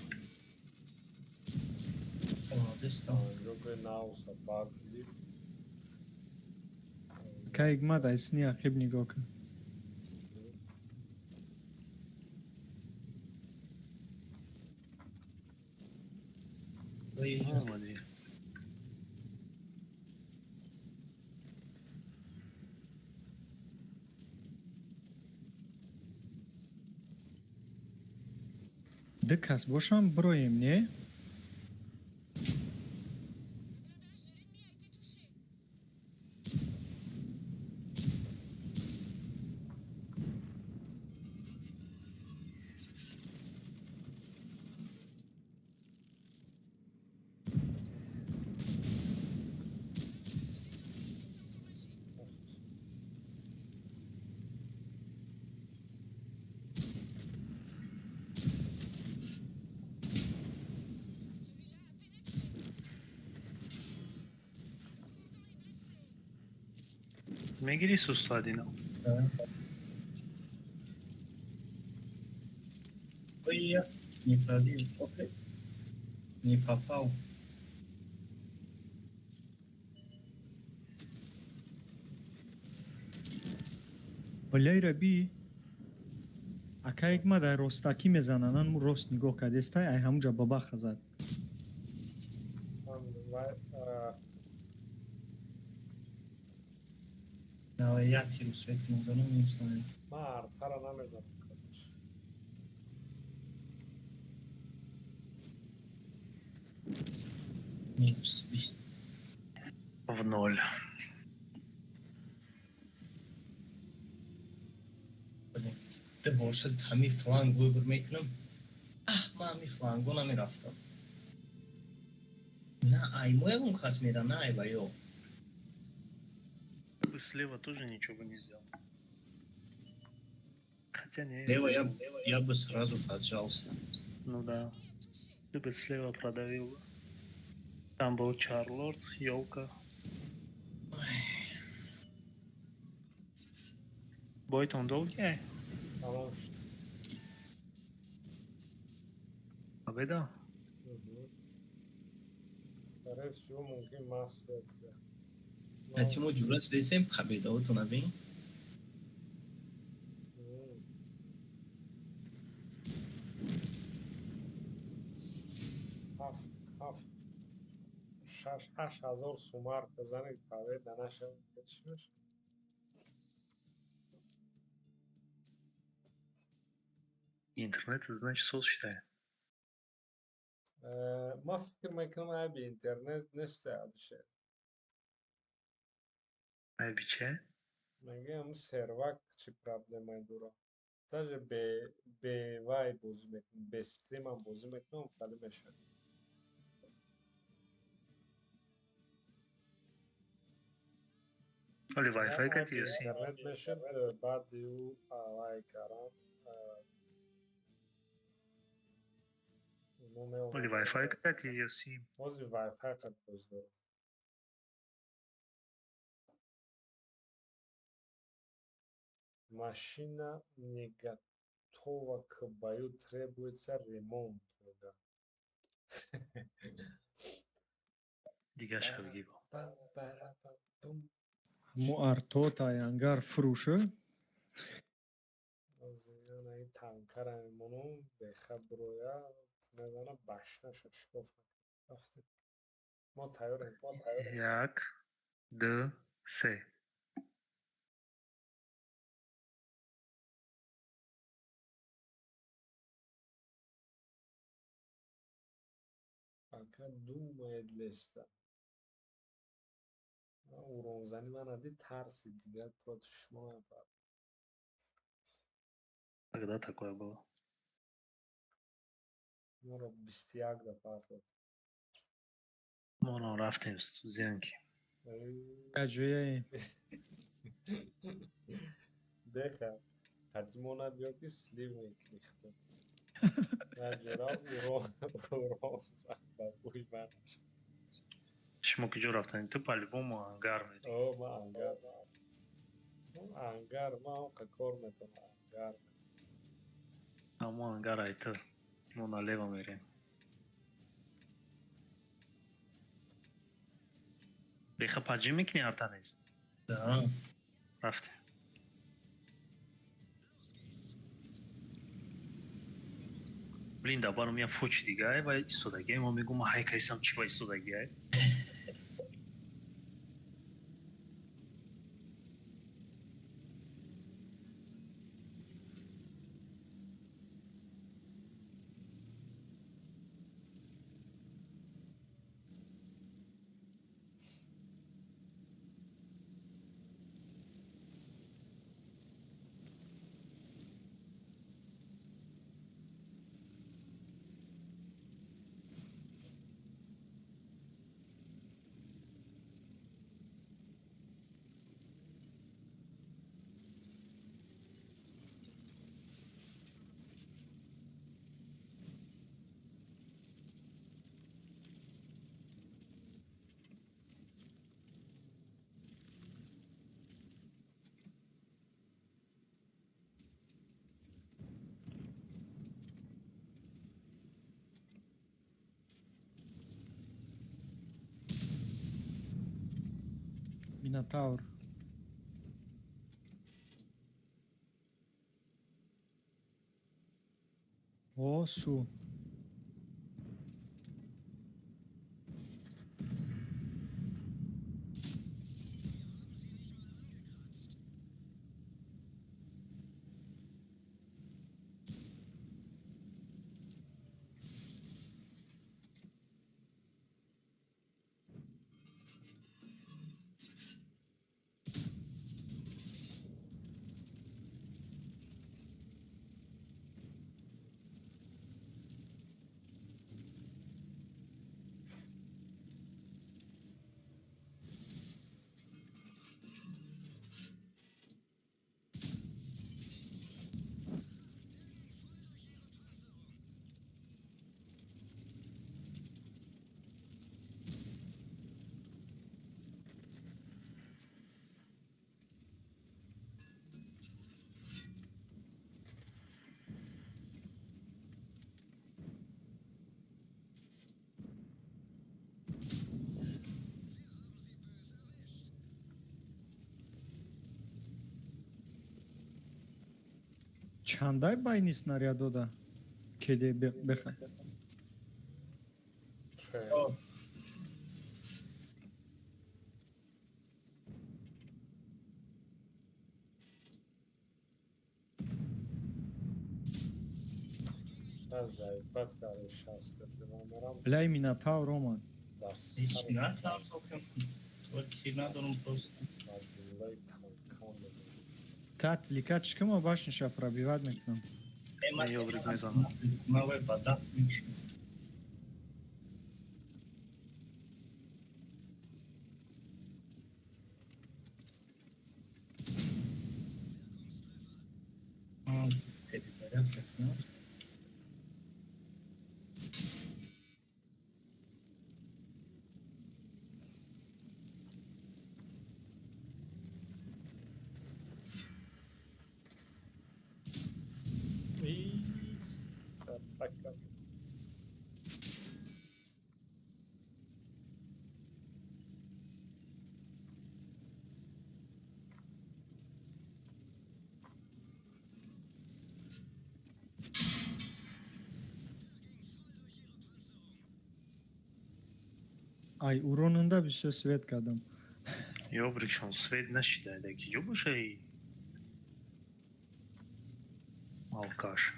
Омадестам. Ҷои науса бад дид. Кайг ма дай сни ақиб нигоҳ кун. Ой, Омадӣ. Ду кас бошам бироем, не? Мегирӣ сустадино? Ой, я не пробил. Окей. Не попал. Валяй раби. Акайг ма дар ростакӣ мезананд, му рост нигоҳ кардестай, ай ҳамуҷа бабаха зад. Давай я тиру свет мезанам, не знаю. Ман артара намезанам, короче. Минус 20. В ноль. Блин. Ты бошад ҳами фланг выбор мекунам. Аҳ, ман ҳами фланго намерафтам. На ай мо ягон кас мера, на ай ба ё. Ты бы слева тоже ничего бы не сделал. Хотя не. Лево я бы сразу поджался. Ну да. Ты бы слева продавил бы. Там был Чарлорд, елка. Бой он долгий? Тамом шуд. Победа? Мгм. Скорее всего, мумкин мастер. Ҳатимо ҷуръат десем победаотона бин. Ҳафт, ҳафт, шаш, 8000 сумар бизанед, победа нашавад, чӣ мешавад? Интернет, значит, соз шудае. Ман фикр мекунам, айби интернет нест, Алишер. Айби че? Мегӯям, сервак чӣ проблемае дорад. Даже бе вай бозӣ мекунам, бе стримам бозӣ мекунам, хеле мешавад. Оли Wi-Fi кати ё сим? Интернет мешуд, баъди ӯ вай карам. Оли Wi-Fi кати ё сим? Ҳозир Wi-Fi қад боз дорам. Машина не готова к бою, требуется ремонт. Мега. Дигар шавги бо. Мо артота ангар фурӯша. Ин танкара мемонам, бехаброя мезана, башнаша шикоф рафтем. Мо тайёрем, мо тайёрем. Як, ду, се. Пока думает леста. Уронзани ман ади тарсид, дигар против шумо напар. Когда такое было? Моро 21 да партод. Моно рафтем студентки. Ҷояе. Деха, хати мо набиё ки слив мекунӣ худо. Наҷора урон зад ба бӯи ман. Шумо куҷо рафтанӣ? Ту по-любому ангар мерӣ. О, ман ангар. Ангар, ман онқа кор метавонам, ангар. Амо ангар ай ту. Мо налево мерем. Беха паджи мекунӣ арта нест? Да. Рафтем. Блин, да баром я фочи дигай ва истодагиай. Мо мегӯм, ма ҳайкайсам чӣ ва истодагиай. Минотавр. О, су. Чандай байни снарядода кеде беха? Чё? Заебать кари шаста номерам. Бляй Минотавр, Роман. Дар Ҳеч сари натарсокам. Тир надорам просто. Аз гуллаи танкам мезанам. Та отвлекать кама башниша пробивать мекунам. Не, ёбрик мезанам. Ман вай ба даст мекушам. Перезарядка кунам. И сатака. Ай, уронунда бисёр свет кардам. Ёбрикшон свет нашида, ки ҷо бошаи? Алкаш.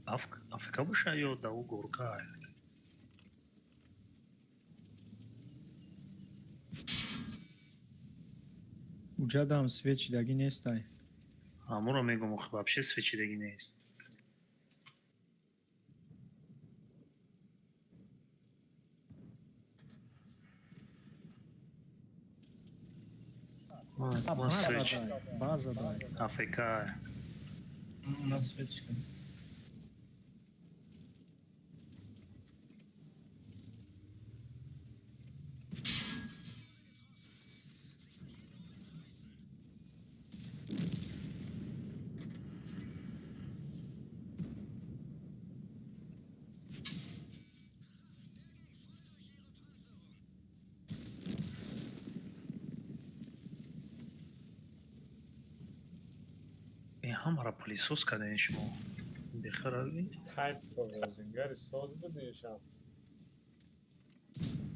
Африка боша ё дау горка? Уҷадам свет чидагӣ нестай. Амуро мегум, охи вообще свет чидагӣ нест. А, Ма база свет дай, база дай. Африка. На светчикам. Ҳамаро пылесос кардем шумо. Бехарави? Тайп бозингари соз будишам.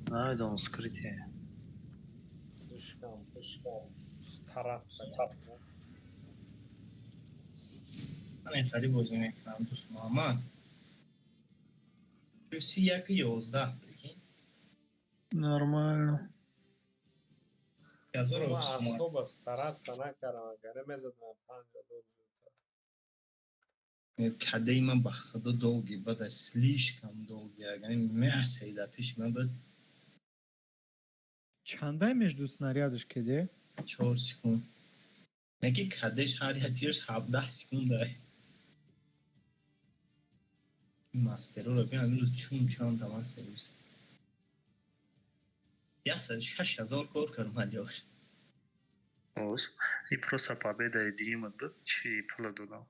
Намедонам, скрытие. Слишком, слишком стараться кардам. Ман хеле бозӣ мекунам, дӯст Муҳаммад. Си як 11, прикинь. Нормально. Ҳазору Ман особо стараться накардам, агар мезадам 5 доллар. Кадаи ман ба худо долгий бада, слишком долгий, агар мясо да пеши ман буд. Чандай между снарядаш кеде? 4 секунд. Неки кадеш ҳар як тирш 17 секунда. Мастероро бин, ҳамин чун чанд мастер буд. 106 000 кор кардам алёш. Оз. И просто победа дуюмат буд, чи пула додам.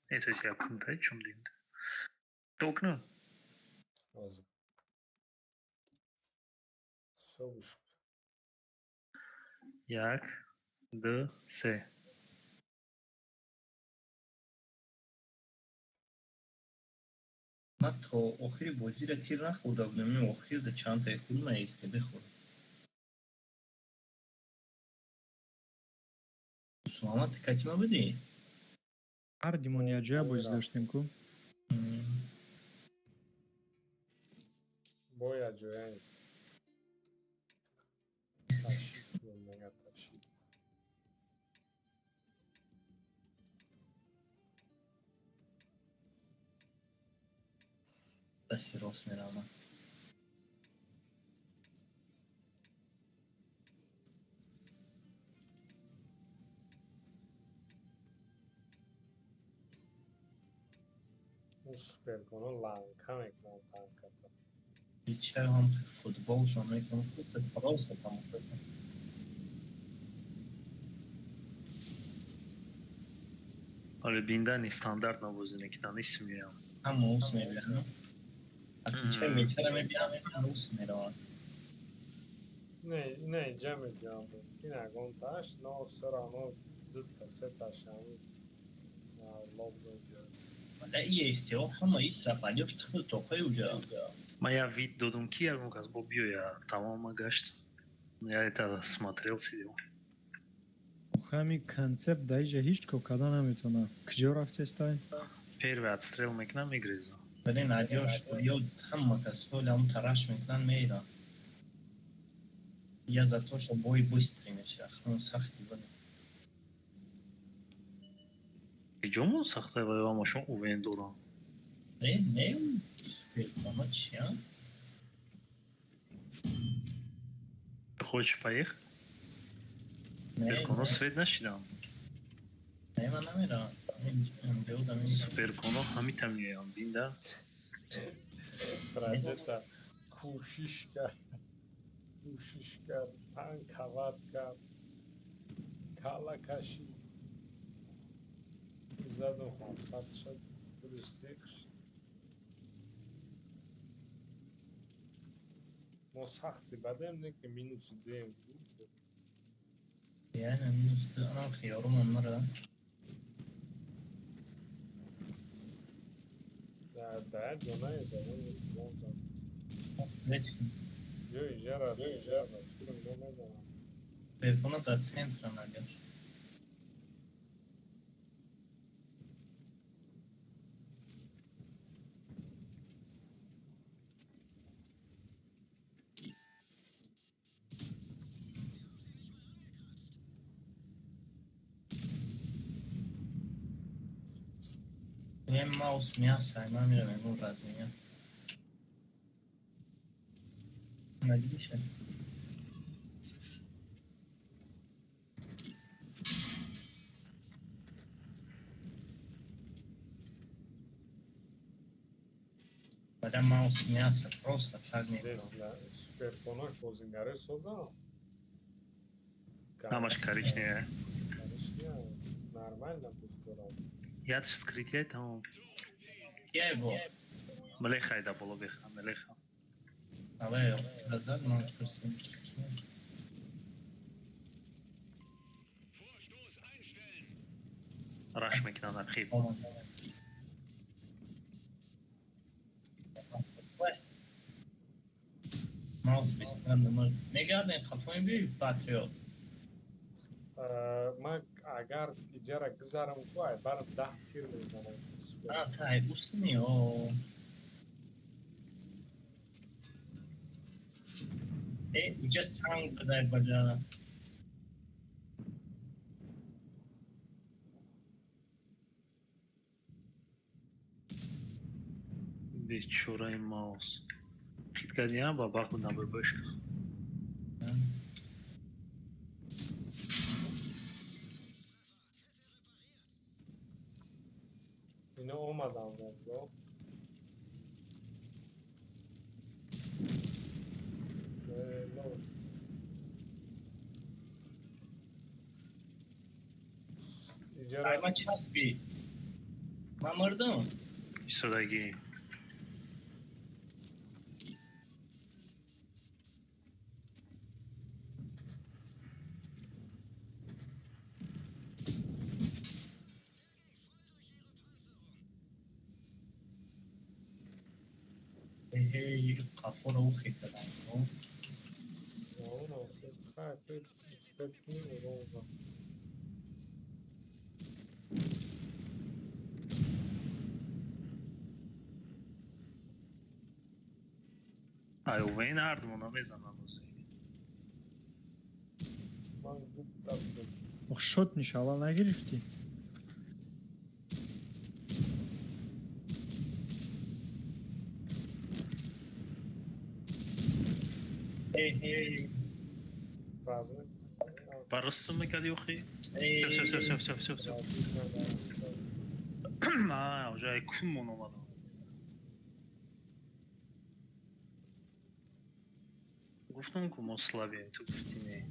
Это якумтай чум димд. Токна? Ҳозир. Собуш. Як, ду, се. Ман то охири бозиро тир нахӯрда будам, ин охирда чандтаи хӯрдам, СТБ хӯрдам. Муҳаммад, катима будӣ? Ҳар димон якҷоя бозӣ доштем ку. Бояд ҷояем. Ташид мега ташид. Дасти рост меравам. Ӯ суперконо ланка мекунанд танката. Чаро ҳам футболшон мекунам, просто тамошо кунам. Ҳоле биндани стандарт бозӣ мекунанд, исм меям. Ҳама ус мебинам. Отвечай, мечара мебинам, ҳама ус мераванд. Не, не, инҷа мегӯям, мумкин ягонтааш, но всё равно. Дута сеташа лоб. Валя и СТО ҳама исраф алёш тхил тохай уҷа. Ма я вид додум, ки ягон кас бо биёя, тамом, ма гашт. Я это смотрел, сидел. Ҳами концепт дар иҷа ҳеҷ кор карда наметавонад. Куҷо рафтестай? Первый отстрел мекунам, мегрезам. Блин, алёш ё ҳама кас ҳолам тараш мекунан, меирам. Я за то, что бой быстрый меша. Хун сахти буд. Куҷомон сахта ва ҳамашон УВН дорам. Не, не, суперконо чия? Ты хочешь поехать? Не, Суперконо свет нашидам. не, ман намерам. Беуда мемирам. Суперконо ҳамита меоям, бинда. Раҷета кӯшиш кард, кӯшиш кард, танковать кард, калла кашид, заду ҳамсад шуд, худаш зиқ шуд. Мо сахти бадем, не ки минуси дуем. Яъне минус ду, анам хиёрумон мара. Дар ҷо наезад. Свет. Ё иҷара, ё иҷара, мо мезанам. Суперконо дар центрам, алёш. Ем маус мяса, ман мирам ягон разменя. Надиша. Валя маус мяса просто так мекунам. Суперконош бозингаре созам. Ҳамаш коричневая. Коричневая. Нормально буд. Ядш вскрытие тамом. Кия бо? Мелеха да боло беха, мелеха. Авай, назад ман пурсим. Vorstoß einstellen. Раш мекунан архив. Омад. Маус бистан намуд. Мегардем хафои би патриот. Ман агар иҷара гузарам ку, ай барам 10 тир мезанам. А, тай устни о. Э, уҷа санг бадай баҷа. Бечораи маус. Хит кардиам ба баху набабашка. Ино омадам бо. Но. Иҷара. Ай, ман часпи. Ман мурдам. Истодагӣ. Эй, қафоро ухе кардам. Хай, успеть урон. Ай, УВН ҳардумон намезанам бозӣ. Ман гуфтам. Шот ниш аввал нагирифтӣ? Эй, эй. Разме. Баросту мекарди охи? Эй. Всё, всё, всё, всё, всё, всё. А, уже ай кунмон омадам. Гуфтам ку мо слабем, ту гуфтӣ не.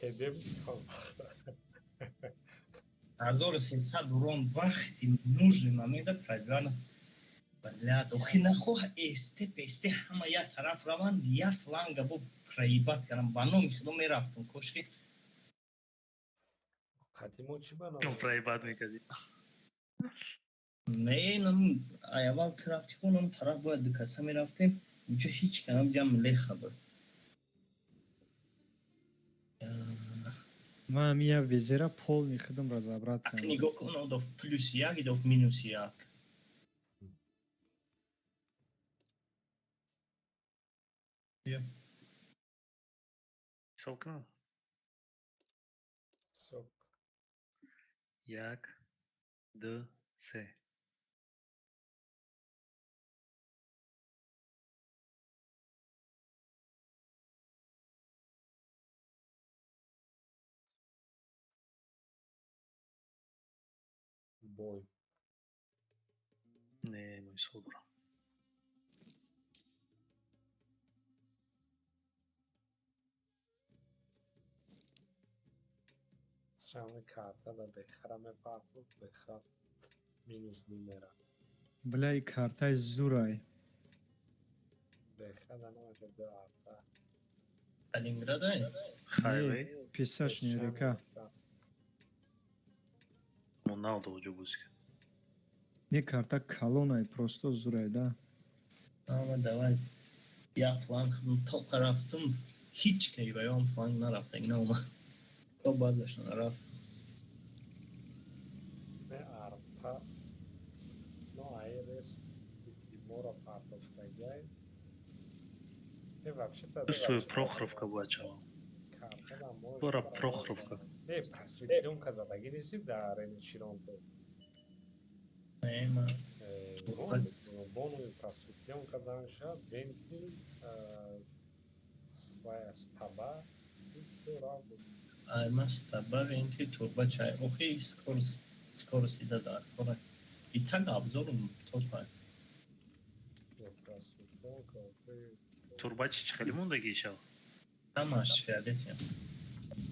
Кеде бутам. 1300 урон вақти нужный момента пробивана. Блядь, охи нахоҳ эсте песте ҳама як тараф раванд, як фланга бо проебать кардам. Ба номи худо мерафтам, кошки. Қати мо чӣ ба Ну, проебать мекардӣ. Не, нам аввал тараф ки нам тараф бояд ду каса мерафтем, уҷо ҳеҷ канам ҷам леха буд. Ман ҳами як везера полный худам разобраться. Ак нигоҳ кун, одов плюс як, идов минус як. Ҳисоб кунам? Сок. Як, ду, се. Бой. Не, мо ҳисоб дорам. Шами карта да бехара мепартов, беха минус нимера. Бля, и картаи зурай. Беха да намаша ду арта. Сталинградай? Хайвей. Песочная река. Роналдо уҷо бозӣ кард. Не, карта калонай, просто зурай, да. Ама давай. Як фланг тоқа рафтум, ҳеҷ кай ба он фланг нарафта, ина омад. То баъзашон рафт. Не арта. Но айрес мора партофтагай. Э, вообще-то. Чувствую, Прохоровка бояд шавам. Карта да может. Бора Прохоровка. Э, просветлёнка задагӣ нестӣ дар арени Чиронто? Не, ма. Бонуи просветлёнка зан шавад, вентил, своя стаба, и всё равно. Ай, ма стаба, вентил, турба чай. Охи, скорость, скорость ида дар кора. И так обзорум топа. Не, просветлёнка, охи. Турба чи чӣ хеле мондагӣ шав? Ҳамаш фиолетия.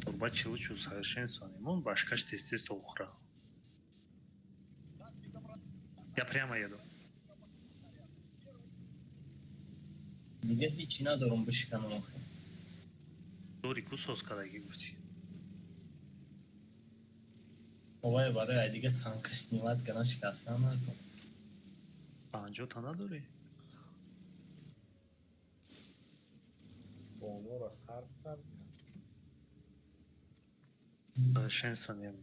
Турба чи лучше усовершенствование. Мон башкаш тез тез то ухра. Я прямо еду. Дига ҳечи надорум бишиканам охи. Дори ку соз кардагӣ гуфтӣ. Овай барои ай дига танка снимать кардан шикастан накун. 50 та надорӣ? Бонуро сарф кард. Совершенствование.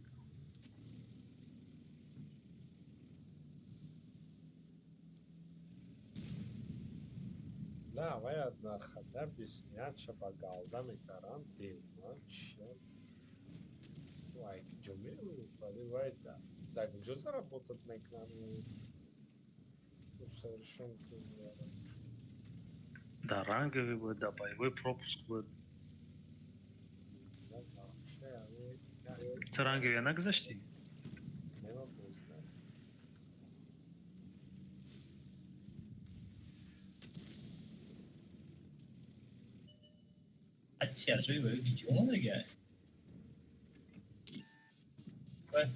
На, вая на хата биснияча ба галда мекарам, девма, чия. Вай, куҷо меравӣ? Вале вай да куҷо заработать мекунам? Усовершенствование. Да, ранговый будет, да, боевой пропуск будет. Да, вообще, они. Ту ранговый нагузаштӣ? Нема боз, да. Ати аҷои ба ҷо омадагай. Вай.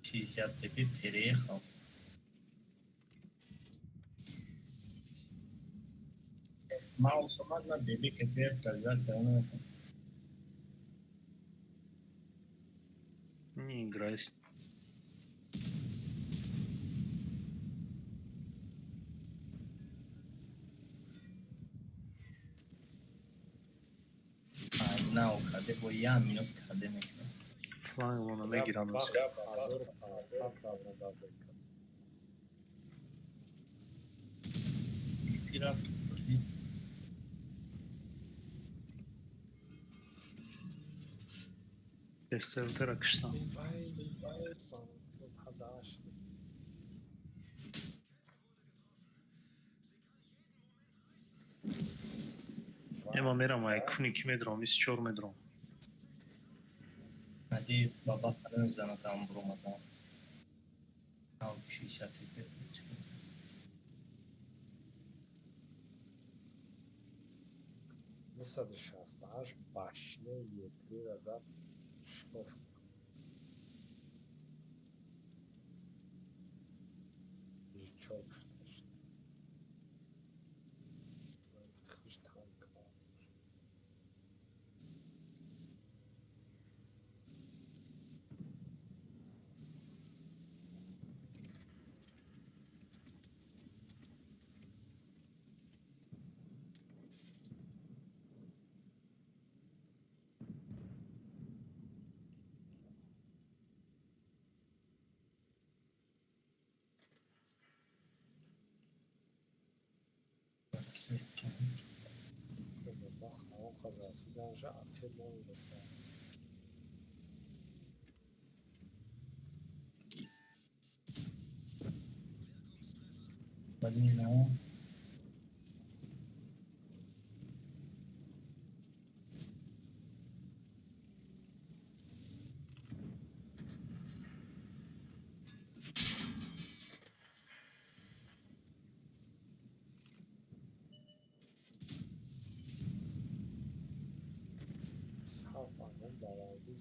60 тепи переехал. Маус омад, ман деби катвер пробивать карда наметавонам. Не играй с Ай, нав каде бо як минут каде мекунам. Флангмона мегирам. Бах, 1500 забрада бека. Пи рафт. СТЛТ-ра киштам. Вай, вай, ҳадаш. Ема мерам, ай куни ки медром, 24 медром. Ади баба фарёд занатам буромадам. Нав 60 тепи. Ду 268 башня Е3 зад шкоф. Жичок шуд.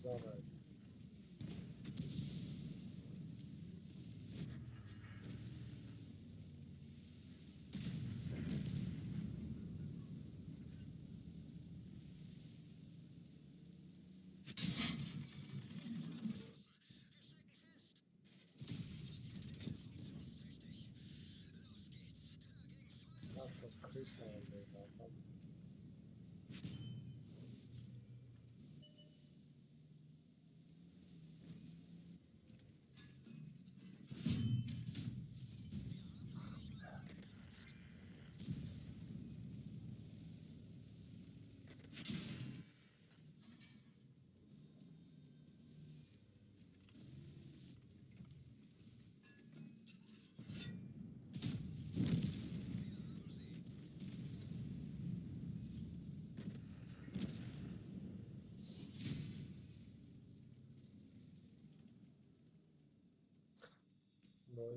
Танк.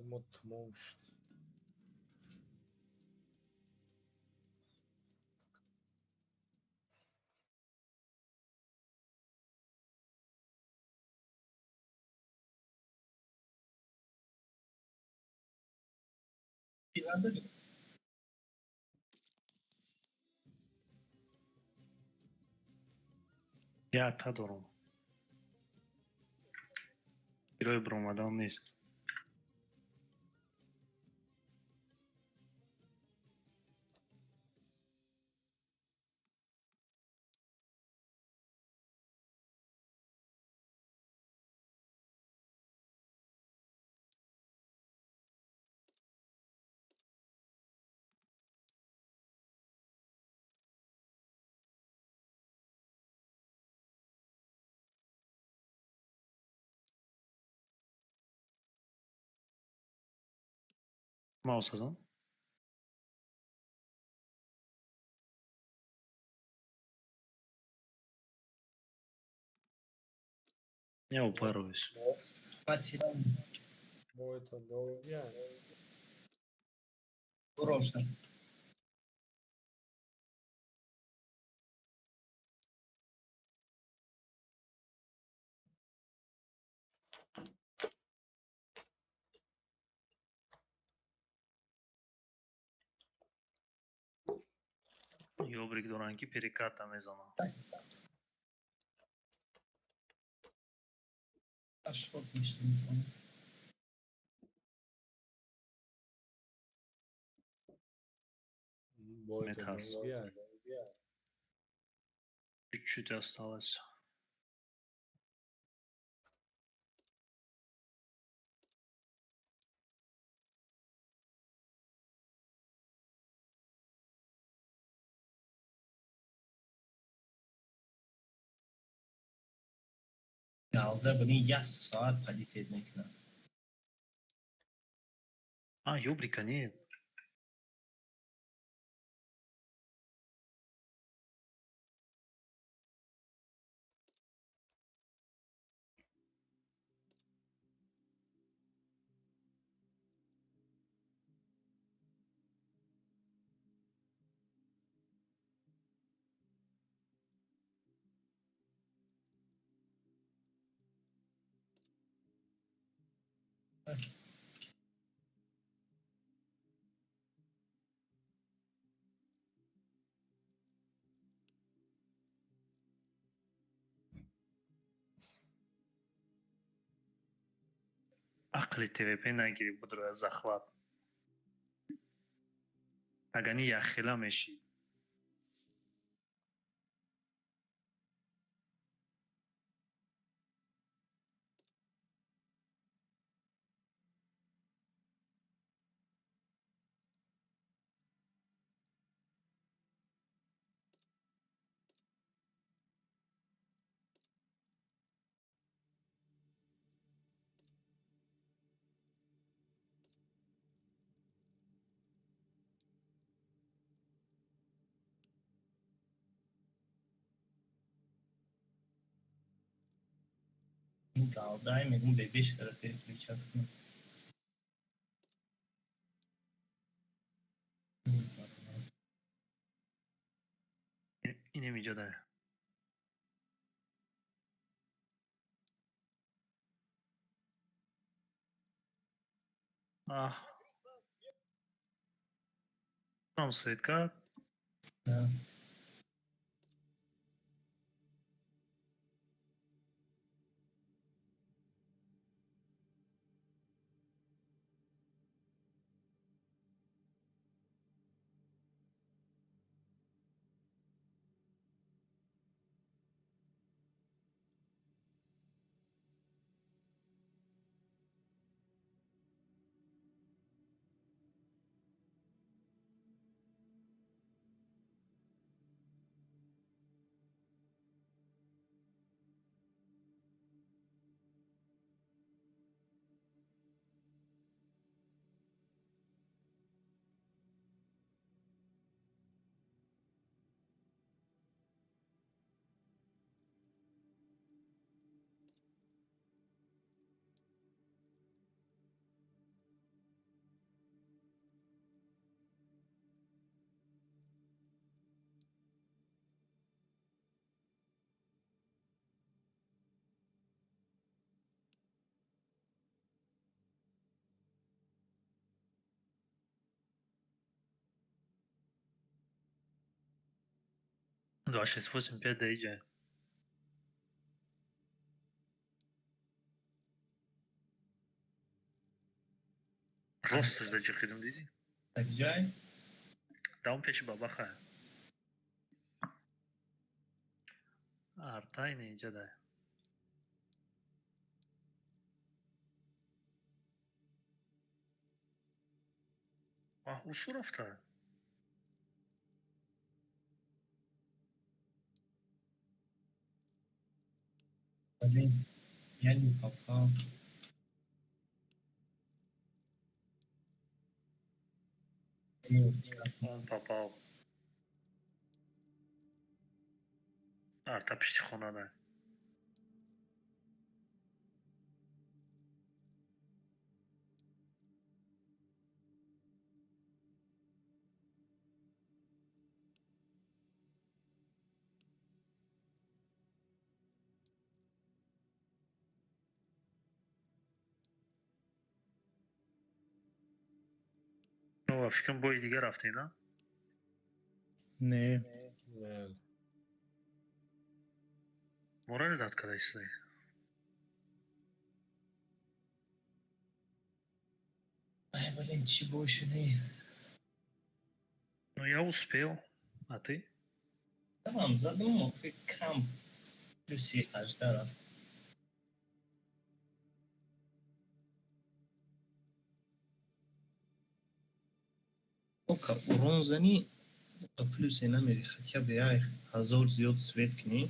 Мутмушт. Я та дорам. Герои баромадан нест. Маус азан. Я упарываюсь. Ёбрик доранд ки переката мезанад. Метарс. Чуть-чуть осталось. Алда буни як соат падитед мекунад. А, ёбрика нет. Ақли ТВП нагирӣ, будро захват. Агар ни яхела мешӣ. Галдай мегум бебеш кара переключать кунам. Инем иҷода. Аҳ. Нам свет кард. Да. 2 6 8 5 да иҷа. Росташ да ҷиқидум, дидӣ? Так ҷай? Даун пеши бабаха. Артайне иҷа да. Аҳ, усу рафта. Блин, я не попал. Он попал. Арта пишти хона да. Фикрам, бои дигар рафтем, на? Не. Не. Морали дад када истои. Ай, блин, чӣ больше не. Ну, я успел. А ты? Тамам, задум, охи кам плюси 18 рафт. Ока урон занӣ, плюсе намери, хотя бы як ҳазор зиёд свет кунӣ.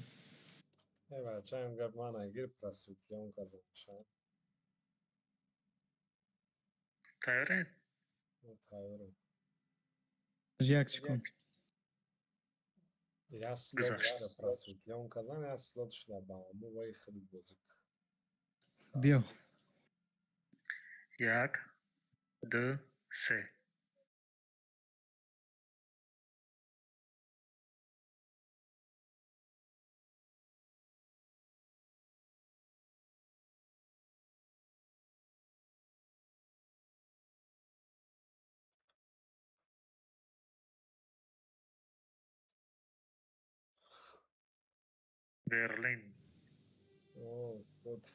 Э, бачаем, гап ман агир просветлёнка замеша. Тайёред? Тайёрем. Як секунд. Я слот Гузашт. шуда просветлёнка зан, я слот шуда ба ому вай худ бозик. Биё. Як, ду, се. Берлин. О, против.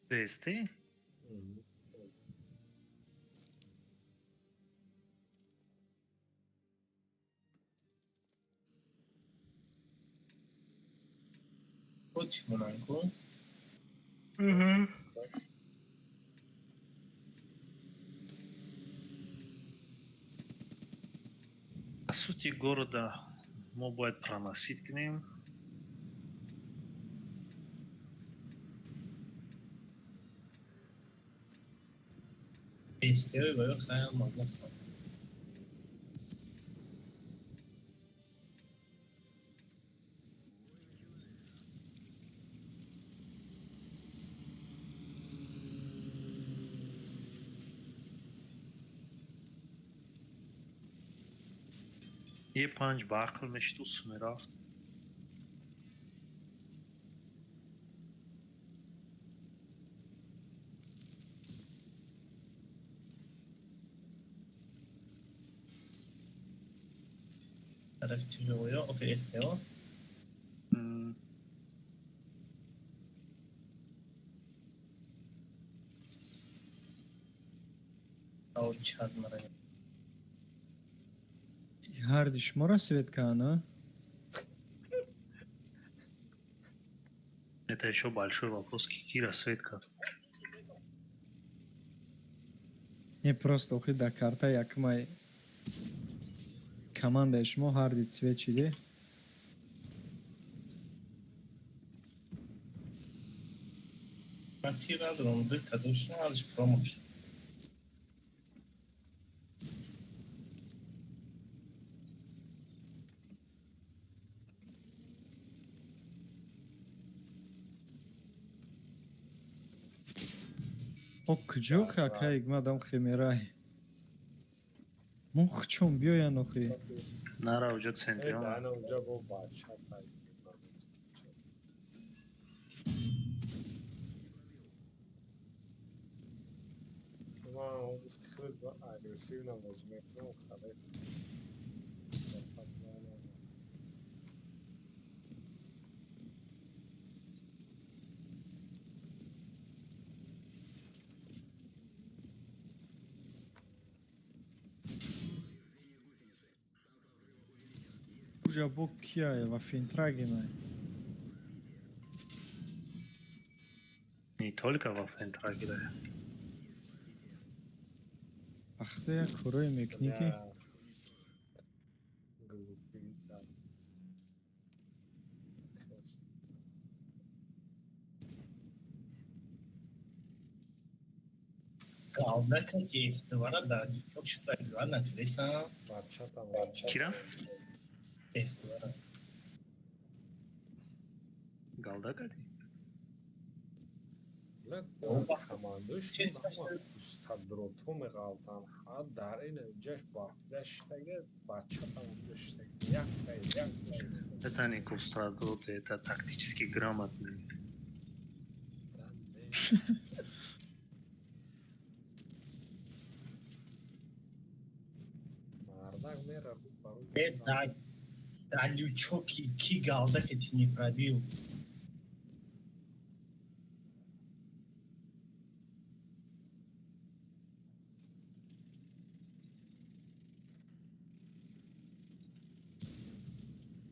ДСТ? Мгм. Против Монако. По сути города мо бояд проносить кунем. СТО ва хаям маблағ. Е панҷ ба ақл мешид, усу мерафт. Тарафи тяжелое, охи СТО. Ау чад мара. Ҳарди шуморо свет кана? Это еще большой вопрос, какие расцветка. Не, просто охи дар карта якмай командаи шумо ҳарди цвет шиде. Ман тир надорам, дута доштам, ҳардиш промах шуд. О, куҷо акаи мадам хемерай? Мо хчон биёян охи. Нара уҷа Э, центрион. дана уҷа бо бача тай. Ман гуфти хеле агрессивно бозӣ мекунам, хеле. Уҷа бо кияе ва финтрагинай? Не только во Фентрагере. Ахта як корое мекунӣ ки Бля. Глупый, да. Хест. Галда кати СТО-ра да чок шуд пробивать накардесан. Бача там, бача. Кира? СТО-ра. Галда кади? Бля, Опа. командош ҳама кустадротҳо меғалтанд. Ҳа, дар ин ҷаш бафтида шитага, бача там уҷа шитага. Якта, якта. Это не кустрадоты, это тактически грамотные. Да, не. Мардак мера рӯ ба рӯ. Э, да лючоки ки галда кати не пробил.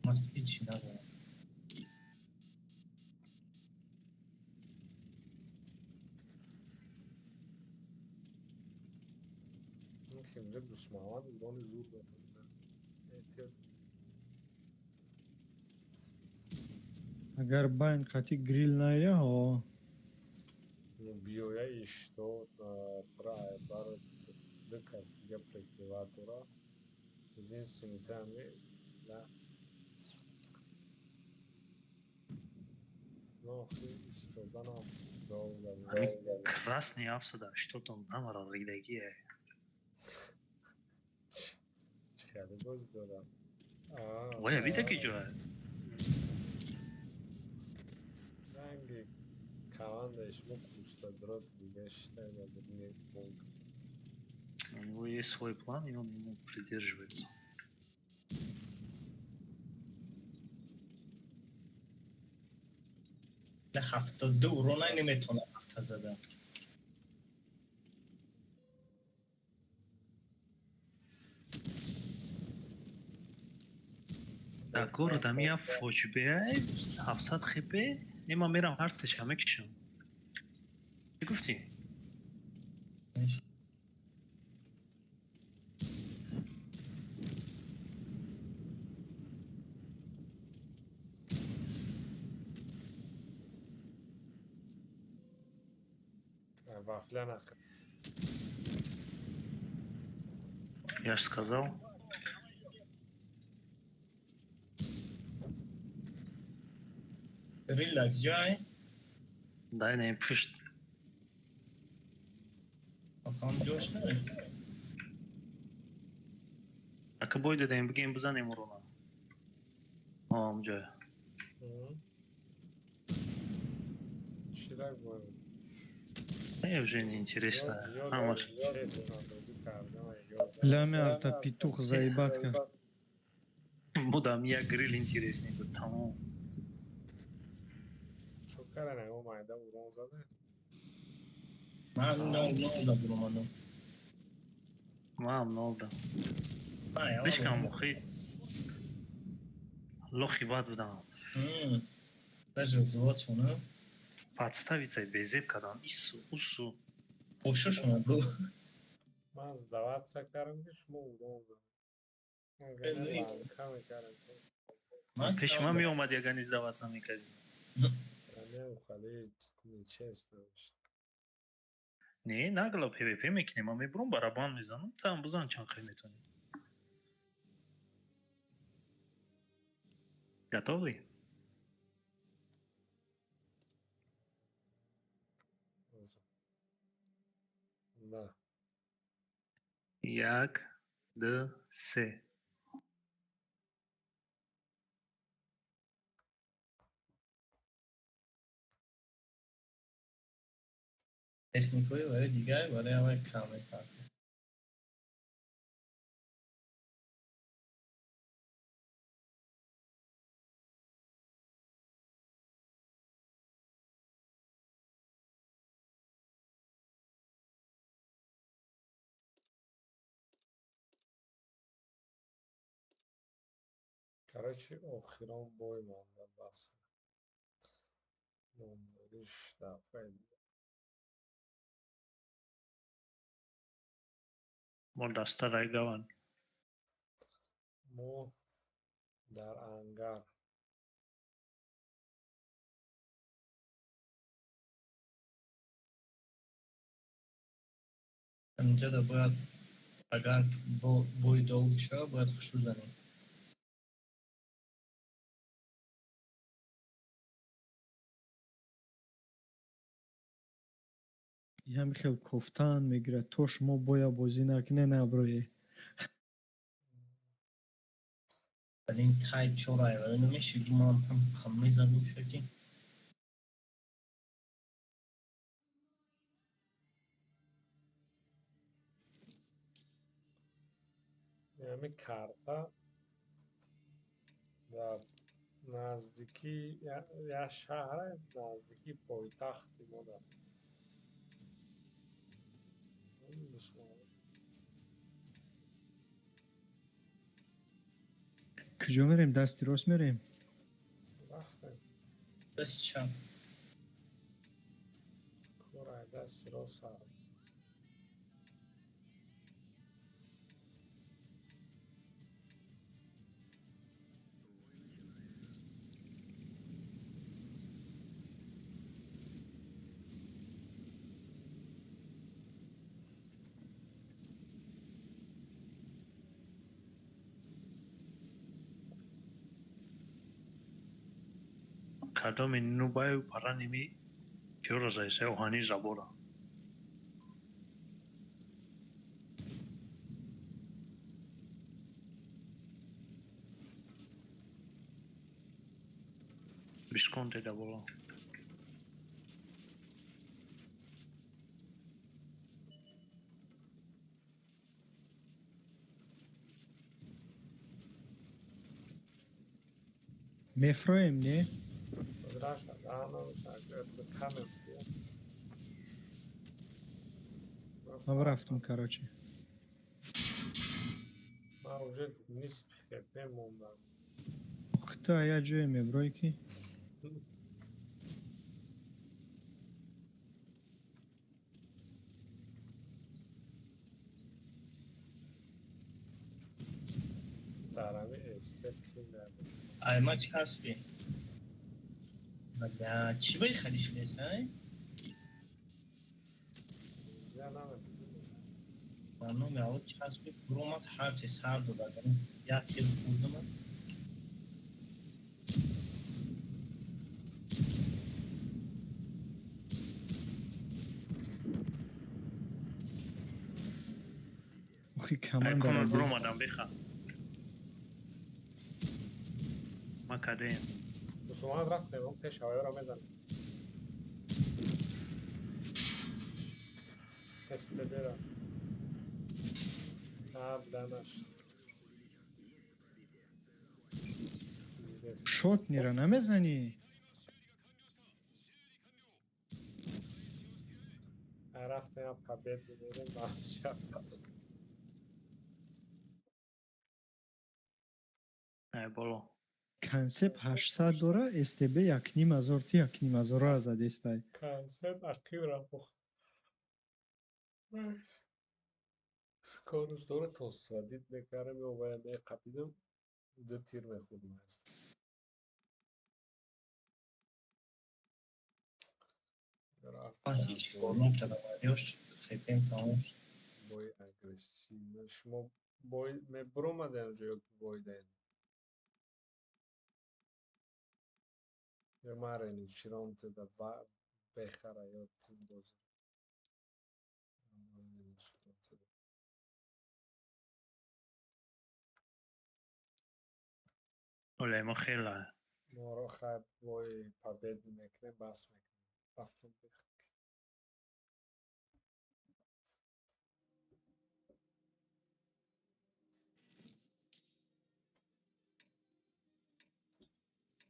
Ман ҳечи назанам. Ин химҷа Дусмаҳмад урони зур метавонад. Эҳтиёт. Агар байн қатӣ грил наия ҳо. Ну, биёя ишто пра бар ду кас дига прикрыватора. Единственный там да. Но истоданам долго. Ами красный афсада, что там намара ридагие. Хеле боз дорам. Оя, вида ки ҷоя? Ранги командаи шумо кустадрот дига шитага буд не. У него есть свой план, и он ему придерживается. На 72 урона наметавонад арта зада. Дар город ами я фочбеай 700 хп, ема мерам ҳар сеша мекишам. Чӣ гуфтӣ? Вафля нахр. Я ж сказал. Рилла ҷай? Дай не пушт. Охам ҷош не. Ака бой дадем, бигем бизанем урона. Омҷа. Чирак бой. Не, уже не интересно. Ҳамаш. Честно, бозӣ кардам, ёд. Ляме арта петух заебат кард. Будам як грил интересный буд, тамом. Чо кардан, ягон майда урон зада? Ман нол нол да буромадам. Ман нол да. Слишком мухит. Лохи бад будам. Даже взводшона. Подставиться безеб кардам. Ису, усу. Ошошона бу. Ман сдаваться кардам, ки шумо урон зада. Пеши ман меомад, яган издаваться мекардӣ. Нечестно. Не, нагло ПВП мекунем, ман мебурам, барабан мезанам, там бизан чанд хел метавонӣ. Готовы? Да. Як, ду, се. Техникаи барои дигар барои ҳамаи кам мекард. Короче, охирон бой монда бас. Номдориш дафъаи. Мо даста райгаван. Мо дар ангар. Инҷа бояд агар бой долг шавад, бояд хушрӯ занем. Ҳами хел кофтан мегирад, то шумо боя бозӣ накунед, наброед. Вале ин тайп чора вале намеши ман ҳам мезанем шаки. Ҳами карта дар наздикии як шаҳре, наздикии пойтахти мо дар Куҷо мерем? Дасти рост мерем? Рафтем. Дасти чап. Кора дасти рост сар. Кадоми нубаю параними чиёро заиса оҳани забора. Бисконте да боло. Мефроем, не? Ман рафтум, короче. Ман уже нисфи хп мондам. Хто я ҷое меброй ки? Дар ҳами эстеп ки надест. Ай ма часпи. Бля, чӣ баи хали шудест, ай? Я наметонам. Ба номи Алло часпи буромад ҳарчи сар дод агар як тир хӯрдама. Охи Ай команда конор буромадам беха. Ма кадаем. Мусулман рафтем, он пеш ҳавоёро мезанем. СТБ-ра. А, бля, нашд. Пиздец. Шотнира намезанӣ? Ай, рафтем, я побед мерем, бача пас. Ай боло. Концепт 800 дора, СТБ 1500 ти 1500 задестай. Концепт ақиб рафт. Скорость дора то сводить мекардам ё вая меқапидам, ду тир мехӯрдам аст. Ман ҳеҷ кор накардам, ёш хпм тамом шуд. Бой агрессивно. Шумо бой мебуромадем ҷо ё бойдаед? Ё марени чиронтеда бехара ё тим бозӣ. Оле ма хела. Моро хай бой побед мекунем, бас мекунем. Рафтем бех.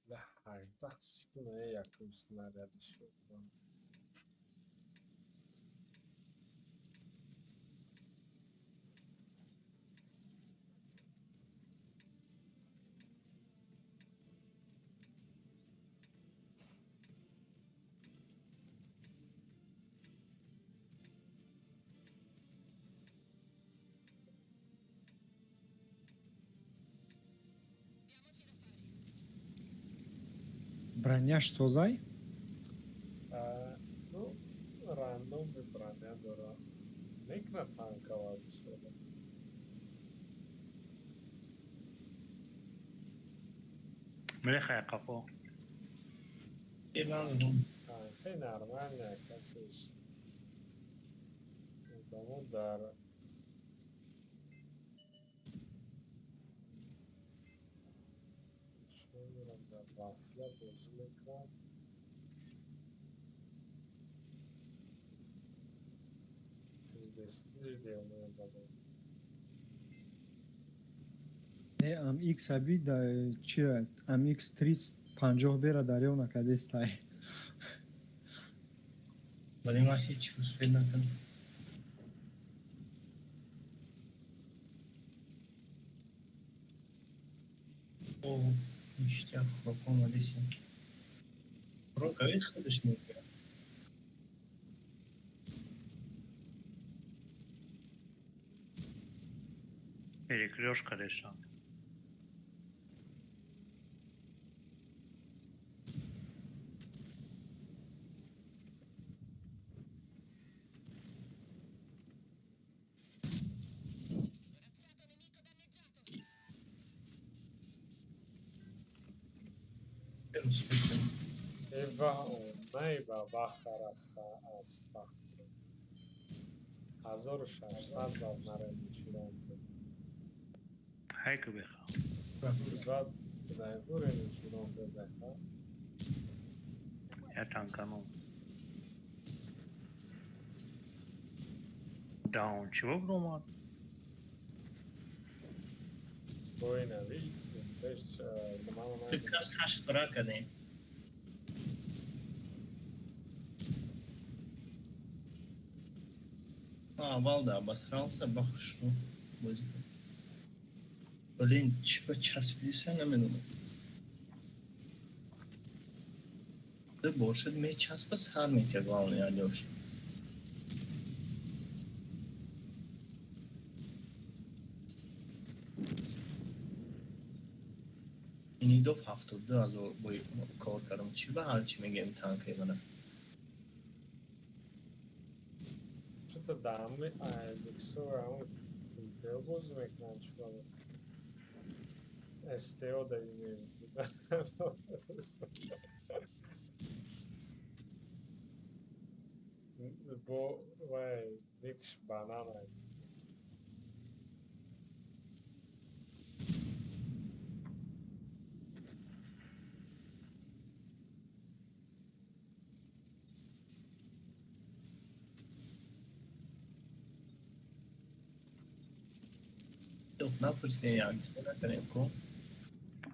Бля, 18 секунда якум снаряд шуд. Броняш созай? Ну, рандом броня дора. Мекна танкова бисёра. Мелеха қафо. Танки нормально, касеш. Одамо дар дар вафля бозӣ мекунам. Тридестили девмеандадам. Не, АМХ аби да чира, АМХ 30 50 бера дарёв накадестай. Вале ман ҳеҷ успед накардам. О, ништяк, хлопон омадесем. Хӯрок авед худаш мегирад. Перекрёшка реша. Эва онай ба бахараха астағфир. 1600 зад нарени чиронте. Хайку беха. Зад найгурени чиронте беха. Я танканул. Даун чего бромад? Бой нави, пеш Ту кас ҳашт бра кардем. Аввал да обосрался, ба хушрӯ бозӣ кард. Блин, чӣ ба часпидиса намедонам. Ду бор шуд мечаспа, сар метия, главное, Алёш. Инидов 72 000 бой кор кардам. Чӣ ба ҳарчи мегӯем танкаи мана? Что-то да, мы Миксор, ам Интел бозӣ мекунанд, чӣ кор? СТО да имеем. Бо вай никш банана. Напурсем, яксе накунем ку.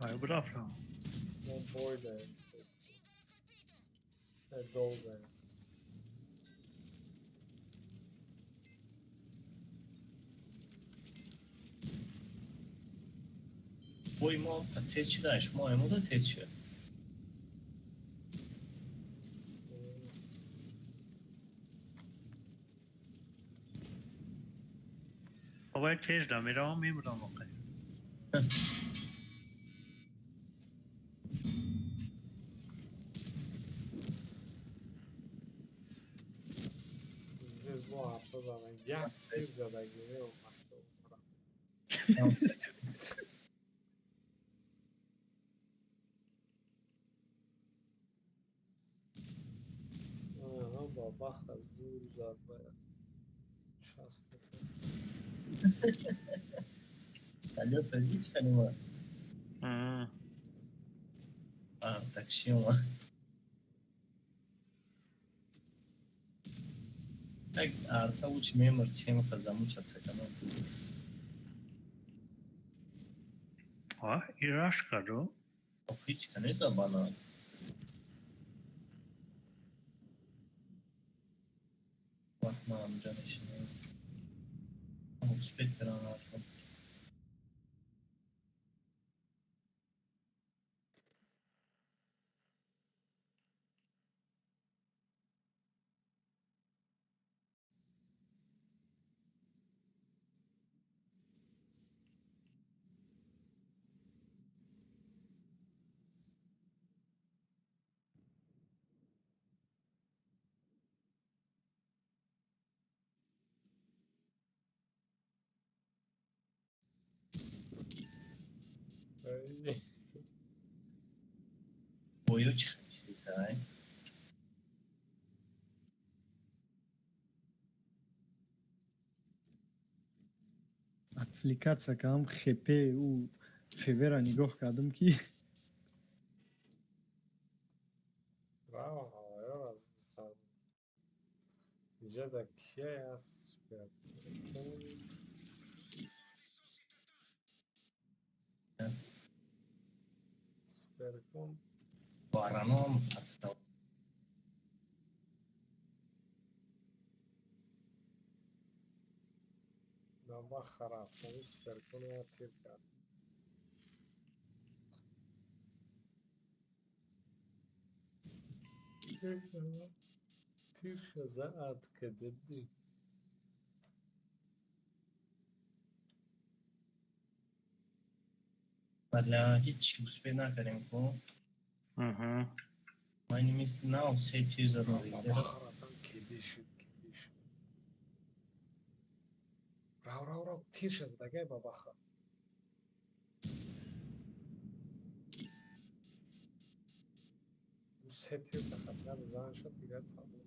Ай, брафрам. Мо бой даем. Дол даем. Бой мо тез шуда, шумо аймода тез шуд. Бобай пеш да меравам, мемурам воқеъ. Здесь мо ҳафта задан, як тир задагӣ меомад. Бабаха зур зад бояд. Шаста. Алё, садись, халима. А, такси омад. Так, арта уч мемр, чем замучаться канал. А, ираш карду. Ҳеч канез бана. Вақт ман ҳамҷа нишинам. Успеть кардам ҳарфо. Боё чӣ чизай? Отвлекаться кардам, хп ӯ февера нигоҳ кардам ки Браво, ҳавоёр аз инҷа да кия аст супер. Суперкон. Бараном отстал. Бабаха рафт, ҳамин суперкон я тир кард. Тирша зад кадидӣ. Бля, ҳеч успеть накардем ку. Ман мисли нав се тир задам. Бабаха асан киди шуд, киди шуд. Рав, рав, рав, тирша задагай бабаха. Се тир тахатар зан шуд, дигар тамом.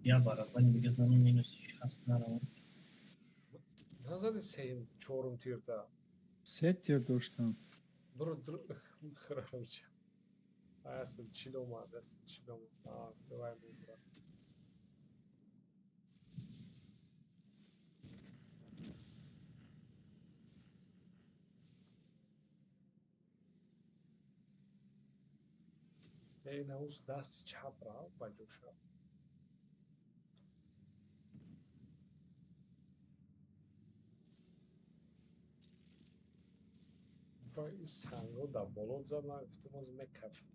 Я барабани дига занам минус 60 наравам. Назади сеюм, чорум тирта. Се тир доштам. Дур, дур, хравча. Асл чил омад, асл чил омад. А, севай мубра. Эй, наус дасти чап рав, ба ҷоша. Ин санго дар боло зад, ман гуфтам ҳозир мекафем.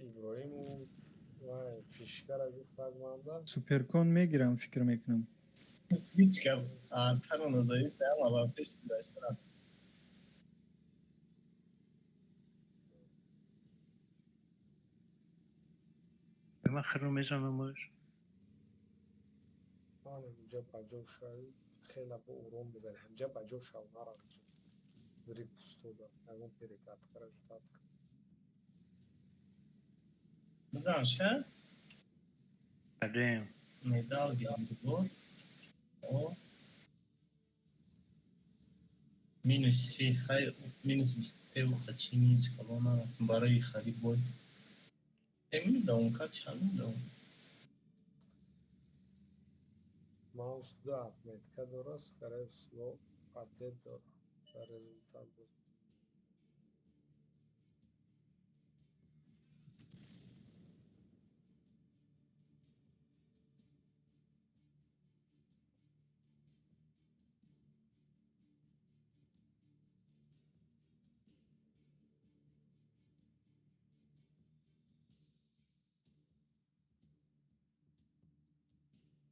Иброҳиму вай фишкара гуфт фагманда. Суперкон мегирам, фикр мекунам. Ҳеҷ гап. Тарона зависит, ама ба пеш гузашта рафт. Ман хирм мезанамаш. Ман инҷа ба ҷо шавӣ, хеле бо ором бизанӣ. Ҳамҷа ба ҷо шав, нарав. Зири пустода. Ягон перекаткара ждать кун. Бизан ша? Кардем. Медал гирам дубор. О. Минус се, хай, минус 23 уха чи минус калон нарафтем барои харид бой. Э, минут кард чанд минут? Маус ду отметка дорад, скорее всего, патент дорад. Дар результат боз.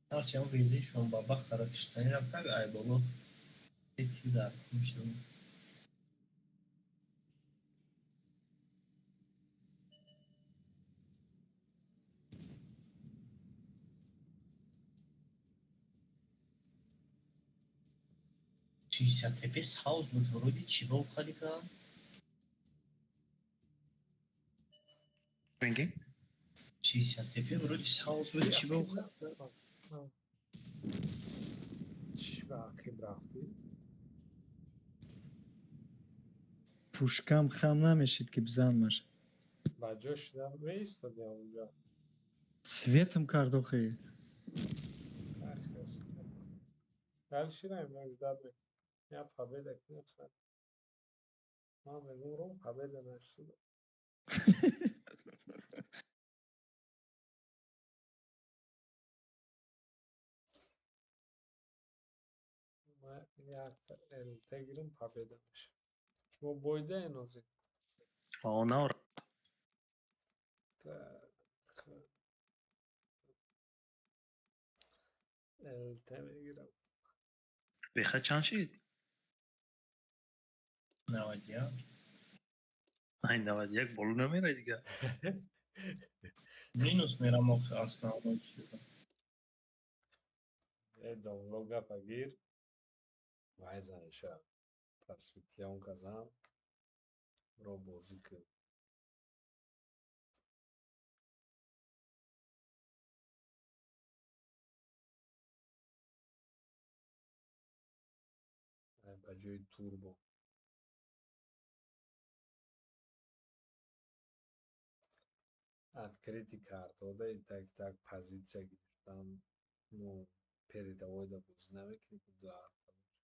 Ҳарчанд визишон ба бахтара киштанӣ рафтаг, ай боло ҳечи дар мешавад. Шестьдесят сауз буд вроде чиба ухали кардам? Мегӣ? 60 вроде сауз буд чиба ухали кардам? Чӣ ба ақиб рафтӣ? Пушкам хам намешид ки бизанмаш. Ба ҷо шуда меистодӣ онҷо. Светам кард охи. Дальше раем, ждать мекунем. Я победа кунем, хай. Ман мегӯм ром победа нашуда. Ман як ЛТ гирам, победа мешавад. Шумо бойдаен ҳозир? О, навр. Так. ЛТ мегирам. Беха чанд шид? 91. Ай, 91 боло намерай дига. Минус мерам охи основной чиза. Э, домло гапа гир. Вай заниша. Просветлёнка зан. Ро бозӣ кун. Ай, ба ҷои турбо. Открытый картода и так так позиция гирифтан, ну, передовойда бозӣ намекунӣ ки ду арта бошад.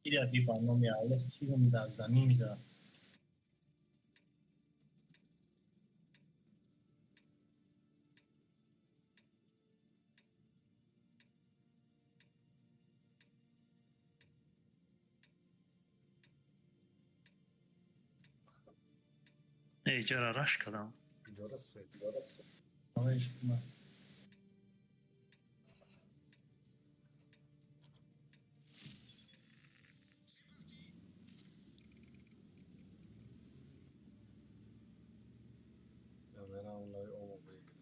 Ира ба номи Аллоҳ кирм дар замин зад. Эй, ҷара раш кардам. Ҷора свет, ҷора свет. Ҳамаи шума. Я мерам лои омо мегирам.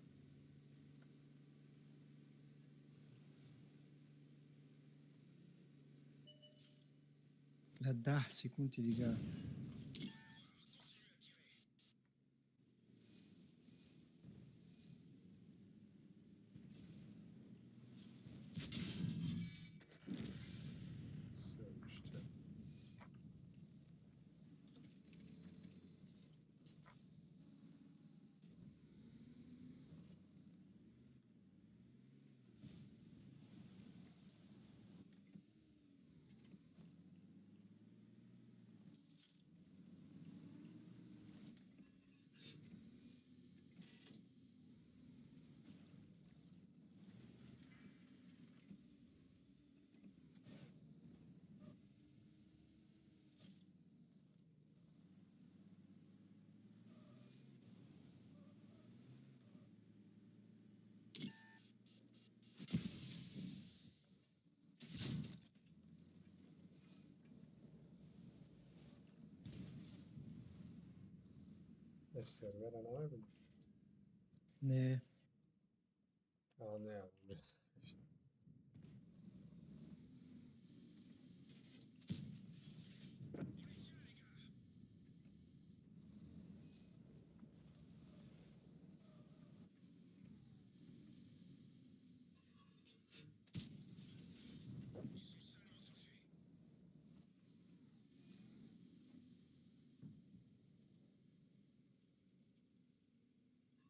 Дар 10 секунди дигар. Всё, ништяк. Сервера намебинӣ? Не. А, не, уже.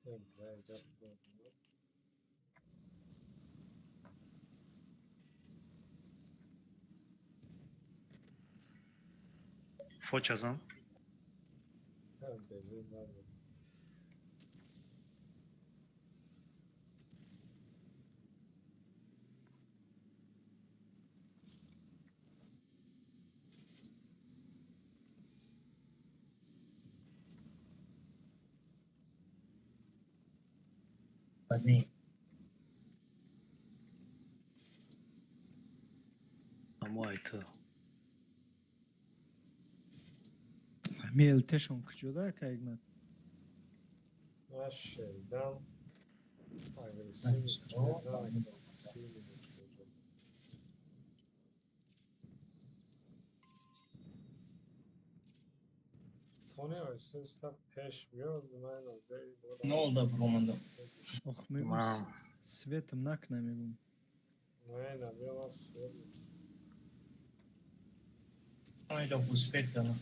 Бля, гап. Фочазан. Безин набуд. Бадин. Амо айта. Ҳами ЛТшон куҷода, кайгмат? Ман шеридам. Агрессивный свет намекунам. Сильный мекунам. Тони оҳиста пеш биёд, ман. Нол да буромадам. Ох, мегум, Мам. светам накна, мегум. Не, набиёма свет. Майда успеть кардам.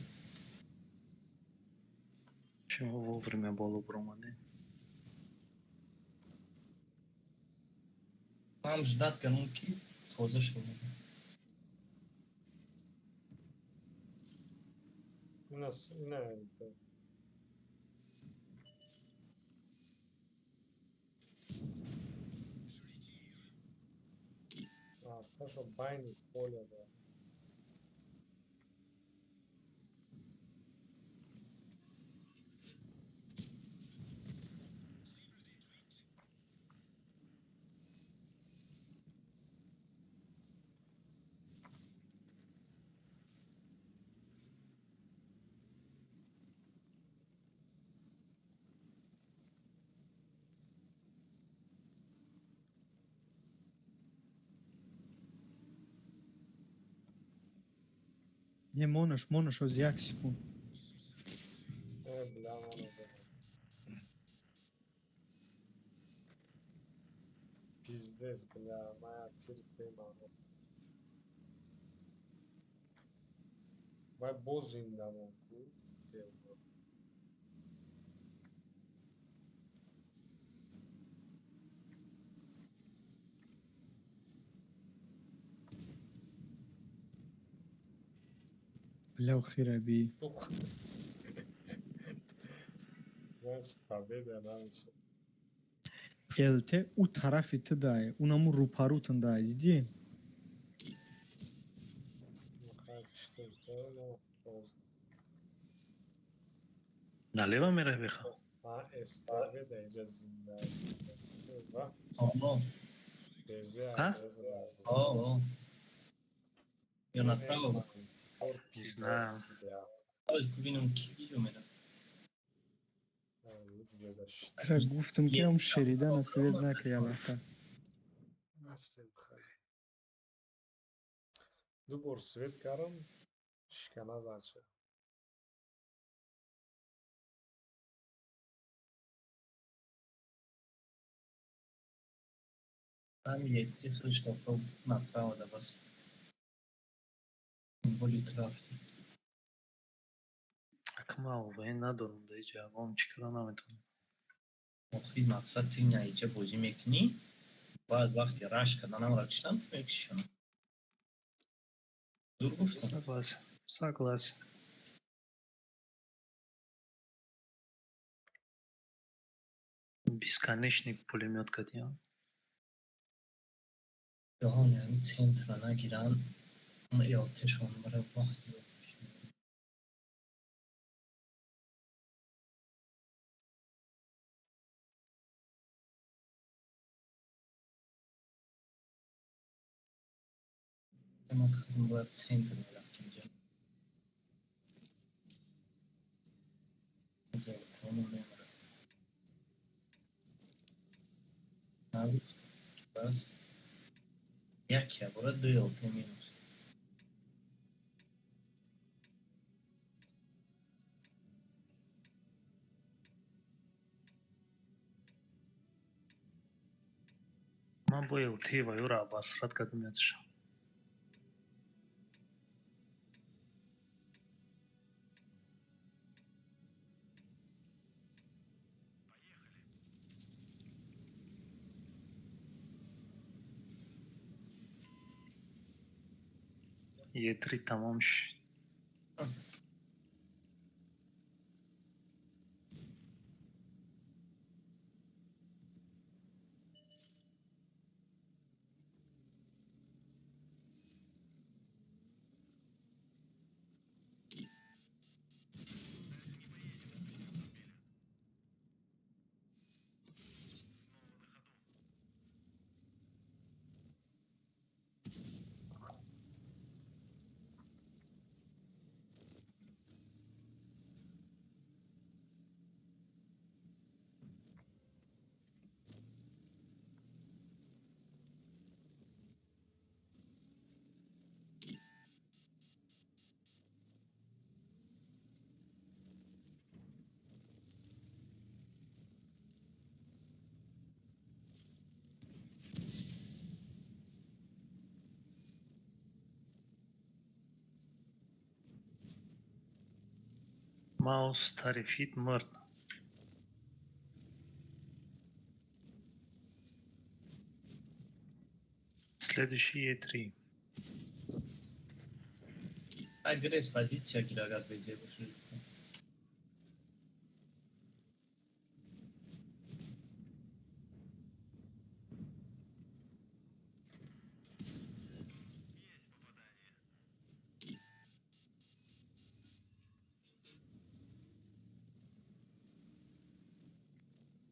Шумо вовремя боло буромадем. Ман ждать кардам, ки тоза шуд. Ина ЛТ. Рафташо байни поле да. Не, монаш, монаш, оз як секунд. Э, бля, мана бля. Пиздец, бля, моя терпема. Вай боз зиндамон ку. Бля, охираби. Значит, победа намешад. ЛТ ӯ тарафи ту дае, унаму рӯпарӯтон дае, дидӣ? Налево меравӣ, беха? СТВ да инҷа зинда. О, А? о, о. Ё направо. Не знаю. Боз бибинам, ки видео медам. Тра гуфтам, ки ам шеридана свет нака ялака. Ду бор свет кардам, шикана зад. Ами яйце худаш то направо да бас. Боли трафти. Акма ОВН надорам да иҷа ягон чӣ кара наметавонам. Охи мақсад ти наиҷа бозӣ мекунӣ, баъд вақти раш карданам ракшидан ту мекишам. Зур гуфтам. Согласен. Согласен. Бесконечный пулемёт кадиям. Ҷаҳони ҳами центра нагиранд, ЛТшон бара вақт. Ман худам бояд центр мерафтам ҷа. равно мемирад. Нагуфтам. Бас як ябора ду ЛТ минус. Ман бо ЛТ ва ёра абасрат кардам ятша. Е3 тамом шуд. Маус тарифит мърд. Следующий Е3. Ай грез позиция гирагат безе боши.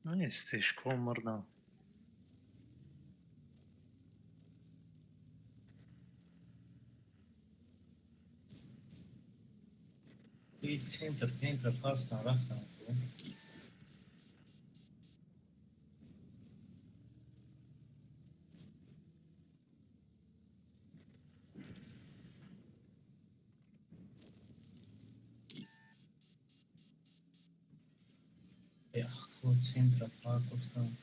Но не стежко мърдам. И центр, пентра, партан, рафтан. Беақло центра партофтан.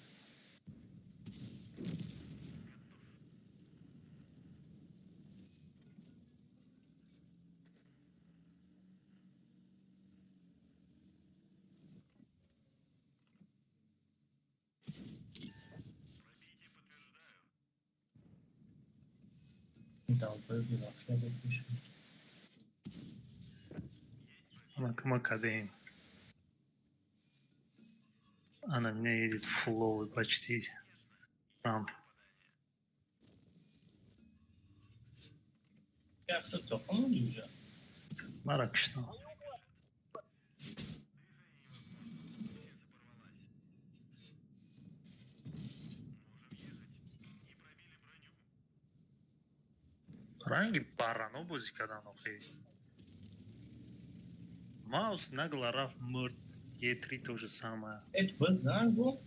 Долбоеби вафля бепӯшам. Ана кама кадеем. Она меня едет фуловый почти. Там. Яхта тохам уже. Маракшна. Ранги барано бозӣ кардан охи. Маус нагло рафт мурд. Е3 то же самое. Это базар был?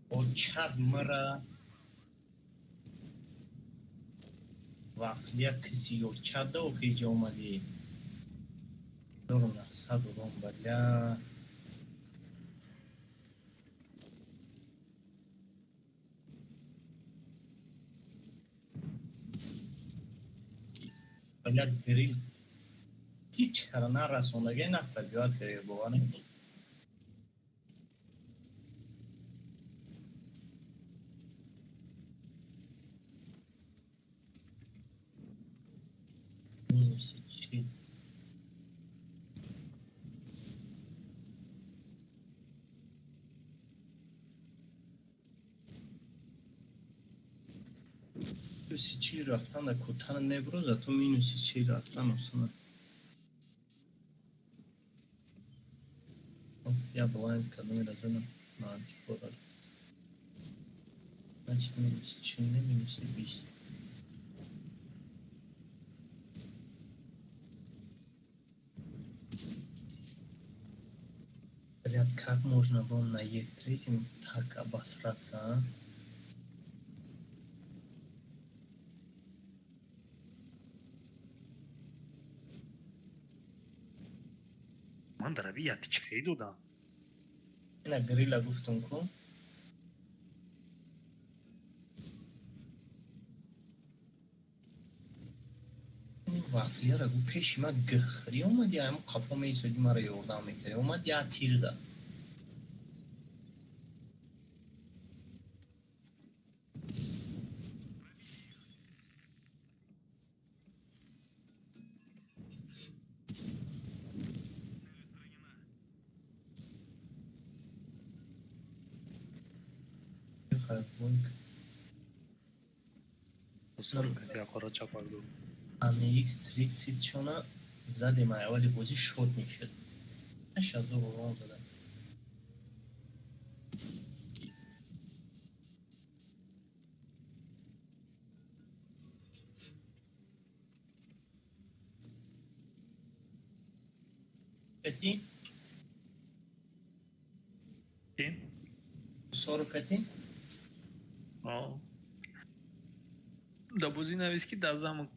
Очад мара вафлия киси очада охиҷа омадӣ. 1900 урон баля. Баля дрил ҳеҷ кара нарасондаги нафар биёд ки бовар намекунӣ. Минуси чил. Минуси чил рафтан да кутана неброза, то минуси чил рафтан осона. Я блайнд кадомеро задам на антикора. Значит, минус 4, минус 20. Блядь, как можно было на Е3 так обосраться, а? Ман дараби ятичкаи додам. Ина грила гуфтум ку. Вафлияра гу пеши ма гхри омад, я ҳамн қафо меисоди, мара ёрдам мекард. Омад, я тир зад. Яқора чапак дод. AMX 30 шона задем, аввали бозӣ шот мешуд. 8000 урон задам. Кати? Чи? 40 кати? О. Да бозӣ навис, ки да замок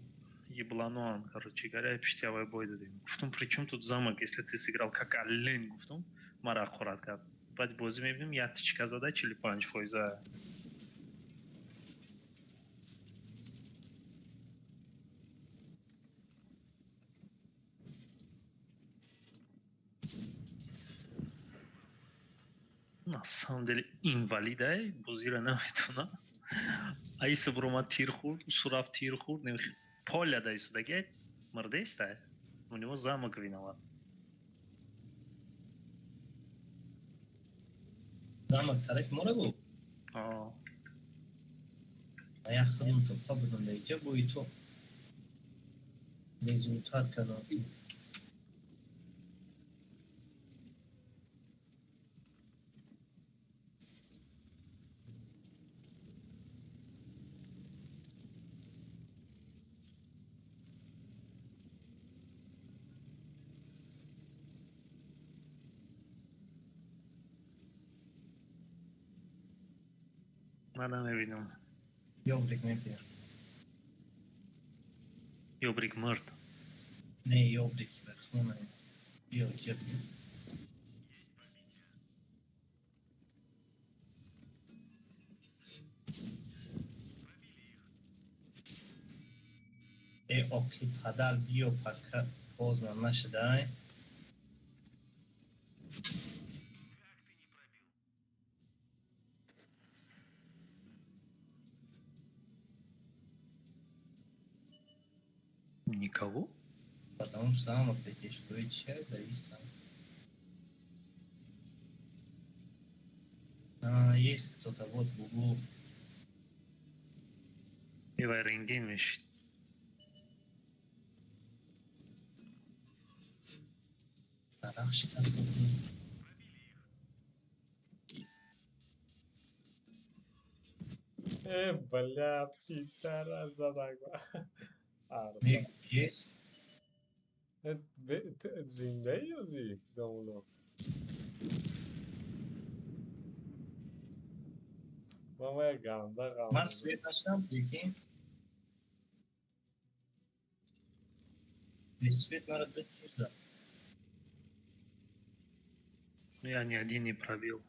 еблануан, короче говоря, пишти авай бой додем. Гуфтум, при чем тут замок, если ты сыграл как олень, гуфтум, мара ақорат кард. Баъд бозӣ мебинем, як тичка зада, 45 фоиза. На самом деле инвалидай, бозиро наметона. Аиса буромад, тир хӯрд, усу рафт, тир хӯрд, поля даисудаги мурдеста. У него замок виноват. Замок тарафи моро гуфт? О. Я худам топа будам дар иҷа, бои ту результат кардам. Ман намебинам. Ёбрик мепия. Ёбрик мурд. Не, ёбрик бахона. Биё иҷа, биё. Э, оқи падар, биё, пока поздно нашудай. Никого? Потому что сам опять чай, завис сам. А, есть кто-то вот в углу. Ивай рентген мешид. Дарахт шикаст. Э, бля, пидорас задак. Миг есть? Зиндаи ё зи домуло? Ман вая ганда ғам. Ман свет нашдам, прикинь. Без свет мара ду тир зад. Я ни один не пробил.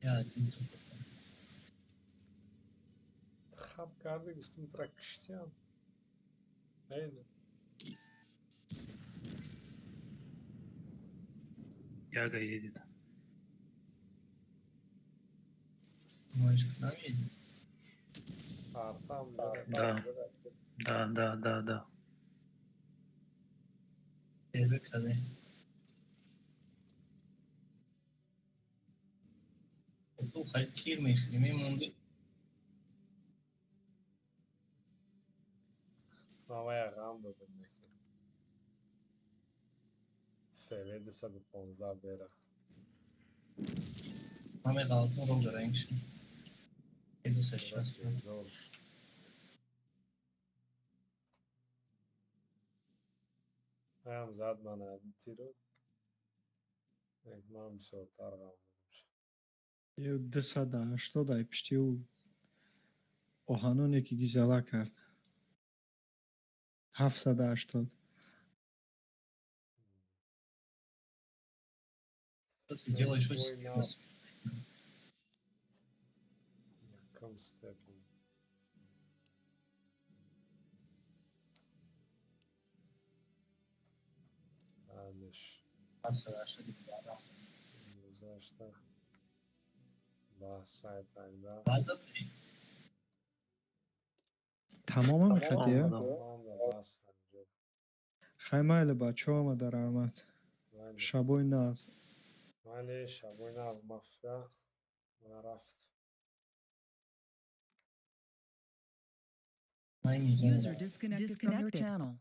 Я один только. Хаб карди, гуфтум, тра киштиам. Айна. Яга едет. Думаешь, к нам едет? Артам. Да. Да. Тебе каде? Ту хай тир мехӯри, мемонди. Ман вая ғам додам, мехӯрам. ПВ 215 бера. Ман меғалтам, рол ранг шуд. 260. Зор шуд. Аям зад мана тиру. Ман бисёртар ғам будам. Ё 280 ай пишти ӯ оҳаноне ки гизала кард. 780. Что ты делаешь? Ой, Очень на. Якум степень. Анеш. 780 барам. Гузашта. Ба сайтанда. База. Тамомам хатия? Ман да бас анҷо. Хай, майли, бачаҳо, омада, раҳмат. Майли. Шабои нағз. Майли, шабои нағз, мафия. Ман рафт. User disconnected from your channel.